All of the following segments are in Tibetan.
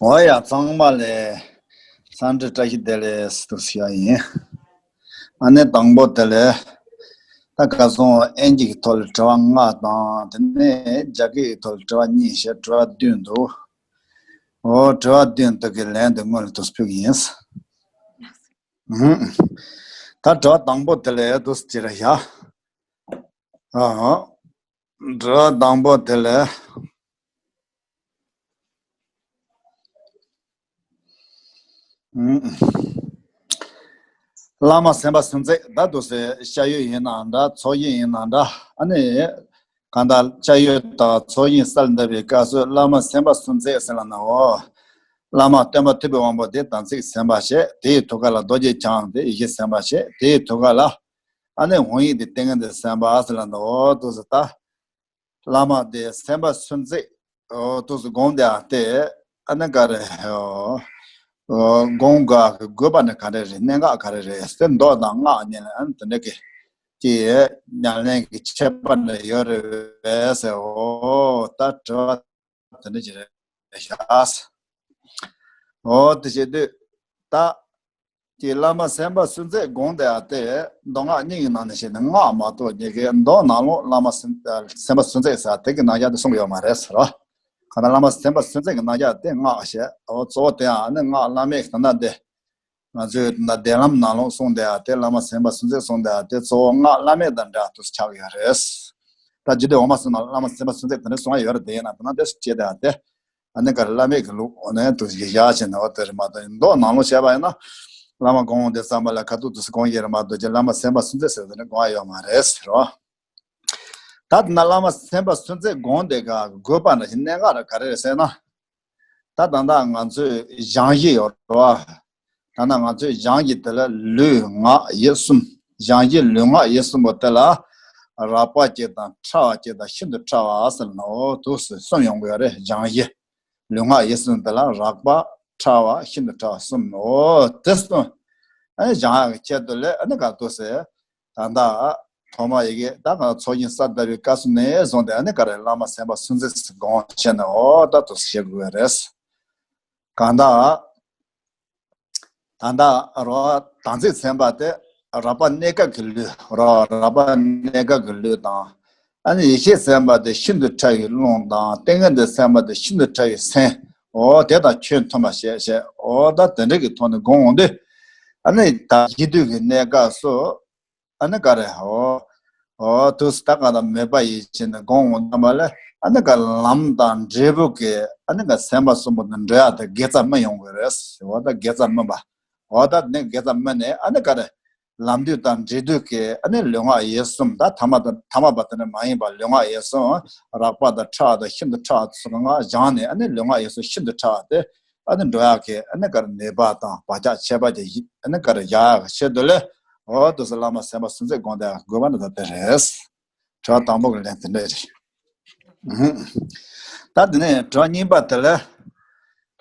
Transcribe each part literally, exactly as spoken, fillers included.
འོ་ཡ། ཚང་མ་ལ་འཚམས་འདྲི་བཀྲ་ཤིས་བདེ་ལེགས་ཟེར་ཞུ་ཡ་ཡིན། ཨ་ནི་དང་པོ་དེ་ལ་ད་ག་སོང་། དབྱིན་ཇི་གི་ཐོག་ལ་དྲི་བ་ལྔ་དང་། དེ་ནས་རྒྱ་སྐད་ཀྱི་ཐོག་ལ་དྲི་བ་གཉིས་བྱས། དྲི་བ་བདུན་འདུག་འོ། དྲི་བ་བདུན་དེ་གི་ལན་དེ་སྔོན་ལ་དུ་ཕུལ་གི་ཡིན། ཧུམ། ད་དྲི་བ་དང་པོ་དེ་ལ་དུ་ཅི་རེད་ཡ། ཨ་ཧ། དྲི་བ་དང་པོ་དེ་ལ། ཨུམ། བླ་མ་སེམས་དཔའ་སུམ་བརྩེགས་ད་དུ་ཟེར། ཤ་ཡོད་ཡིན་ན་འདྲ། ཚོགས་ཡིན་ཡིན་ན་འདྲ། ཨ་ནི་གང་ལྟར་ཤ་ཡོད་དང་ཚོགས་ཡིན་གསལ་འདེབས་པའི་སྐབས་སུ་བླ་མ་སེམས་དཔའ་སུམ་བརྩེགས་ཟེར་ལ་ནའོ། བླ་མ་སྟོན་པ་ཐུབ་པའི་དབང་པོ་དེ་དམ་ཚིག་སེམས་དཔའ་བྱས། དེའི་ཐུགས་ཀ་ལ་རྡོ་རྗེ་འཆང་དེ་ཡེ་ཤེས་སེམས་དཔའ་བྱས། དེའི་ཐུགས་ཀ་ལ་ཨ་ནི་དབང་ཡིག་དེ་ཏིང་ངེ་འཛིན་སེམས་དཔའ་ཟེར་ལ་ནའོ། དུ་ཟེར་ད། བླ་མ་དེ་སེམས་དཔའ་སུམ་བརྩེགས་འོ་དུས་སུ་དགོངས་ཏེ་ཨ་སྟེ། ཨ་ནི་ག་རེ། འོ། དགོངས་དགོས་དགོས་པ་ནི་ག་རེ་རེད། གནད་འགག་ག་རེ་རེད་ཟེར། མདོ་དང་སྔགས་གཉིས་ལ་ཨ་ནི་དེ་འདྲ་གི་ཀྱི་ཉམས་ལེན་གྱི་ཁྱད་པར་ནི་ཡོད་རེད་པས་ཟེར། འོ་ད་དྲི་བ་དེ་འདྲ་ཅིག་རེད་ཤག་འོ་དེ་བྱེད་དུས་ད། ཀྱི་བླ་མ་སེམས་དཔའ་སུམ་བརྩེགས་དགོངས་ཏེ་ཨ་སྟེ། མདོ་སྔགས་གཉིས་ཀྱི་ནང་ནས་བཤད་ན་སྔགས་མ་གཏོགས་གཉིས་ཀའི་མདོ་ནང་ལོགས་བླ་མ་སེམས་སེམས་དཔའ་སུམ་བརྩེགས་ཟེར་དེ་གི་རྣམ་གཞག་དེ་གསུངས་ཡོད་མ་རེད་ཟེར་རོ། གང་ལྟར་བླ་མ་སེམས་དཔའ་སུམ་བརྩེགས་ཀྱི་རྣམ་གཞག་དེ་སྔགས་བཤད། འོ་གཙོ་བོ་དེ་ཡང་ནི་སྔགས་བླ་མེད་ཀྱི་ད་ལྟ་དེ། ང་ཚོས་ད་ལྟ་བདེན་ལམ་ནང་ལོགས་གསུངས་ཏེ་ཨ་སྟེ། བླ་མ་སེམས་དཔའ་སུམ་བརྩེགས་གསུངས་ཏེ་ཨ་སྟེ། གཙོ་བོ་སྔགས་བླ་མེད་དང་འདྲ་དུ་ཆགས་ཡོད་རེད། ད་རྒྱུད་སྡེ་འོག་མ་སོང་ན་བླ་མ་སེམས་དཔའ་སུམ་བརྩེགས་དེ་འདྲ་གསུང་ཡ་ཡོད་རེད། དེ་ཡིན་ན་ད་ལྟ་དེ་སུ་བྱས་ཏེ་ཨ་སྟེ། ཨ་ནི་ག་རེ་བླ་མེད་ཀྱི་ལུགས་འོ་ནས་དུ་ཞིག་བཞག་བྱས་ནས་འོ་དེ་རེད་མ་གཏོགས། མདོ་ནང་ལོགས་བཤད་པ་ཡིན་ན། བླ་མ་དགོངས་འོང་དུས་ཙམ་པ་ལ་ཁ་ཐུག་དུས་སུ་དགོངས་ཡོད་རེད་མ་གཏོགས་ཀྱི་བླ་མ་སེམས་དཔའ་སུམ་བརྩེགས་ཟེར་དེ་ནི་དགོངས་ཡ་ཡོད་མ་རེད་ཟེར་རོ། ད་དེ་ན་བླ་མ་སེམས་དཔའ་སུམ་བརྩེགས་དགོངས་དེ་ག་དགོས་པ་འདྲ་ཞིག་གནད་འགག་རེད་ག་རེ་རེད་ཟེར་ན། ད་ད་ལྟ་ང་ཚོས་སྦྱང་གཞི་ཡོད་རེད་བ། ད་ལྟ་ང་ཚོས་སྦྱང་གཞི་དེ་ལ་ལུས་ངག་ཡིད་གསུམ། སྦྱང་གཞི་ལུས་ངག་ཡིད་གསུམ་པོ་དེ་ལ་རགས་པ་གཅིག་དང་ཕྲ་བ་གཅིག་དང་ཤིན་ཏུ་ཕྲ་བ་ཟེར་ནའོ་དུས་སུ་གསུམ་ཡོང་གི་ཡོད་རེད། སྦྱང་གཞི་ལུས་ངག་ཡིད་གསུམ་དེ་ལ་རགས་པ་ཕྲ་བ་ཤིན་ཏུ་ཕྲ་བ་གསུམ་ནོ། དེ་གསུམ་ཨ་ནི་སྦྱང་ཡག་གི་ཆེད་དུ་ལས་ཨ་ནི་ག་དུས་སུ། ད་ལྟ་ཐོག་མ་ཡི་གེ་ད་ག་ཚོགས་ཞིང་གསལ་བཏབ་པའི་སྐབས་སུ་ནས་བཟུང་སྟེ་ཨ་ནི་ག་རེ་བླ་མ་སེམས་དཔའ་སུམ་བརྩེགས་སུ་དགོངས་བྱས་ནས་འོ་ད་དུ་བཤད་དགོས་རེད། གང་ལྟར་ད་ལྟ་རོ་དམ་ཚིག་སེམས་དཔའ་དེ་རགས་པ་གནས་སྐབས་ཀྱི་ལུས་རོ། རགས་པ་གནས་སྐབས་ཀྱི་ལུས་དང་། ཨ་ནི་ཡེ་ཤེས་སེམས་དཔའ་དེ་ཤིན་ཏུ་ཕྲ་བའི་རླུང་དང་། ཏིང་ངེ་འཛིན་སེམས་དཔའ་དེ་ཤིན་ཏུ་ཕྲ་བའི་སེམས། འོ་དེ་དང་ཁྱོད་མཐུན་པ་བྱས་བྱས་འོ་ད་དེ་འདྲ་གི་ཐོག་ནས་དགོངས་འོང་དུས། ཨ་ནི་ད་ཡིད་སྡུད་ཀྱི་གནས་སྐབས་སུ། ཨ་ནི་ག་རེ་འོ། འོ་དུས་སུ་ད་ག་ད་མོས་པ་ཡིད་བྱེད་ནས་དགོངས་འོང་ཙམ་པ་ལས་ཨ་ནི་ག་ལམ་དང་འབྲས་བུ་གི་ཨ་ནི་ག་སེམས་པ་གསུམ་པོ་དང་འབྲེལ་ཡག་དེ་དགེ་རྩ་སྨིན་ཡོང་གི་རེད། འོ་ད་དགེ་རྩ་སྨིན་པ། འོ་ད་ནི་དགེ་རྩ་སྨིན་ནས་ཨ་ནི་ག་རེ། ལམ་དུས་དང་འབྲས་དུས་ཀྱི་ཨ་ནི་ལུས་ངག་ཡིད་གསུམ་ད་ཐ་མ་དང་ཐ་མ་པ་དེ་ནི་མ་ཡིན་པ་ལུས་ངག་ཡིད་གསུམ་རགས་པ་དང་ཕྲ་བ་དང་ཤིན་ཏུ་ཕྲ་བ་སོགས་ལྔ་སྦྱངས་ནས་ཨ་ནི་ལུས་ངག་ཡིད་གསུམ་ཤིན་ཏུ་ཕྲ་བ་དེ། ཨ་ནི་འགྲོ་ཡག་གི་ཨ་ནི་ག་རེ་ནུས་པ་དང་བག་ཆགས་ཁྱད་པར་ཅན་ཞིག་ཨ་ནི་ག་རེ་བཞག་ཡག་གི་ཆེད་དུ་ལས། འོ་དུས་སུ་བླ་མ་སེམས་དཔའ་སུམ་བརྩེགས་དགོངས་ཏེ་དགོས་པ་ནི་ད་དེ་རེད། དྲི་བ་དང་པོ་གི་ལན་དེ་འདྲ་རེད། ཨུ་ཧུ། ད་དེ་ནས་དྲི་བ་གཉིས་པ་དེ་ལ།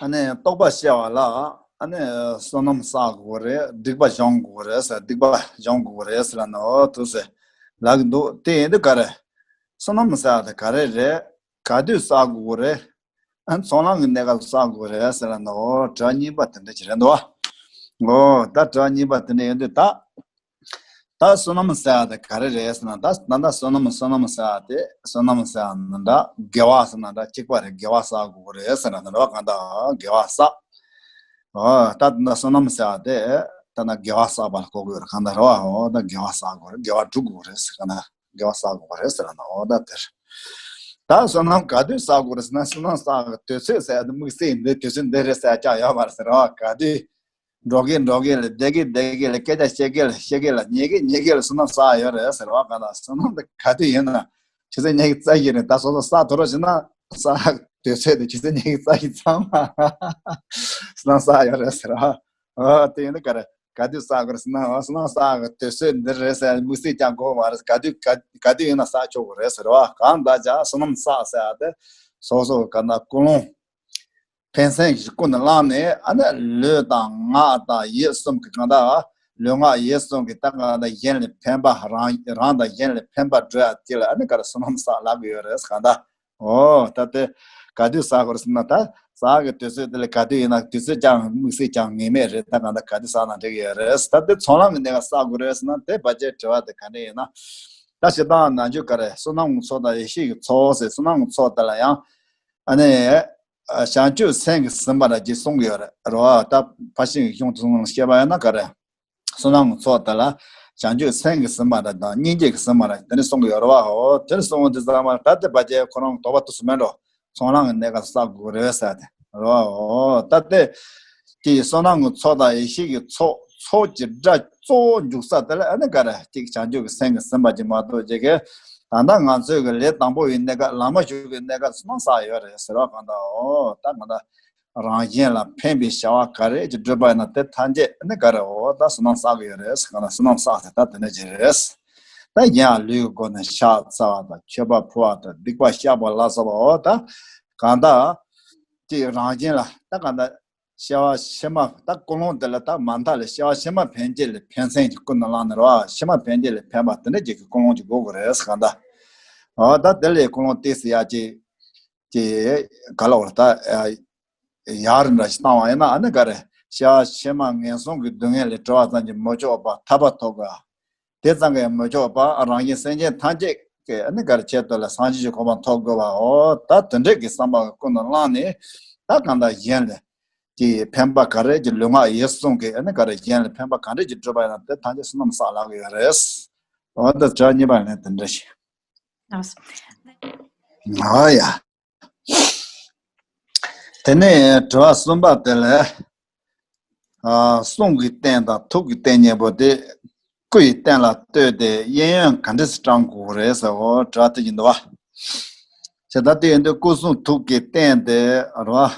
ཨ་ནི་རྟོགས་པ་སྐྱེ་བ་ལ་ཨ་ནི་བསོད་ནམས་བསགས་དགོས་རེད། སྡིག་པ་སྦྱོང་དགོས་རེད་ཟེར། སྡིག་པ་སྦྱོང་དགོས་རེད་ཟེར་ལ་ནི་འོ་དུས་སུ་ལབ་ཀྱི་འདུག་དེ་ཡིན་དུས་ག་རེ། བསོད་ནམས་ཟེར་ཡག་དེ་ག་རེ་རེད། ག་དུས་བསགས་དགོས་རེད། ཨ་ཚོགས་ལམ་གྱི་གནས་སྐབས་སུ་བསགས་དགོས་རེད་ཟེར་ལ་ནི་འོ་དྲི་བ་གཉིས་པ་དེ་འདྲ་ཅིག་རེད་འདུག་འོ་ད་དྲི་བ་གཉིས་པ་དེ་འདྲ་ཡིན་དུས་ད། ད་བསོད་ནམས་ཟེར་ཡག་དེ་ག་རེ་རེད་ཟེར་ན། ད་ད་ད་བསོད་ནམས་བསོད་ནམས་ཟེར་ཡག་དེ་བསོད་ནམས་ཟེར་ཡག་ན་འདྲ་དགེ་བ་ཟེར་ན་འདྲ་གཅིག་པ་རེད། དགེ་བ་བསགས་དགོས་རེད་ཟེར་ན་འདྲ་བ་གང་ལྟར་དགེ་བ་བསགས། འོ་ད་ད་བསོད་ནམས་ཟེར་ཡག་དེ་ད་ན་དགེ་བ་བསགས་པ་ལ་གོ་དགོས་རེད་གང་ལྟར་རེད་བ། འོ་ད་དགེ་བ་བསགས་དགོས་རེད། དགེ་བ་སྒྲུབ་དགོས་རེད་ཟེར་ག་ན། དགེ་བ་བསགས་དགོས་རེད་ཟེར་ན་འོ་ད་དེར། ད་བསོད་ནམས་ག་དུས་བསགས་དགོས་རེད་ཟེར་ན། བསོད་ནམས་བསགས་དུས་ཚོད་ཟེར་ཡག་དེ་དམིགས་བསལ་འདི་དུས་ཚོད་འདི་རེད་ཟེར་ཡག་ཅང་ཡོད་མ་རེད་ཟེར་བ། ག་དུས་འགྲོ་གི་འགྲོ་གི་ལ། བསྡད་ཀྱི་བསྡད་ཀྱི་ལ། སྐད་ཆ་བཤད་ཀྱི་ལ་བཤད་ཀྱི་ལ། ཉལ་གི་ཉལ་གྱི་ལ་བསོད་ནམས་བསགས་ཡོད་རེད་ཟེར་བ། ག་ད་བསོད་ནམས་དེ་ག་དུས་ཡིན་ན་ཆུ་ཚོད་ཉི་ཤུ་རྩ་བཞི་རེད། ད་སོ་སོ་བསགས་ཐུབ་རོགས་བྱས་ན་བསགས་དུས་ཚོད་དེ་ཆུ་ཚོད་ཉི་ཤུ་རྩ་བཞི་ཚང་མ་བསོད་ནམས་བསགས་ཡོད་རེད་ཟེར་བ། ཨ་དེ་ཡིན་ན་ག་རེ། ག་དུས་བསགས་དགོས་རེད་ཟེར་ན། ཨ་བསོད་ནམས་བསགས་དགོས་དུས་ཚོད་འདི་རེད་ཟེར་དམིགས་བསལ་ཅང་དགོས་མ་རེད། ག་དུས་ག་ག་དུས་ཡིན་ན་བསགས་ཆོག་གི་རེད་ཟེར་བ། གང་ལྟར་ཀྱང་བསོད་ནམས་བསགས་ཟེར་ཡག་དེ་སོ་སོ་ག་ན་ཀུན་སློང་ཕན་སེམས་ཀྱི་ཀུན་ནས་བསླངས་ནས་ཨ་ནི་ལུས་དང་ངག་དང་ཡིད་གསུམ་གྱི་གང་ལྟར་ལུས་ངག་ཡིད་གསུམ་གྱི་ད་གང་ལྟར་གཞན་ལ་ཕན་པ་རང་རང་དང་གཞན་ལ་ཕན་པ་སྒྲུབ་ཡག་དེ་ལ་ཨ་ནི་ག་རེ་བསོད་ནམས་བསགས་ལབ་ཀྱི་ཡོད་རེད་གང་ལྟར། འོ་ད་དེ་ག་དུས་བསགས་དགོས་རེད་ཟེར་ན། ད་ ཟ་གི་དུས་ཚོད་དེ་ལ་ག་དུས་ཡིན་ན་དུས་ཚོད་ཀྱང་དམིགས་བསལ་ཀྱང་ངེས་མེད་རེད། ད་གང་ལྟར་ག་དུས་ཟ་ན་འགྲིག་གི་ཡོད་རེད། ད་དེ་ཚོང་ལམ་གྱི་གནས་སྐབས་བསགས་དགོས་རེད་ཟེར་ན། དེ་བར་ཆད་དྲི་བ་དེ་ག་འདྲ་ཡིན་ན། ད་སྤྱིར་བཏང་ནང་ཆོས་ག་རེ་བསོད་ནམས་ཀྱི་ཚོགས་དང་ཡེ་ཤེས་ཀྱི་ཚོགས་ཟེར། བསོད་ནམས་ཀྱི་ཚོགས་དེ་ལ་ཡང་ཨ་ནི་བྱང་ཆུབ་སེམས་ཀྱིས་ཟིན་པ་འདྲ་ཅིག་གསུང་གི་ཡོད་རེད་རོ། ད་ཕར་ཕྱིན་གྱི་གཞུང་དེ་ཚོ་ནང་བཤད་པ་ཡིན་ན་ག་རེ། བསོད་ནམས་ཀྱི་ཚོགས་དེ་ལ་བྱང་ཆུབ་སེམས་ཀྱིས་ཟིན་པ་འདྲ་དང་སྙིང་རྗེ་གིས་ཟིན་པ་འདྲ་དེ་འདྲ་གསུང་གི་ཡོད་རེད་བ། འོ་དེ་འདྲ་གསུང་དུས་ཙམ་པ་ད་དེ་བར་ཆད་ཁོ་རང་དོགས་པ་དུ་སུ་མེད་འགྲོ། ཚོང་ལམ་གྱི་གནས་སྐབས་བསགས་དགོས་རེད་ཟེར་ཏེ་རོ། ད་དེ་དེ་བསོད་ནམས་ཀྱི་ཚོགས་དང་ཡེ་ཤེས་ཀྱི་ཚོགས། ཚོགས་ཀྱི་སྒྲ་གཙོ་བོ་འཇུག་ས་དེ་ལ་ཨ་ནི་ག་རེ་གཅིག་བྱང་ཆུབ་ཀྱི་སེམས་ཀྱིས་ཟིན་པ་ཅིག་མ་གཏོགས་ཅིག་གི། ད་ལྟ་ང་ཚོའི་གི་ལས་དང་པོ་ཡི་གནས་སྐབས་ལམ་མ་ཞུགས་ཀྱི་གནས་སྐབས་བསོད་ནམས་བསགས་ཡོད་རེད་ཟེར་བ་གང་ལྟར། འོ་ད་གང་ལྟར་རང་གཞན་ལ་ཕན་པའི་བྱ་བ་ག་རེ་ཅིག་བསྒྲུབས་པ་ཡིན་ན་དེ་ཐམས་ཅད་ཨ་ནི་ག་རེ། འོ་ད་བསོད་ནམས་བསགས་ཀྱི་ཡོད་རེད། གང་ལྟར་བསོད་ནམས་བསགས་ཟེར་ད་དེ་འདྲ་ཅིག་རེད། ད་གཞན་ལུས་ཀྱི་སྒོ་ནས་ཕྱག་འཚལ་བ་དང་མཆོད་པ་ཕུལ་བ་དང་སྡིག་པ་བཤགས་པ་ལ་སོགས་པ། འོ་ད་གང་ལྟར་ཅིག་རང་གཞན་ལ་ད་གང་ལྟར་སྐྱེ་བ་ཕྱི་མ་ད་ཀུན་སློང་དེ་ལ་ད་མ་མཐའ་ལ་སྐྱེ་བ་ཕྱི་མ་ཕན་ཆད་ལ་ཕན་སེམས་ཀྱི་ཀུན་ནས་བསླངས་ནས་རོ། ཕྱི་མ་ཕན་ཆད་ལ་ཕན་པ་དེ་འདྲ་ཅིག་གི་ཀུན་སློང་ཅིག་དགོས་དགོས་རེད་གང་ལྟར། འོ་ད་དེ་ལས་ཀུན་སློང་ཏོག་ཙམ་ཡར་ཅིག་ཅིག་ག་ལ་འོ་ད་ཡར་འདྲ་ཞིག་བཏང་བ་ཡིན་ན་ཨ་ནི་ག་རེ། སྐྱེ་བ་ཕྱི་མ་ངན་སོང་གི་སྡུག་བསྔལ་ལས་གྲོལ་བ་ཙམ་གྱིས་མི་ཆོག་པ་ཐར་པ་ཐོབ་དགོས། དེ་ཙམ་གྱིས་མི་ཆོག་པ་རང་གཞན་སེམས་ཅན་ཐམས་ཅད་ཀྱི་ཨ་ནི་ག་རེ་ཆེད་དུ་ལ་སངས་རྒྱས་ཀྱི་གོ་འཕང་ཐོབ་དགོས་པ། འོ་ད་དེ་འདྲས་ཀྱི་བསམ་པ་ཀུན་ནས་བསླངས་ནས་ད་གང་ལྟར་གཞན་ལ་ཀྱི་ཕན་པ་ག་རེ་ཀྱི་ལུས་ངག་ཡིད་གསུམ་གྱི་ཨ་ནི་ག་རེ་གཞན་ལ་ཕན་པ་ག་འདྲས་ཀྱི་བསྒྲུབས་པ་ཡིན་ན་དེ་ཐམས་ཅད་བསོད་ནམས་བསགས་ལབ་ཀྱི་ཡོད་རེད། འོ་ད་དྲི་བ་གཉིས་པ་ནི་དེ་འདྲ་ཞིག་ཨོ་ཡ། དེ་ནས་དྲི་བ་གསུམ་པ་དེ་ལ། ཨ། གསུང་གི་རྟེན་དང་ཐུགས་ཀྱི་རྟེན་གཉིས་པོ་དེ་སྐུ་ཡི་རྟེན་ལ་ལྟོས་ཏེ་གཡས་གཡོན་ག་འདྲ་སེ་བགྲང་དགོས་རེད་ཟེར། འོ་དྲི་བ་དེ་ཡིན་འདུག་བ། བྱས་ད་དེ་ཡིན་དུས་སྐུ་གསུང་ཐུགས་ཀྱི་རྟེན་དེ་རེད་བ།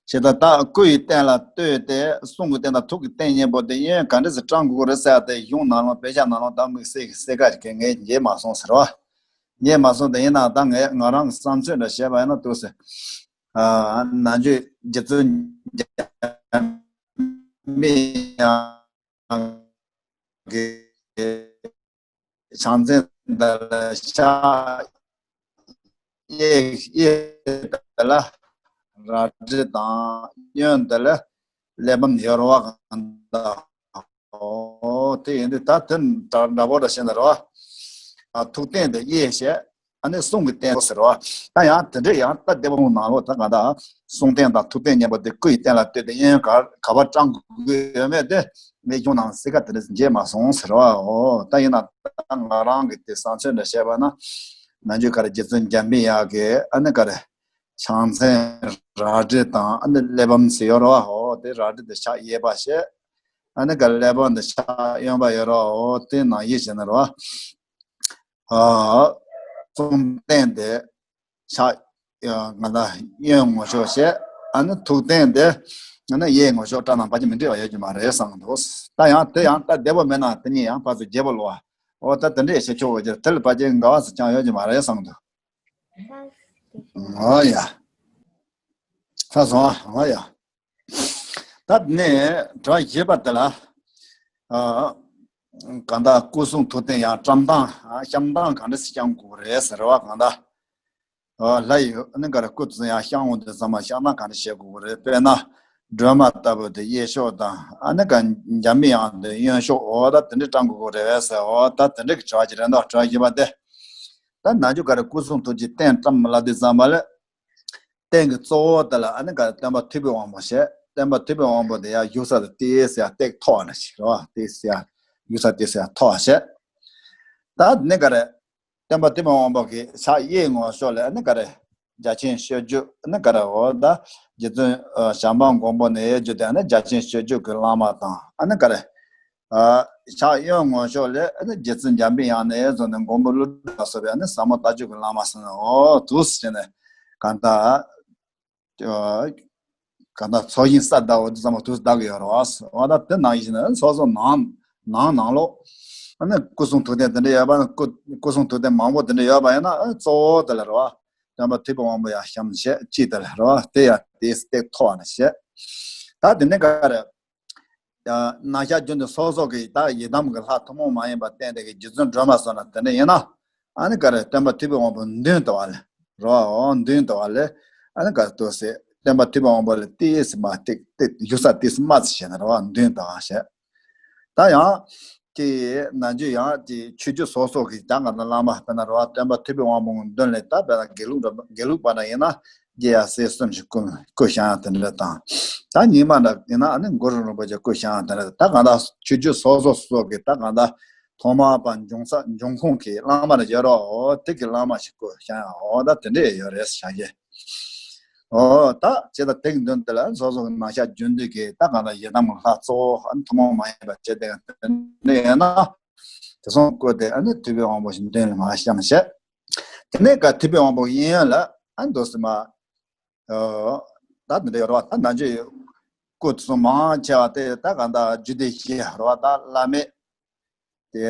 བྱས་ད་ད་སྐུ་ཡི་རྟེན་ལ་ལྟོས་ཏེ་གསུང་གི་རྟེན་དང་ཐུགས་ཀྱི་རྟེན་གཉིས་པོ་དེ་གཡས་གཡོན་ག་འདྲ་སེ་བགྲང་དགོས་རེད་ཟེར་ཏེ་གཞུང་ནང་ལོགས་དཔེ་ཆ་ནང་ལོགས་ད་དམིགས་བསལ་གྱི་གསལ་ཁ་ཞིག་ངས་མཇལ་མ་སོང་ཟེར་བ། ངས་མ་སོང་དེ་ཡིན་ན་ད་ངས་ང་རང་གི་བསམ་ཚུལ་འདྲ་བཤད་པ་ཡིན་ན་འདུག་སེ། ཨ། ནམ་རྒྱུན་རྗེ་བཙུན་འཇམ་པའི་དབྱངས་ཀྱིས་བྱང་སེམས་དེ་ལ་ཕྱག་གཡས་གཡས་དེ་ལ་རལ་གྲི་དང་གཡོན་དེ་ལ་གླེགས་བམ་ཡོད་རེད་བ་གང་ལྟར། ཨོ། དེ་ཡིན་དུས་ད་དེ་འདྲ་འདྲ་པོ་འདྲ་བཤད་ན་རེད་བ། ཨ། ཐུགས་རྟེན་དེ་གཡས་བྱས། ཨ་ནི་གསུང་གི་རྟེན་ཟེར་བ། ད་ཡང་དེ་འདྲས་ཡང་ད་སྡེ་པ་ནང་ལོགས་ད་ག་ད་གསུང་རྟེན་དང་ཐུགས་རྟེན་གཉིས་པོ་དེ་སྐུ་ཡི་རྟེན་ལ་ལྟོས་ཏེ་གཡས་གཡོན་ག་ག་པར་བགྲང་དགོས་ཡོད་མེད་དེ་ངས་གཞུང་ནང་གསལ་ཁ་དེ་འདྲས་མཇལ་མ་སོང་ཟེར་བ། ཨོ། ད་ཡིན་ན་ད་ང་རང་གི་དེ་བསམ་ཚུལ་འདྲ་བཤད་པ་ན། ནམ་རྒྱུན་ག་རེ་རྗེ་བཙུན་འཇམ་པའི་དབྱངས་ཀྱིས་ཨ་ནི་ག་རེ། བྱང་སེམས་རལ་གྲི་དང་ཨ་ནི་གླེགས་བམ་ཟེར་ཡོད་རེད་བ། ཨོ་དེ་རལ་གྲི་དེ་ཕྱག་གཡས་པ་བྱས། ཨ་ནི་ག་གླེགས་བམ་དེ་ཕྱག་གཡོན་པ་ཡོད་རེད་བ། ཨོ་དེ་ནང་བཞིན་བྱས་ན་རེད་བ། ཨ། གསུང་རྟེན་དེ་ཕྱག་ང་ད་གཡོན་ངོ་ཕྱོགས་བྱས། ཨ་ནི་ཐུགས་རྟེན་དེ་ཨ་ནི་གཡས་ངོ་ཕྱོགས་བཀྲ་ན་ཕལ་ཆེར་མི་འགྲིག་པ་ཡོད་ཀྱི་མ་རེད་བསམ་འདུག་ད་ཡང་དེ་ཡང་ད་བདེ་པོ་མེད་ན་དེ་གཉིས་ཡང་ཕར་ཚུར་བརྗེ་པོ་ལོ་བ། ཨོ་ད་དེ་འདྲས་བྱེད་ཆོག་པ་ཅིག་དེ་ལ་ཕལ་ཆེར་འགལ་བ་ཟེར་ཅང་ཡོད་ཀྱི་མ་རེད་བསམ་འདུག་ཨོ་ཡ། ཚར་སོང་ཨ། ཨོ་ཡ། ད་ནས་དྲི་བ་བཞི་པ་དེ་ལ། ཨ། གང་ལྟར་སྐུ་གསུང་ཐུགས་རྟེན་ཡང་བཀྲམ་སྟངས། ཨ། བཤམས་སྟངས་ག་འདྲ་སེ་བཤམས་དགོས་རེད་ཟེར་བ་གང་ལྟར། ཨ། ལྷ་ཡི་ཨ་ནི་ག་རེ་སྐུ་དེ་ཚོ་ཡང་བཤམས་འོང་དུས་ཙམ་པ་བཤམས་སྟངས་ག་འདྲ་བྱེད་དགོས་རེད། དཔེར་ན་སྒྲོལ་མ་ལྟ་བུ་དེ་གཡས་ཕྱོགས་དང་ཨ་ནི་ག་འཇམ་པའི་དབྱངས་དེ་གཡོན་ཕྱོགས། འོ་ད་དེ་འདྲ་བཀྲམ་དགོས་རེད་ཟེར། འོ་ད་དེ་འདྲ་གི་དྲི་བ་ཅིག་རེད་འདུག་དྲི་བ་བཞི་པ་དེ། ད་ནམ་རྒྱུན་ག་རེ་སྐུ་གསུང་ཐུགས་ཀྱི་རྟེན་བཀྲམ་ལབ་དུས་ཙམ་པ་ལ། རྟེན་གྱི་གཙོ་བོ་དེ་ལ་ཨ་ནི་ག་རེ་སྟོན་པ་ཐུབ་པའི་དབང་པོ་བྱས། སྟོན་པ་ཐུབ་པའི་དབང་པོ་དེ་ཡང་བཞུགས་ས་དེ་ཏོག་ཙམ་ཡང་སྟེགས་མཐོ་བ་ཞིག་རེད་བ། ཏོག་ཙམ་ཡང་བཞུགས་ས་ཏོག་ཙམ་ཡང་མཐོ་བ་བྱས། ད་ནི་ག་རེ། སྟོན་པ་ཐུབ་པའི་དབང་པོ་གི་ཕྱག་གཡས་ངོས་ཕྱོགས་ལ་ཨ་ནི་ག་རེ། རྒྱ་ཆེན་སྤྱོད་བརྒྱུད་ཨ་ནི་ག་རེ། འོ་ད་རྗེ་བཙུན་ཨ་བྱམས་པ་མགོན་པོ་ནས་བརྒྱུད་དེ་ཨ་ནི་རྒྱ་ཆེན་སྤྱོད་བརྒྱུད་ཀྱི་བླ་མ་དང་ཨ་ནི་ག་རེ། ཨ། ཕྱག་གཡོན་ངོས་ཕྱོགས་ལ་ཨ་ནི་རྗེ་བཙུན་འཇམ་པའི་དབྱངས་ནས་བཟུང་ནས་མགོན་པོ་ཀླུ་སྒྲུབ་ལ་སོགས་པའི་ཨ་ནི་ཟབ་མོ་ལྟ་སྤྱོད་ཀྱི་བླ་མ་ཟེར་ནས། འོ་འདུག་སེ་བྱས་ནས་གང་ལྟར། ཨ། གང་ལྟར་ཚོགས་ཞིང་ས་བདག་འོ་དེ་ཚང་མ་འདུག་སེ་བདག་གི་ཡོད་རེད་བ། འོ་ད་དེ་ནང་བཞིན་ནས་སོ་སོ་ནང་ནང་ནང་ལོགས་ཨ་ནི་སྐུ་གསུང་ཐུགས་རྟེན་དེ་འདྲ་ཡོད་པ་ན་སྐུ་སྐུ་གསུང་ཐུགས་རྟེན་མང་པོ་དེ་འདྲ་ཡོད་པ་ཡིན་ན་ཨ་གཙོ་བོ་དེ་ལ་རེད་བ། སྟོན་པ་ཐུབ་པའི་དབང་པོ་ཡང་བཤམས་བྱས་གཅིག་དེ་ལ་རེད་བ། དེ་ཡང་དེ་སྟེགས་མཐོ་བ་ནས་བྱས། ད་དེ་ནས་ག་རེ། ཡང་ནང་ཤར་རྒྱུན་དུ་སོ་སོ་གི་ད་ཡི་དམ་གྱི་ལྷ་ཐུན་མོང་མ་ཡིན་པ་བསྟེན་ཏེ་གི་རྗེ་བཙུན་སྒྲོལ་མ་སོགས་ན་དེ་འདྲ་ཡིན་ན། ཨ་ནི་ག་རེ་སྟོན་པ་ཐུབ་པའི་དབང་པོ་མདུན་དུ་བ་ལས་རོ། མདུན་དུ་བ་ལས་ ཨ་ནི་ག་ཏོ་སེ་སྟོན་པ་ཐུབ་པའི་དབང་པོ་ལ་ཏི་ཡེ་སི་མ་ཏིག་ཏིག་ཡུག་ས་ཏི་སི་མ་ཙི་བྱས་ན་རེད་བ། མདུན་དང་བྱས། ད་ཡང་དེ་ནང་ཆོས་ཡང་དེ་ཆོས་བརྒྱུད་སོ་སོ་གི་ད་ག་ན་བླ་མ་དཔེར་ན་རེད་བ། སྟོན་པ་ཐུབ་པའི་དབང་པོ་མདུན་ལས་ད་དཔེར་ན་དགེ་ལུགས་འདྲ་དགེ་ལུགས་པ་ན་ཡིན་ན་རྒྱལ་བ་སྲས་གསུམ་ཞིག་སྐུ་སྐུ་བཞེངས་དེ་འདྲ་དང་། ད་རྙིང་མ་འདྲ་ཡིན་ན་ཨ་ནི་གུ་རུ་རིན་པོ་ཆེ་སྐུ་བཞེངས་དེ་འདྲ། ད་ག་ད་ཆོས་བརྒྱུད་སོ་སོ་སོ་གི་ད་ག་ད་ཐོག་མར་པ་འབྱུང་ས་འབྱུང་ཁུངས་ཀྱི་བླ་མ་ལ་ཡོད་རོགས། འོ་དེ་གི་བླ་མ་ཞིག་སྐུ་བཞེངས། འོ་ད་དེ་འདྲས་ཡོད་རེད་བྱ་རྒྱུ། འོ་ད་ཇི་ལྟར་དེ་གི་མདུན་དེ་ལ་སོ་སོ་གི་ནང་ཤར་རྒྱུན་དུ་གི་ད་གང་ལྟར་ཡི་དམ་གྱི་ལྷ་གཙོ་བོ་ཨ་ནི་ཐུན་མོང་མ་ཡིན་པ་བྱས་ཏེ་དེ་འདྲ་ཡིན་ན། དེ་སོང་བཀོད་དེ་ཨ་ནི་ཐུབ་པའི་དབང་པོ་ཞིག་མདུན་ལ་མར་བཤམས་བྱས། དེ་ནས་ཀ་ཐུབ་པའི་དབང་པོ་གཡས་གཡོན་ལ་ཨ་ནི་འདུག་སེ་མར། ད་དེ་འདྲ་ཡོད་རེད་བ། ད་ནང་ཆོས་སྐུ་དེ་སོང་མང་ཆེ་བ་དེ་ད་གང་ལྟར་རྒྱུད་སྡེ་བཞི་རེད་བ། ད་བླ་མེད། དེ་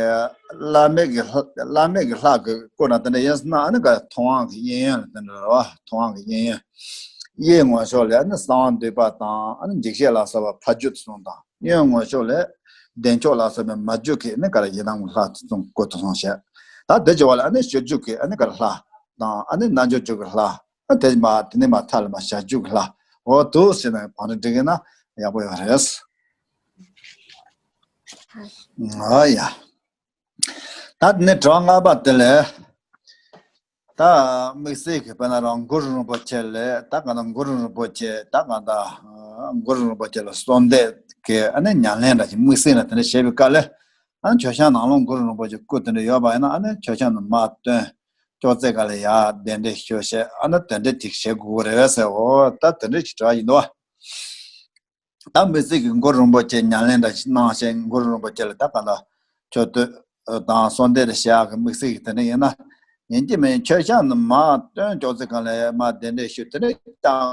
བླ་མེད་ཀྱི་ལྷ་བླ་མེད་ཀྱི་ལྷ་གི་སྐོར་ན་དེ་འདྲ་ཡིན་ཟེར་ན་ཨ་ནི་ག་ཐུབ་དབང་གི་གཡས་གཡོན་ལ་དེ་འདྲ་རེད་བ། ཐུབ་དབང་གི་གཡས་གཡོན། གཡས་ངོས་ཕྱོགས་ལ་ཨ་ནི་གསང་བ་འདུས་པ་དང་ཨ་ནི་འཇིགས་བྱེད་ལ་སོགས་པ་ཕ་རྒྱུད་དེ་ཚོ་དང་། གཡོན་ངོས་ཕྱོགས་ལ་བདེ་མཆོག་ལ་སོགས་པའི་མ་རྒྱུད་ཀྱི་ཨ་ནི་ག་རེ་ཡི་དམ་གྱི་ལྷ་དེ་ཚོ་སྐུ་དེ་ཚོ་བྱས། ད་དེ་བྱས་པ་ལ་ཨ་ནི་སྤྱོད་འཇུག་གི་ཨ་ནི་ག་རེ་ལྷ་དང་ཨ་ནི་རྣལ་འབྱོར་འཇུག་གི་ལྷ། ཨ་དེ་མ་དེ་ནས་མ་ཐ་ལ་མ་བྱ་རྒྱུད་ཀྱི་ལྷ། འོ་དུ་ཟེར་ན་བང་རི་འགྲིག་གི་ན་ཡག་པོ་ཡོད་རེད། ཨ་ཡ། ད་དེ་ནས་དྲི་བ་ལྔ་པ་དེ་ལས། ད་དམིགས་བསལ་གྱི་དཔེར་ན་རང་གུ་རུ་རིན་པོ་ཆེ་ལས་ད་གང་ལྟར་གུ་རུ་རིན་པོ་ཆེ་ད་གང་ལྟར་གུ་རུ་རིན་པོ་ཆེ་ལ་གསོལ་འདེབས་ཀྱི་ཨ་ནི་ཉམས་ལེན་འདྲ་ཞིག་དམིགས་བསལ་ན་དེ་འདྲ་བྱེད་པའི་སྐབས་ལ། ཨ་ནི་མཆོད་བཤམས་ནང་ལོགས་གུ་རུ་རིན་པོ་ཆེ་སྐུ་དེ་འདྲ་ཡོད་པ་ཡིན་ན་ཨ་ནི་མཆོད་བཤམས་ནང་མར་བཏོན། ཅོག་ཙེ་ག་ལ་ཡར་གདན་འདྲེན་ཞུ་བྱས་ཨ་ནི་དེ་འདྲ་ཅིག་བྱེད་དགོས་རེད་ཟེར། འོ་ད་དེ་འདྲ་ཅིག་དྲི་བ་ཡིན་འདུག་ད་དམིགས་བསལ་གྱི་གུ་རུ་རིན་པོ་ཆེ་ཉམས་ལེན་འདྲ་ཞིག་གནང་བྱས་གུ་རུ་རིན་པོ་ཆེ་ལ་ད་ག་ལ་མཆོད་བསྟོད་དང་གསོལ་འདེབས་རེ་བྱེད་ཡག་གི་དམིགས་བསལ་གྱི་དེ་འདྲ་ཡིན་ན། ཡིན་གཅིག་མིན་མཆོད་བཤམས་ནང་མར་བཏོན་ཅོག་ཙེ་གང་ལ་མར་གདན་འདྲེན་ཞུ་དེ་འདྲ་ཀྱང་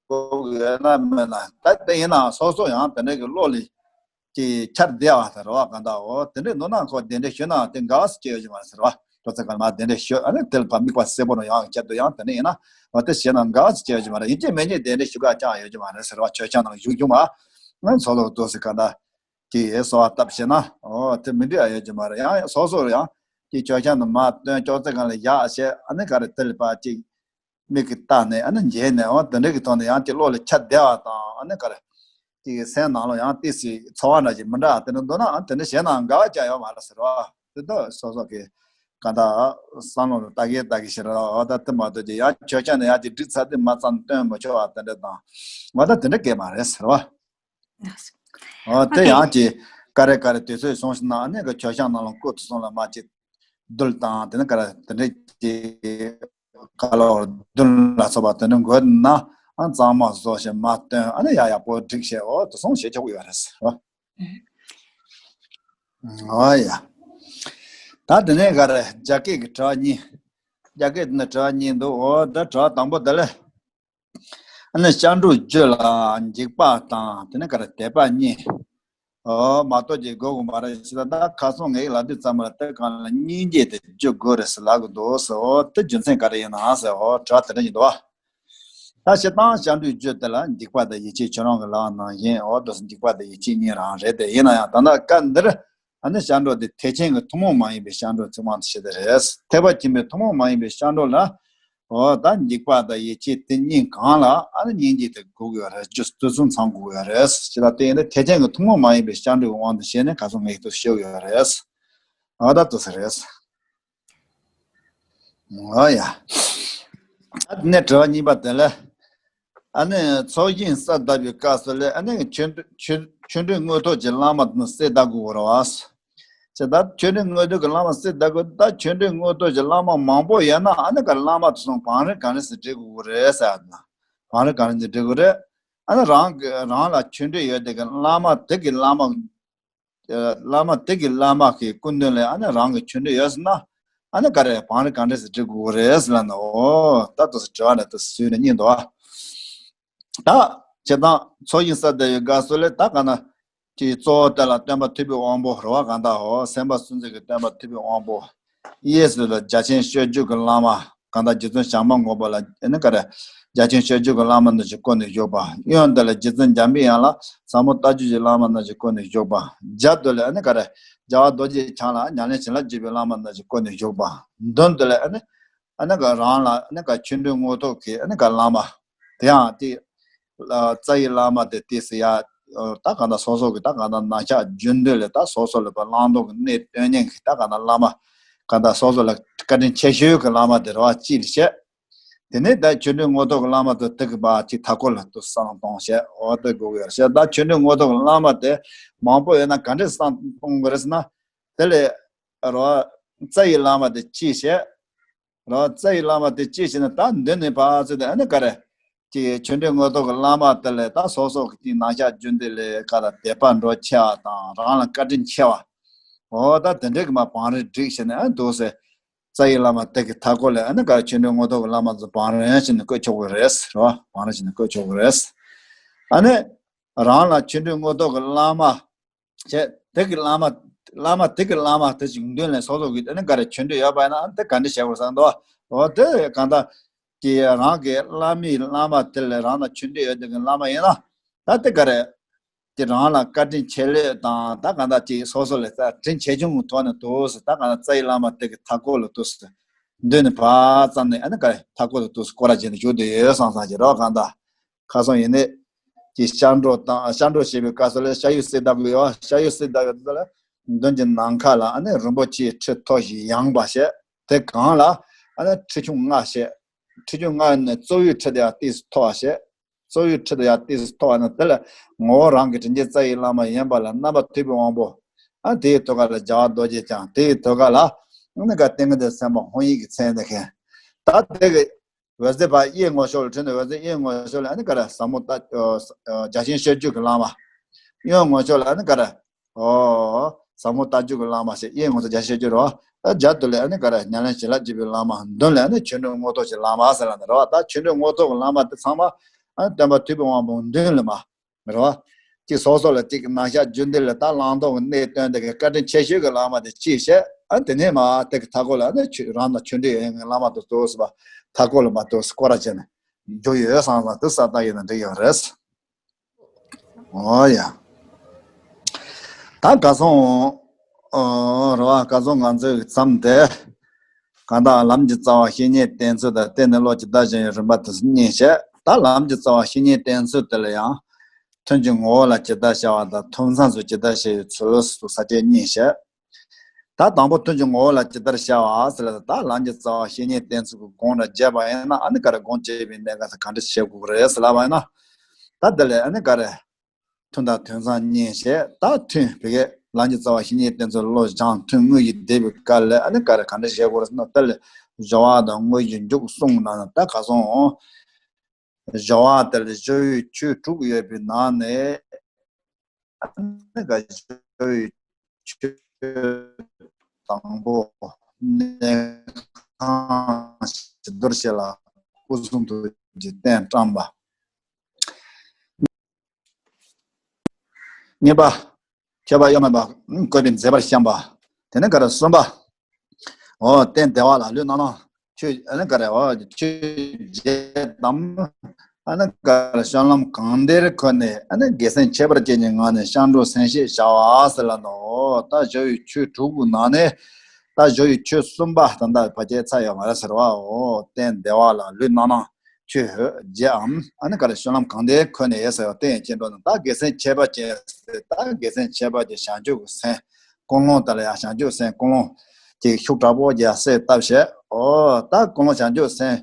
དགོས་ཀྱི་ཡོད་ན་མེད་ན། ད་དེ་ཡིན་ནའང་སོ་སོ་ཡང་དེ་འདྲ་གི་བློ་ལ་ཅིག་འཆར་བསྡད་པ་དང་རེད་བ། གང་ལྟར་འོ་དེ་འདྲ་འདུག་ན་ཁོ་གདན་འདྲེན་ཞུས་ནའང་དེ་འགལ་བ་ཅི་ཡོད་ཀྱི་མ་རེད་ཟེར་བ། ཅོག་ཙེ་གང་ལ་མར་གདན་འདྲེན་ཞུ་ཨ་ནི་དེ་ལ་ཕར་དམིགས་པ་གསལ་པོ་རང་ཡོང་ཡག་ཆེད་དུ་ཡང་དེ་འདྲ་ཡིན་ན། འོ་དེ་བྱས་ན་འགལ་བ་ཅི་ཡོད་ཀྱི་མ་རེད། ཡིན་གཅིག་མིན་གཅིག་གདན་འདྲེན་ཞུ་ག་ཅང་ཡོད་ཀྱི་མ་རེད་ཟེར་བ། མཆོད་བཤམས་ནང་བཞུགས་རྒྱུ་མ། ང་ཚོ་ལོག་ཏོག་ཙམ་ག་འདྲ་ཅིག་གསོལ་བ་བཏབ་བྱས་ན་འོ་དེ་མི་འགྲིག་ཨ་ཡོད་ཀྱི་མ་རེད། ཡང་སོ་སོར་ཡང་ཅིག་མཆོད་བཤམས་ནང་མར་བཏོན་ཅོག་ཙེ་གང་ལ་བཞག་བྱས་ཨ་ནི་ག་རེ་དེ་ལ་ཕར་ཅིག་མིག་གིས་བལྟས་ནས་ཨ་ནི་མཇལ་ནས་འོ་དེ་འདྲ་གི་ཐོག་ནས་ཡང་ཅིག་བློ་ལ་འཆར་བསྡད་པ་དང་ཨ་ནི་ག་རེ་ཅིག་སེམས་ནང་ལ་ཡང་ཏོག་ཙམ་ཚོར་བ་འདྲ་ཞིག་མི་འདྲ་དེ་འདྲ་འདུག་ན་ཨ་དེ་འདྲ་བྱས་ན་འགལ་བ་ཅང་ཡོད་མ་རེད་ཟེར་བ། དེ་དག་སོ་སོ་གི་གང་ལྟར་བསམ་བློ་ལ་བལྟ་གིན་བལྟ་གིན་ཞིག་རེད། འོ་ད་དེ་མ་གཏོགས་ཀྱི་ཡང་མཆོད་བཤམས་ནས་ཡང་ཅིག་སྒྲིག་ཚར་དུས་མར་ཙམ་བཏོན་མི་ཆོག་པ་དེ་འདྲ་དང་། འོ་ད་དེ་འདྲ་གང་ཡང་མ་རེད་ཟེར་བ། འོ་དེ་ཡང་ཅིག་ག་རེ་ག་རེ་དུས་ཚོད་སོང་ཞིག་ན་ཨ་ནི་གི་མཆོད་བཤམས་ནང་ལ་སྐུ་དེ་ཚོ་ལ་མར་ཅིག་རྡུལ་དང་དེ་ནི་ག་རེ་དེ་འདྲ་ཅིག་ག་ལོར་རྡུལ་ལ་སོགས་པ་དེ་འདྲ་དགོས་ན་ཨ་གཙང་མ་བཟོ་ཞིག་མར་བཏོན་ཨ་ནི་ཡག་ཡག་པོ་སྒྲིག་བྱས་འོ་དེ་སོང་བྱེད་ཆོག་གི་ཡོད་རེད་ཟེར་བ། འོ་ཡ། ད་དེ་ནས་ག་རེ་རྒྱ་སྐད་ཀྱི་དྲི་བ་གཉིས། རྒྱ་སྐད་དེ་ནས་དྲི་བ་གཉིས་འདུག་འོ་ད་དྲི་བ་དང་པོ་དེ་ལ། ཨ་ནི་སྐྱབས་འགྲོའི་རྒྱུད་ལ་འཇིགས་པ་དང་དེ་ནས་ག་རེ་དད་པ་གཉིས། འོ་མ་གཏོགས་ཀྱི་དགོས་དགོས་མ་རེད་ཟེར། ད་ཁ་སང་ངས་ལབ་དུས་ཙམ་པ་ལ་དེ་གང་ལ་སྙིང་རྗེ་དེ་རྒྱུད་དགོས་རེད་ཟེར་ལབ་གི་འདུག་ཟེར། འོ་དེ་རྒྱུ་མཚན་ག་རེ་ཡིན་ནམ་ཟེར། འོ་དྲི་བ་དེ་འདྲ་ཡིན་འདུག་བ། ད་སྤྱིར་བཏང་སྐྱབས་འགྲོའི་རྒྱུད་དེ་ལ་འཇིགས་པ་དང་ཡིད་ཆེས་ཁྱེད་རང་གི་ལབ་ནང་བཞིན་འོ་དེ་འཇིགས་པ་དང་ཡིད་ཆེས་གཉིས་རང་རེད་དེ། ཡིན་ན་ཡང་ད་ལྟ་སྐབས་འདིར་ཨ་ནི་སྐྱབས་འགྲོ་དེ་ཐེག་ཆེན་གྱི་ཐུན་མོང་མ་ཡིན་པའི་སྐྱབས་འགྲོ་ཚུལ་དབང་དུ་བྱས་ཏེ་རེད། ཐེག་པ་ཆེན་པོའི་ཐུན་མོང་མ་ཡིན་པའི་སྐྱབས་འགྲོ་ལ། འོ་ད་འཇིགས་པ་དང་ཡིད་ཆེས་དེ་གཉིས་གང་ལ་ཨ་ནི་སྙིང་རྗེ་དེ་དགོས་ཀྱི་ཡོད་རེད། རྒྱུ་དུས་གསུམ་ཚང་དགོས་ཀྱི་ཡོད་རེད། ཅི་ལ་བརྟེན་ནས་ཐེག་ཆེན་གྱི་ཐུན་མོང་མ་ཡིན་པའི་སྐྱབས་འགྲོའི་དབང་དུ་བྱས་ནས་ཁ་སང་ངས་དུ་ཞུ་ཡོད་རེད། འོ་ད་དུ་ཟེར་རེད། འོ་ཡ། ད་དེ་ནས་དྲི་བ་གཉིས་པ་དེ་ལ། ཨ་ནི་ཚོགས་ཞིང་གསལ་གདབ་པའི་སྐབས་སུ་ལས་ཨ་ནི་ཆོས་ཆོས་ཆོས་འབྲེལ་དངོས་ཐོབ་ཀྱི་བླ་མ་དེ་གསལ་གདབ་དགོས་རེད་བ། ཅེས་ད་ཆོས་འབྲེལ་དངོས་ཐོབ་ཀྱི་བླ་མ་གསལ་གདབ་དགོས། ད་ཆོས་འབྲེལ་དངོས་ཐོབ་ཀྱི་བླ་མ་མང་པོ་ཡོད་ན་ཨ་ནི་ག་བླ་མ་དེ་ཚོ་བང་རིམ་གང་རེད་ཟེར་འབྲི་དགོས་རེད་ཟེར་ན། བང་རིམ་གང་རེད་ཟེར་འབྲི་དགོས་རེད། ཨ་ནི་རང་གི་རང་ལ་ཆོས་འབྲེལ་ཡོད་དེ་གི་བླ་མ་དེ་གི་བླ་མ། བླ་མ་དེ་གི་བླ་མ་གི་སྐུ་མདུན་ལ་ཨ་ནི་རང་གི་ཆོས་འབྲེལ་ཡོད་ཟེར་ན། ཨ་ནི་ག་རེ་བང་རིམ་གང་རེད་ཟེར་འབྲི་དགོས་རེད་ཟེར་ལབ་ན། འོ་ད་དུ་དྲི་བ་འདྲ་དུ་བཟོས་ནས་སྙིང་འདོགས། ད་བྱེད་སྟངས་ཚོགས་ཞིང་གསལ་གདབ་པའི་སྐབས་སུ་ལས་ད་ག་ན། ཀྱི་གཙོ་བོ་དེ་ལ་སྟོན་པ་ཐུབ་པའི་དབང་པོ་རེད་བ། གང་ལྟར་འོ་སེམས་དཔའ་སུམ་བརྩེགས་ཀྱི་སྟོན་པ་ཐུབ་པའི་དབང་པོ། གཡས་སུ་ལ་རྒྱ་ཆེན་སྤྱོད་བརྒྱུད་ཀྱི་བླ་མ། གང་ལྟར་རྗེ་བཙུན་བྱམས་པ་མགོན་པོ་ལ་ཨ་ནི་ག་རེ། རྒྱ་ཆེན་སྤྱོད་བརྒྱུད་ཀྱི་བླ་མ་རྣམས་ཀྱི་སྐུ་ནས་བཞུགས་པ། གཡོན་དེ་ལ་རྗེ་བཙུན་འཇམ་པའི་དབྱངས་ལ་ཟབ་མོ་ལྟ་བརྒྱུད་ཀྱི་བླ་མ་རྣམས་ཀྱི་སྐུ་ནས་བཞུགས་པ། རྒྱབ་དེ་ལ་ཨ་ནི་ག་རེ། རྒྱལ་བ་རྡོ་རྗེ་འཆང་ལ་ཉམས་ལེན་བྱིན་རླབས་བརྒྱུད་པའི་བླ་མ་རྣམས་ཀྱི་སྐུ་ནས་བཞུགས་པ། མདུན་དེ་ལ་ཨ་ནི། ཨ་ནི་ག་རང་ལ་ཨ་ནི་ག་ཆོས་འབྲེལ་དངོས་ཐོབ་ཀྱི་ཨ་ནི་ག་བླ་མ། དེ་ཡང་དེ་རྩ་བའི་བླ་མ་དེ་ཏོག་ཙམ་ཡ། ད་གང་ལྟར་སོ་སོ་གི་ད་གང་ལྟར་ན་ཆ་རྒྱུན་ལྡན་ལ་ད་སོ་སོ་ལ་བླང་དོར་གྱི་གནས་སྟོན་མཁན་གྱི་ད་གང་ལྟར་བླ་མ། གང་ལྟར་སོ་སོ་ལ་བཀའ་དྲིན་ཆེ་ཤོས་ཀྱི་བླ་མ་དེ་རེད་བ། གཅིག་བྱས། དེ་ནས་ད་ཆོ་འཕྲུལ་དངོས་ཐོབ་ཀྱི་བླ་མ་དེ་དེ་གི་བ་གཅིག་མཐའ་སྐོར་ལ་ཏོག་ཙམ་བསམ་བློ་གཏོང་བྱས། འོ་དེ་དགོས་ཀྱི་ཡོད་རེད། བྱས་ད་ཆོ་འཕྲུལ་དངོས་ཐོབ་ཀྱི་བླ་མ་དེ་མང་པོ་ཡོད་ན་ག་འདྲས་བསམ་བློ་གཏོང་དགོས་རེད་ཟེར་ན། དེ་ལས་རོ། རྩ་བའི་བླ་མ་དེ་གཅིག་བྱས། རོ། རྩ་བའི་བླ་མ་དེ་གཅིག་བྱས་ནས་ད་མདུན་ནས་ཕར་ཚུར་དེ་ཨ་ནི་ག་རེ། ཀྱི་ཆོ་འཕྲུལ་དངོས་ཐོབ་ཀྱི་བླ་མ་དེ་ལས་ད་སོ་སོ་གི་ཅིག་ན་ཆ་རྒྱུན་ལྡན་ལ་ག་ལ་དད་པ་འགྲོ་ཆེ་བ་དང་རང་ལ་བཀའ་དྲིན་ཆེ་བ། འོ་ད་དེ་འདྲས་ཀྱི་མ་བང་རིམ་བསྒྲིགས་བྱས་ནས་ཨ་འདུག་སེ། རྩ་བའི་བླ་མ་དེ་གི་མཐའ་སྐོར་ལ་ཨ་ནི་ག་རེ་ཆོ་འཕྲུལ་དངོས་ཐོབ་ཀྱི་བླ་མ་ཚོ་བང་རིམ་བྱས་ནས་བཀོད་ཆོག་གི་རེད་རོ། བང་རིམ་བྱས་ནས་བཀོད་ཆོག་གི་རེད། ཨ་ནི་རང་ལ་ཆོ་འཕྲུལ་དངོས་ཐོབ་ཀྱི་བླ་མ། བྱས། དེ་གི་བླ་མ། བླ་མ་དེ་གི་བླ་མ་དེ་ཞིག་མདུན་ལ་སོ་སོ་གི་ཨ་ནི་ག་རེ་ཆོ་འཕྲུལ་ཡོད་པ་ཡིན་ན་ཨ་ནི་དེ་ག་འདྲ་བྱེད་དགོས་བསམ་འདུག་འོ་དེ་གང་ལྟར་གྱི་རང་གི་བླ་མའི་བླ་མ་དེ་ལ་རང་ལ་ཆོ་འཕྲུལ་ཡོད་དེ་གི་བླ་མ་ཡིན་ན། ད་དེ་ག་རེ། དེ་རང་ལ་བཀའ་དྲིན་ཆེ་ལོས་དང་ད་གང་ལྟར་ཅིག་སོ་སོ་ལ་ད་དྲིན་ཆེ་ཆུང་གི་ཐོག་ནས་འདུག་སེ་ད་གང་ལྟར་རྩ་བའི་བླ་མ་དེ་གི་མཐའ་སྐོར་ལ་འདུག་སེ། མདུན་ནས་ཕར་ཙམ་ནས་ཨ་ནི་ག་རེ་མཐའ་སྐོར་ལ་འདུག་སེ་སྐོར་ར་བྱས་ནས་བཞུགས་བསྡད་ཡོད་བསམ་བསམ་གྱི་རོ། གང་ལྟར། ཁ་སང་ཡིན་ནས། ཀྱི་ཤར་འགྲོ་དང་ཤར་འགྲོ་བྱེད་པའི་སྐབས་སུ་ལ་ཤ་ཡུལ་གསེར་བརྡབས་ཀྱི་ཡོད། ཤ་ཡུལ་གསེར་བརྡབས་ཀྱི་ལ་མདུན་གྱི་ནམ་མཁའ་ལ་ཨ་ནི་རིན་པོ་ཆེའི་ཁྲི་མཐོ་ཞིང་ཡངས་པ་བྱས། དེ་གང་ལ་ཨ་ནི་ཁྲི་ཆུང་ལྔ་བྱས། ཁྲི་ཆུང་ལྔ་ནས་གཙོ་བོའི་ཁྲི་དེ་ཡང་ཏོག་ཙམ་མཐོ་བ་བྱས། གཙོ་བོའི་ཁྲི་དེ་ཡང་ཏོག་ཙམ་མཐོ་བ་ནི་དེ་ལ་ངོ་བོ་རང་གི་དྲིན་ཅན་རྩ་བའི་བླ་མ་ཡིན་པ་ལ་རྣམ་པ་ཐོས་པའི་དབང་པོ། ཨ་དེའི་ཐོག་ཁ་ལ་རྒྱལ་བ་རྡོ་རྗེ་འཆང་། དེའི་ཐོག་ཁ་ལ་ཨ་ནི་ག་ཏིང་ངེ་འཛིན་སེམས་དཔའ་ཧཱུྃ་ཡིག་གི་མཚན་དེ་མཁན། ད་དེ་གི། འོད་ཟེར་ཕར་གཡས་ངོས་ཕྱོགས་ལ་འཕྲོས་ནས་འོད་ཟེར་གཡོན་ངོས་ཕྱོགས་ལ་ཨ་ནི་ག་རེ་ཟབ་མོ་ལྟ་ཨ་རྒྱ་ཆེན་སྤྱོད་བརྒྱུད་ཀྱི་བླ་མ། གཡོན་ངོས་ཕྱོགས་ལ་ཨ་ནི་ག་རེ། ཨོ། ཟབ་མོ་ལྟ་བརྒྱུད་ཀྱི་བླ་མ་ཞེས་གཡས་ངོས་སུ་རྒྱ་ཆེན་སྤྱོད་བརྒྱུད་རོ། ཨ་རྒྱབ་ཏུ་ལ་ཨ་ནི་ག་རེ་ཉམས་ལེན་བྱིན་རླབས་བརྒྱུད་པའི་བླ་མ། མདུན་ལ་ཨ་ནི་ཆོ་འཕྲུལ་དངོས་ཐོབ་ཀྱི་བླ་མ་ཟེར་ལ་ནི་རོ། ད་ཆོ་འཕྲུལ་དངོས་ཐོབ་ཀྱི་བླ་མ་དེ་ཚང་མ་ཨ་ནི་སྟོན་པ་ཐུབ་པའི་དབང་པོ་མདུན་ལ་མ། རེད་བ། གཅིག་སོ་སོ་ལ་གཅིག་ན་ཤ་རྒྱུན་ལྡན་ལ་ད་བླང་དོར་གྱི་གནས་སྟོན་དེ་གི་བཀའ་དྲིན་ཆེ་ཤོས་ཀྱི་བླ་མ་དེ་གཅིག་བྱས། ཨ་དེ་ནས་མ་དེ་གི་མཐའ་སྐོར་ལ་ཨ་ནི་ཆོས་རང་དང་ཆོ་འཕྲུལ་ཡོད་མཁན་བླ་མ་དེ་ཚོ་ཟེར་བ་མཐའ་སྐོར་ལ་མ་དེ་སྐོར་ར་བྱས་ནས་འཇུག་ཡོད་བསམ་བསམ་དེ་ས་ད་ཡིན་ན་འགྲིག་ཡོད་རེད། ཨོ་ཡ། ད་ག་སོང་། ཨོ་རེད་བ། ག་སོང་ང་ཚོའི་མཚམས་དེ། གང་དག་ལམ་གྱི་རྩ་བ་བཤེས་གཉེན་བསྟེན་ཚུལ་དང་བསྟེན་ནས་བློ་ཇི་ལྟར་ཞིག་ཡོད་རིམ་པ་དེ་ཚོ་གཉིས་བཤད། ད་ལམ་གྱི་རྩ་བ་བཤེས་གཉེན་བསྟེན་ཚུལ་དེ་ལ་ཡང་། ཐུན་གྱི་ངོ་བོ་ལ་ཇི་ལྟར་ཤར་བ་དང་ཐུན་མཚམས་སུ་ཇི་ལྟར་ཤར་བའི་ཚུལ་སོགས་ས་བཅད་གཉིས་བཤད། ད་དང་པོ་ཐུན་གྱི་ངོ་བོ་ལ་ཇི་ལྟར་ཤར་བ་ཟེར་ལ་ད་ལམ་གྱི་རྩ་བ་བཤེས་གཉེན་བསྟེན་ཚུལ་གྱི་དགོངས་དག་བརྒྱབ་པ་ཡིན་ན་ཨ་ནི་ག་རེ་དགོངས་བཅས་པའི་གནས་སྐབས་སུ་ག་འདྲ་བྱེད་དགོས་ཀྱི་རེད་ཟེར་ལབ་པ་ཡིན་ན། ད་དེ་ལས་ཨ་ནི་ག་རེ། ཐུན་དང་ཐུན་མཚམས་གཉིས་བཤད། ད་ཐུན་བི་གའི་ལམ་གྱི་རྩ་བ་བཤེས་གཉེན་བསྟེན་ཚུལ་བློ་སྦྱང་ཐུན་དངོས་ཀྱི་བསྡད་པའི་སྐབས་ལ་ཨ་ནི་ག་རེ་ག་འདྲ་བྱེད་དགོས་རེད་ཟེར་ན། དེ་ལས་སྦྱོར་བ་དང་དངོས་ཀྱི་མཇུག་གསུམ་ནང་ན་ད་ག་སོང་། སྦྱོར་བ་དེ་ལ་སྦྱོར་བའི་ཆོས་དྲུག་ཡོད་པའི་ནང་ནས་ཨ་ནི་ག་སྦྱོར་བའི་ཆོས་དང་པོ་གནས་ཁང་བྱི་དོར་བྱེད་ལ་སྐུ་གསུང་ཐུགས་ཀྱི་རྟེན་བཀྲམ་པ། གཉིས་པ། ཁྱད་པར་གཡོ་མེད་པ། བཀོད་པའི་མཛེས་པར་བཤམས་པ། དེ་ནས་ག་རེ་གསུམ་པ། འོ་རྟེན་བདེ་བ་ལ་ལུས་རྣམ་སྣང་། ཆོས་ཨ་ནི་ག་རེ་འོ་ཆོས་བརྒྱད་དམ། ཨ་ནི་ག་རེ་བཤམས་ལམ་གང་བདེར་འཁོད་ནས་ཨ་ནི་དགེ་མཚན་ཁྱད་པར་ཅན་གྱི་ངང་ནས་སྐྱབས་འགྲོ་གསན་བཞེས་བྱ་བ་ཟེར་ལ་ནོ། ད་སྦྱོར་བའི་ཆོས་དྲུག་གི་ནང་ནས་ད་སྦྱོར་བའི་ཆོས་གསུམ་པ་ད་ལྟ་བར་ཆད་ཚར་ཡོད་མ་རེད་ཟེར་བའོ། རྟེན་བདེ་བ་ལ་ལུས་རྣམ་སྣང་། ཆོས་བརྒྱད་འམ། ཨ་ནི་ག་རེ་བཤམས་ལམ་གང་བདེར་འཁོད་ནས་ཟེར་བ་དེ་ཡང་སྐྱེ་འགྲོ་ན་ད་དགེ་མཚན་ཁྱད་པར་ཅན་ཟེར། ད་དགེ་མཚན་ཁྱད་པར་ཅན་བྱང་ཆུབ་ཀྱི་སེམས། ཀུན་སློང་དེ་ལ་ཡང་བྱང་ཆུབ་སེམས་ཀུན་སློང་གི་ཤུགས་དྲག་པོ་རྒྱག་གསལ་བཏབ་བྱས། ཨོ་ད་ཀུན་སློང་བྱང་ཆུབ་སེམས་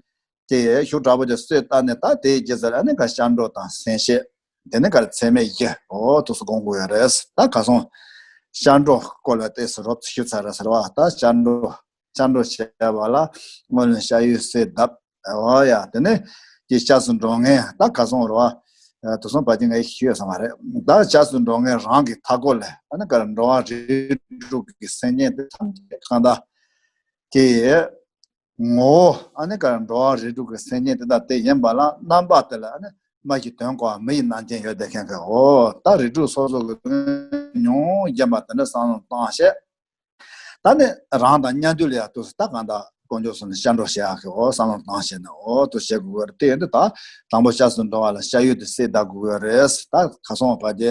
ཀྱི་ཤུགས་དྲག་པོ་རྒྱག་གསལ་བཏབ་ནས་ད་དེའི་རྗེས་སུ་ཨ་ནི་ག་སྐྱབས་འགྲོ་དང་གསན་བཞེས། དེ་ནི་ག་རེ་ཚད་མེད་བཞི། ཨོ་དུས་སུ་སྒོམ་དགོས་ཡོད་རེད། ད་ག་སོང་། སྐྱབས་འགྲོ་སྐོར་ལ་ཏོག་ཙམ་རོབ་ཞུས་ཚར་རེད་ཟེར་བ། ད་སྐྱབས་འགྲོ་སྐྱབས་འགྲོ་བྱས་པ་ལ་སྔོན་ལ་ཤ་ཡུལ་གསེར་བརྡབས། ཨོ་ཡ་དེ་ནས་ཀྱི་སྐྱབས་སུ་འགྲོ་མཁན་ད་ག་སོང་རོ། དུས་སོང་བ་ཅིག་ངས་ཞུས་ཡོད་ས་མ་རེད། ད་སྐྱབས་སུ་འགྲོ་མཁན་རང་གི་མཐའ་སྐོར་ལ་ཨ་ནི་ག་རེ་འགྲོ་བ་རིགས་དྲུག་གི་སེམས་ཅན་དེ་ཐམས་ཅད་གང་ལྟར་གྱི་ངོ་བོ་ཨ་ནི་ག་རེ་འགྲོ་བ་རིགས་དྲུག་གི་སེམས་ཅན་དེ་དག་དེ་ཡིན་པ་ལ་རྣམ་པ་དེ་ལ་ཨ་ནི་མ་གི་དོན་གོ་བ་མི་ཡི་རྣམ་མཁྱེན་ཡོད་དེ་མཁན་གྱི་འོ་ད་རིགས་དྲུག་སོ་སོ་གི་མྱོང་ཡིན་པ་དེ་འདྲ་བསམ་བློ་བཏང་བྱས། ད་ནི་རང་དང་མཉམ་དུ་ལ་ཡ་དུ་ད་གང་ལྟར་དཀོན་མཆོག་གསུམ་ལ་སྐྱབས་འགྲོ་བྱེད་ཡག་གི་འོ་བསམ་བློ་བཏང་བྱས་ནས་འོ་དུ་བྱེད་དགོས་ཀྱི་རེད། དེ་ཡིན་དུས་ད་དང་པོ་སྐྱབས་སུ་འགྲོ་བ་ལ་ཤ་ཡུལ་དུ་གསེར་བརྡབ་དགོས་ཀྱི་རེད། ད་ཁ་སང་བ་དེ་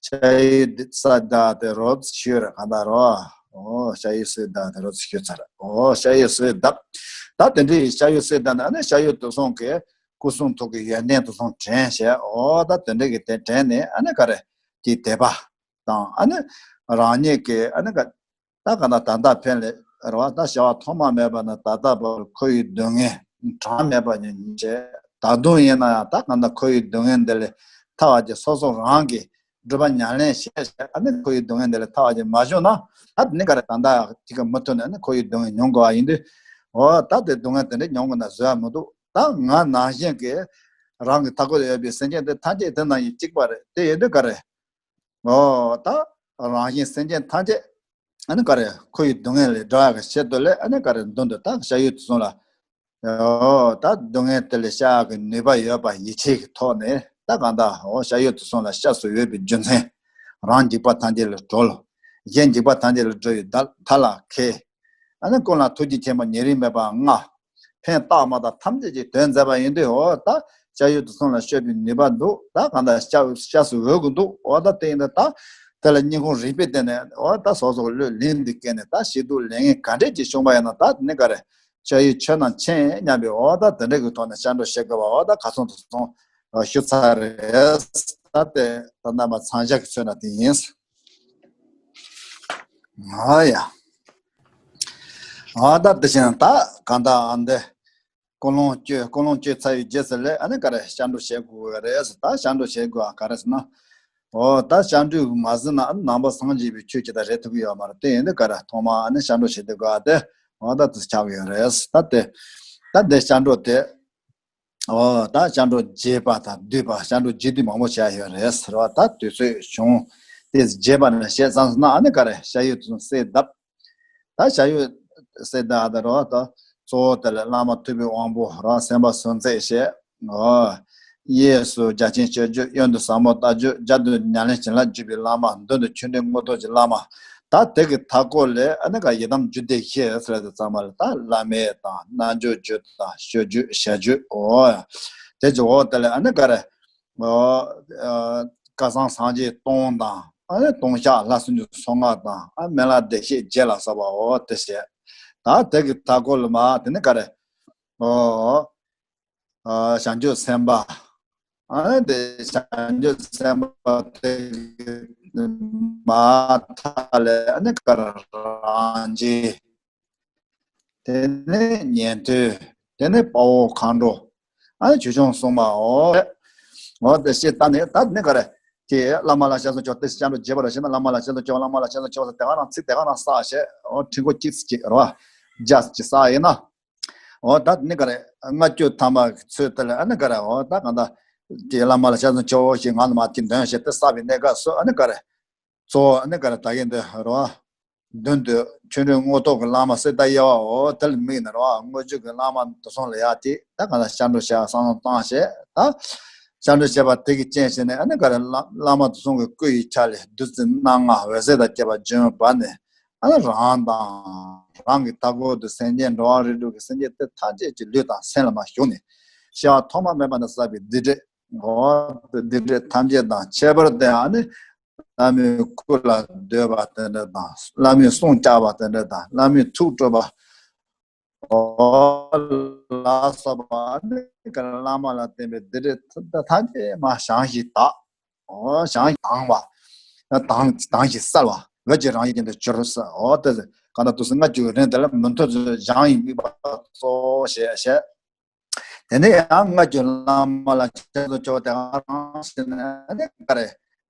ཤ་ཡུལ་དུ་ས་བརྡབས་ཏེ་རོབ་ཞུས་རེད་གང་ལྟར་རོ། འོ་ཤ་ཡུལ་གསེར་བརྡབས་ཏེ་རོབ་ཞུས་ཚར། འོ་ཤ་ཡུལ་གསེར་བརྡབས། ད་དེ་འདྲའི་ཤ་ཡུལ་གསེར་བརྡབས་ན་ནི་ཤ་ཡུལ་དུ་སོང་གི་སྐུ་གསུང་ཐུགས་ཀྱི་ཡོན་ཏན་དུ་སོང་དྲན་བྱས། འོ་ད་དེ་འདྲ་གི་དེ་དྲན་ནས་ཨ་ནི་ག་རེ་ཀྱི་དད་པ་དང་ཨ་ནི་རང་ཉིད་ཀྱི་ཨ་ནི་ག་ད་ག་ན་ད་ལྟ་ཕན་ལས་རེད་བ། ད་བྱ་བ་ཐོག་མ་མེད་པ་ནས་ད་ལྟ་བར་ཁོ་ཡི་སྡུག་བསྔལ་གྲངས་མེད་པ་ཉིད་བྱས། ད་དུང་ཡིན་ན་ཡང་ད་ག་ན་ཁོ་ཡི་སྡུག་བསྔལ་འདི་ལས་ཐར་བ་ཀྱི་སོ་སོ་རང་གི་སྒྲུབ་པ་ཉམས་ལེན་བྱས་བྱས་ཨ་ནི་ཁོ་ཡི་སྡུག་བསྔལ་འདི་ལས་ཐར་བ་ཅིག་མ་བྱུང་ན། ད་དེ་ནི་ག་རེ་ད་ལྟ་དེ་ག་མུ་མཐུད་ནས་ཨ་ནི་ཁོ་ཡི་སྡུག་བསྔལ་མྱོང་དགོས་པ་ཡིན་དུས། འོ་ད་དེ་སྡུག་བསྔལ་དེ་འདྲ་མྱོང་དགོས་ན་བཟོད་ཡ་མི་འདུག་ད་ང་ནང་བཞིན་གྱི་རང་གི་མཐའ་འཁོར་དུ་ཡོད་པའི་སེམས་ཅན་དེ་ཐམས་ཅད་དེ་ནང་བཞིན་གཅིག་པ་རེད། དེ་ཡིན་དུས་ག་རེ། འོ་ད་རང་བཞིན་སེམས་ཅན་ཐམས་ཅད་ཨ་ནི་ག་རེ་ཁོ་ཡི་སྡུག་བསྔལ་ལས་སྒྲོལ་ཡག་གི་ཆེད་དུ་ལས་ཨ་ནི་ག་རེ་མདུན་དུ་ད་ཤ་ཡུལ་དུ་སོང་ལ། ཨོ་ད་སྡུག་བསྔལ་དེ་ལས་བཤགས་ཡག་གི་ནུས་པ་ཡོད་པ་ཡིད་ཆེས་ཀྱི་ཐོག་ནས་ད་གང་ལྟར་འོ་ཤ་ཡུལ་དུ་སོང་ལ་སྐྱབས་སུ་འོས་པའི་རྒྱུ་མཚན། རང་འཇིགས་པ་ཐམས་ཅད་ལས་སྒྲོལ། གཞན་འཇིགས་པ་ཐམས་ཅད་ལས་སྒྲོལ་བའི་མཐའ་ལ་ཁེལ། ཨ་ནི་ཀུན་ལ་ཐུགས་རྗེ་ཆེན་པོ་ཉེ་རིང་མེད་པ་མངའ། ཕན་བཏགས་མ་བཏགས་ཐམས་ཅད་ཀྱི་དོན་མཛད་པ་ཡིན་དུས། འོ་ད་ཤ་ཡུལ་དུ་སོང་ལ་སྐྱོབ་པའི་ནུས་པ་འདུག་ད་གང་ལྟར་སྐྱབས་སྐྱབས་སུ་འོས་ཀྱི་འདུག་འོ་ད་དེ་ཡིན་དུས་ད་དེ་ལ་སྙིང་ཁུང་རུས་པའི་གཏིང་ནས་འོ་ད་སོ་སོ་གི་བློས་ལན་འདི་བཀལ་ནས་ད་ཞེ་སྡུག་ལས་ངན་ག་འདྲས་ཅིག་བྱུང་བ་ཡིན་ན་ད་དེ་ནི་ག་རེ། ཤ་ཡུལ་ཁྱོད་རྣམས་མཁྱེན་སྙམ་པའི་འོ་ད་དེ་འདྲ་གི་ཐོག་ནས་སྐྱབས་འགྲོ་བྱེད་དགོས་པ་འོ་ད་ཁ་ཚང་དུ་སོང་ཞུ་ཚར་རེད། ད་དེ་ད་རྣམ་པ་མཚན་ཞག་གི་ཚོད་ན་དེ་ཡིན། ཨ་ཡ། ཨ་ད་དེ་བཞིན་ད་གང་ལྟར་ཨ་འདི་ཀུན་སློང་བཅོས་ཀུན་སློང་བཅོས་ཚར་བའི་རྗེས་སུ་ལས་ཨ་ནི་ག་རེ་སྐྱབས་འགྲོ་བྱེད་དགོས་རེད། ད་སྐྱབས་འགྲོ་བྱེད་དགོས་ག་རེ་ཟེར་ན། འོ་ད་སྐྱབས་འགྲོ་མ་ཟིན་ན་ཨ་ནི་ནང་པ་སངས་རྒྱས་པའི་ཆོས་ཇི་ལྟར་རེད་ཐུབ་ཀྱི་ཡོད་མ་རེད། དེ་ཡིན་དུས་ག་རེ་ཐོག་མ་ཨ་ནི་སྐྱབས་འགྲོ་བྱེད་དུས་ག་དེ་འོ་ད་དེ་ཆགས་ཀྱི་ཡོད་རེད། ད་དེ་ད་དེ་སྐྱབས་འགྲོ་དེ། འོ་ད་སྐྱབས་འགྲོ་རྒྱས་པ་དང་བསྡུས་པ་སྐྱབས་འགྲོ་རྒྱས་བསྡུས་མང་པོ་བྱས་ཡོད་རེད་ཟེར་བ། ད་དུས་ཚོད་བྱུང་སྟེ་རྒྱས་པ་ནས་བཤད་ཙམ་ཟེར་ན་ཨ་ནི་ག་རེ་ཤ་ཡུལ་དུ་གསལ་གདབ། ད་ཤ་ཡུལ་གསལ་གདབ་ད་རོ་ད་གཙོ་བོ་དེ་ལ་བླ་མ་ཐུབ་པའི་དབང་པོ་རང་སེམས་དཔའ་སུམ་བརྩེགས་བཤད། འོ། གཡས་སུ་རྒྱ་ཆེན་སྤྱོད་བརྒྱུད། གཡོན་དུ་ཟབ་མོ་ལྟ་བརྒྱུད། རྒྱབ་ཏུ་ཉམས་ལེན་བྱིན་རླབས་བརྒྱུད་པའི་བླ་མ། མདུན་དུ་ཆོས་འབྲེལ་དངོས་ཐོབ་ཀྱི་བླ་མ། ད་དེ་གི་མཐའ་སྐོར་ལས་ཨ་ནི་ག་ཡི་དམ་རྒྱུད་སྡེ་བཞི་ཟེར་དུས་ཙམ་པ་ལ་ད་བླ་མེད་དང་རྣལ་འབྱོར་རྒྱུད་དང་སྤྱོད་རྒྱུད་ཞལ་རྒྱུད། འོ་ཡ། དེ་ཀྱི་འོག་དེ་ལ་ཨ་ནི་ག་རེ། འོ། ཨ། བསྐལ་བཟང་སངས་རྒྱས་སྟོང་དང་ཨ་ནི་ལྟུང་བཤགས་ལྷ་སུམ་ཅུ་སོ་ལྔ་དང་ཨ་སྨན་བླ་བདེ་གཤེགས་བརྒྱད་ལ་སོགས་པ་འོ་དེ་བཤད། ད་དེ་གི་མཐའ་སྐོར་ལ་མ་དེ་ནི་ག་རེ། འོ། ཨ། བྱང་ཆུབ་སེམས་དཔའ། ཨ་ནི་དེ་བྱང་ཆུབ་སེམས་དཔའ་དེ་གི་མ་མཐའ་ལས་ཨ་ནི་ག་རེ་རང་རྒྱལ། དེ་ནས་ཉན་ཐོས། དེ་ནས་དཔའ་བོ་མཁའ་འགྲོ། ཨ་ནི་ཆོས་སྐྱོང་སྲུང་མའོ། འོ་དེ་ཤེས་ད་ནི་ད་ནི་ག་རེ། དེ་བླ་མ་ལ་སྐྱབས་སུ་མཆིའོ། དེ་སྐྱབས་འགྲོ་རྒྱས་པ་ར་ཤེས་ན་བླ་མ་ལ་སྐྱབས་སུ་མཆིའོ། བླ་མ་ལ་སྐྱབས་སུ་མཆིའོ་ཟེར་དེ་ག་རང་ཚིག་དེ་ག་རང་བསགས་བྱས། འོ་ཕྲེང་སྐོར་གཅིག་གཅིག་རེད་བ། བརྒྱ་གཅིག་བསགས་ཡིན་ན། འོ་ད་ནི་ག་རེ། ལྔ་བཅུ་ཐམ་པ་གི་ཚུལ་དེ་ལ་ཨ་ནི་ག་རེ། འོ་ད་གང་ལྟར། དེ་བླ་མ་ལ་སྐྱབས་སུ་མཆིའོ་ཞེས་ང་ལ་མ་གཅིག་འདོན་བྱས་དེ་བསགས་པའི་གནས་སྐབས་སུ་ཨ་ནི་ག་རེ། གཙོ་བོ་ནི་ག་རེ་ད་གིན་འདི་རོ། མདུན་དུ་ཆོས་འབྲེལ་དངོས་ཐོབ་ཀྱི་བླ་མ་གསེར་རྟ་དབྱེ་བའོ་དེ་ལ་དམིགས་ནས་རོ། དངོས་བརྒྱུད་ཀྱི་བླ་མ་དེ་ཚོ་ལ་ཡ་དེ་ད་གང་ལ་སྐྱབས་འགྲོ་བྱ་བསམ་བློ་བཏང་བྱས་ད། སྐྱབས་འགྲོ་བྱས་པ་དེ་གི་རྐྱེན་བྱས་ནས་ཨ་ནི་ག་རེ་བླ་བླ་མ་དེ་ཚོ་གི་སྐུ་ཡི་ཆ་ལས་བདུད་རྩི་སྣ་ལྔ་འོད་ཟེར་དང་བཅས་པ་བྱོན་པ་ནས་ཨ་ནི་རང་དང་རང་གི་མཐའ་འཁོར་དུ་སེམས་ཅན་འགྲོ་བ་རིགས་དྲུག་གི་སེམས་ཅན་དེ་ཐམས་ཅད་ཀྱི་ལུས་དང་སེམས་ལ་མ་ཞུགས་ནས་སྐྱེ་བ་ཐོག་མ་མེད་པ་ནས་བསགས་པའི་སྡིག་སྒྲིབ། འོ་དེ་སྡིག་སྒྲིབ་ཐམས་ཅད་དང་ཁྱད་པར་དུ་ཨ་ནི། བླ་མའི་སྐུ་ལ་སྡོད་པ་དེ་འདྲ་དང་། བླ་མའི་གསུང་བཅར་བ་དེ་འདྲ་དང་། བླ་མའི་ཐུགས་སྤྲོ་བ། འོ་ལ་སོགས་པ་ཨ་ནི་ག་རེ་བླ་མ་ལ་བརྟེན་པའི་སྡིག་སྒྲིབ་ཐམས་ཅད་མ་བྱང་ཞིང་དག་འོ་བྱང་ཞིང་དྭངས་པ། དྭངས་དྭངས་ཤིང་གསལ་བ། འོད་ཀྱི་རང་བཞིན་ཅན་དུ་གྱུར་ཟེར། འོ་དེ་གང་ལྟར་དུས་སུ་ལྔ་བཅུ་གི་རིང་དེ་ལ་མུ་མཐུད་དུ་བྱང་བའི་དམིགས་པ་གཙོ་བོ་ཞེས་བཤད། དེ་ནས་ཡང་ལྔ་བཅུ་བླ་མ་ལ་སྐྱབས་སུ་མཆིའོ་དེ་ག་རང་ཞིག་ནས་ནི་ག་རེ།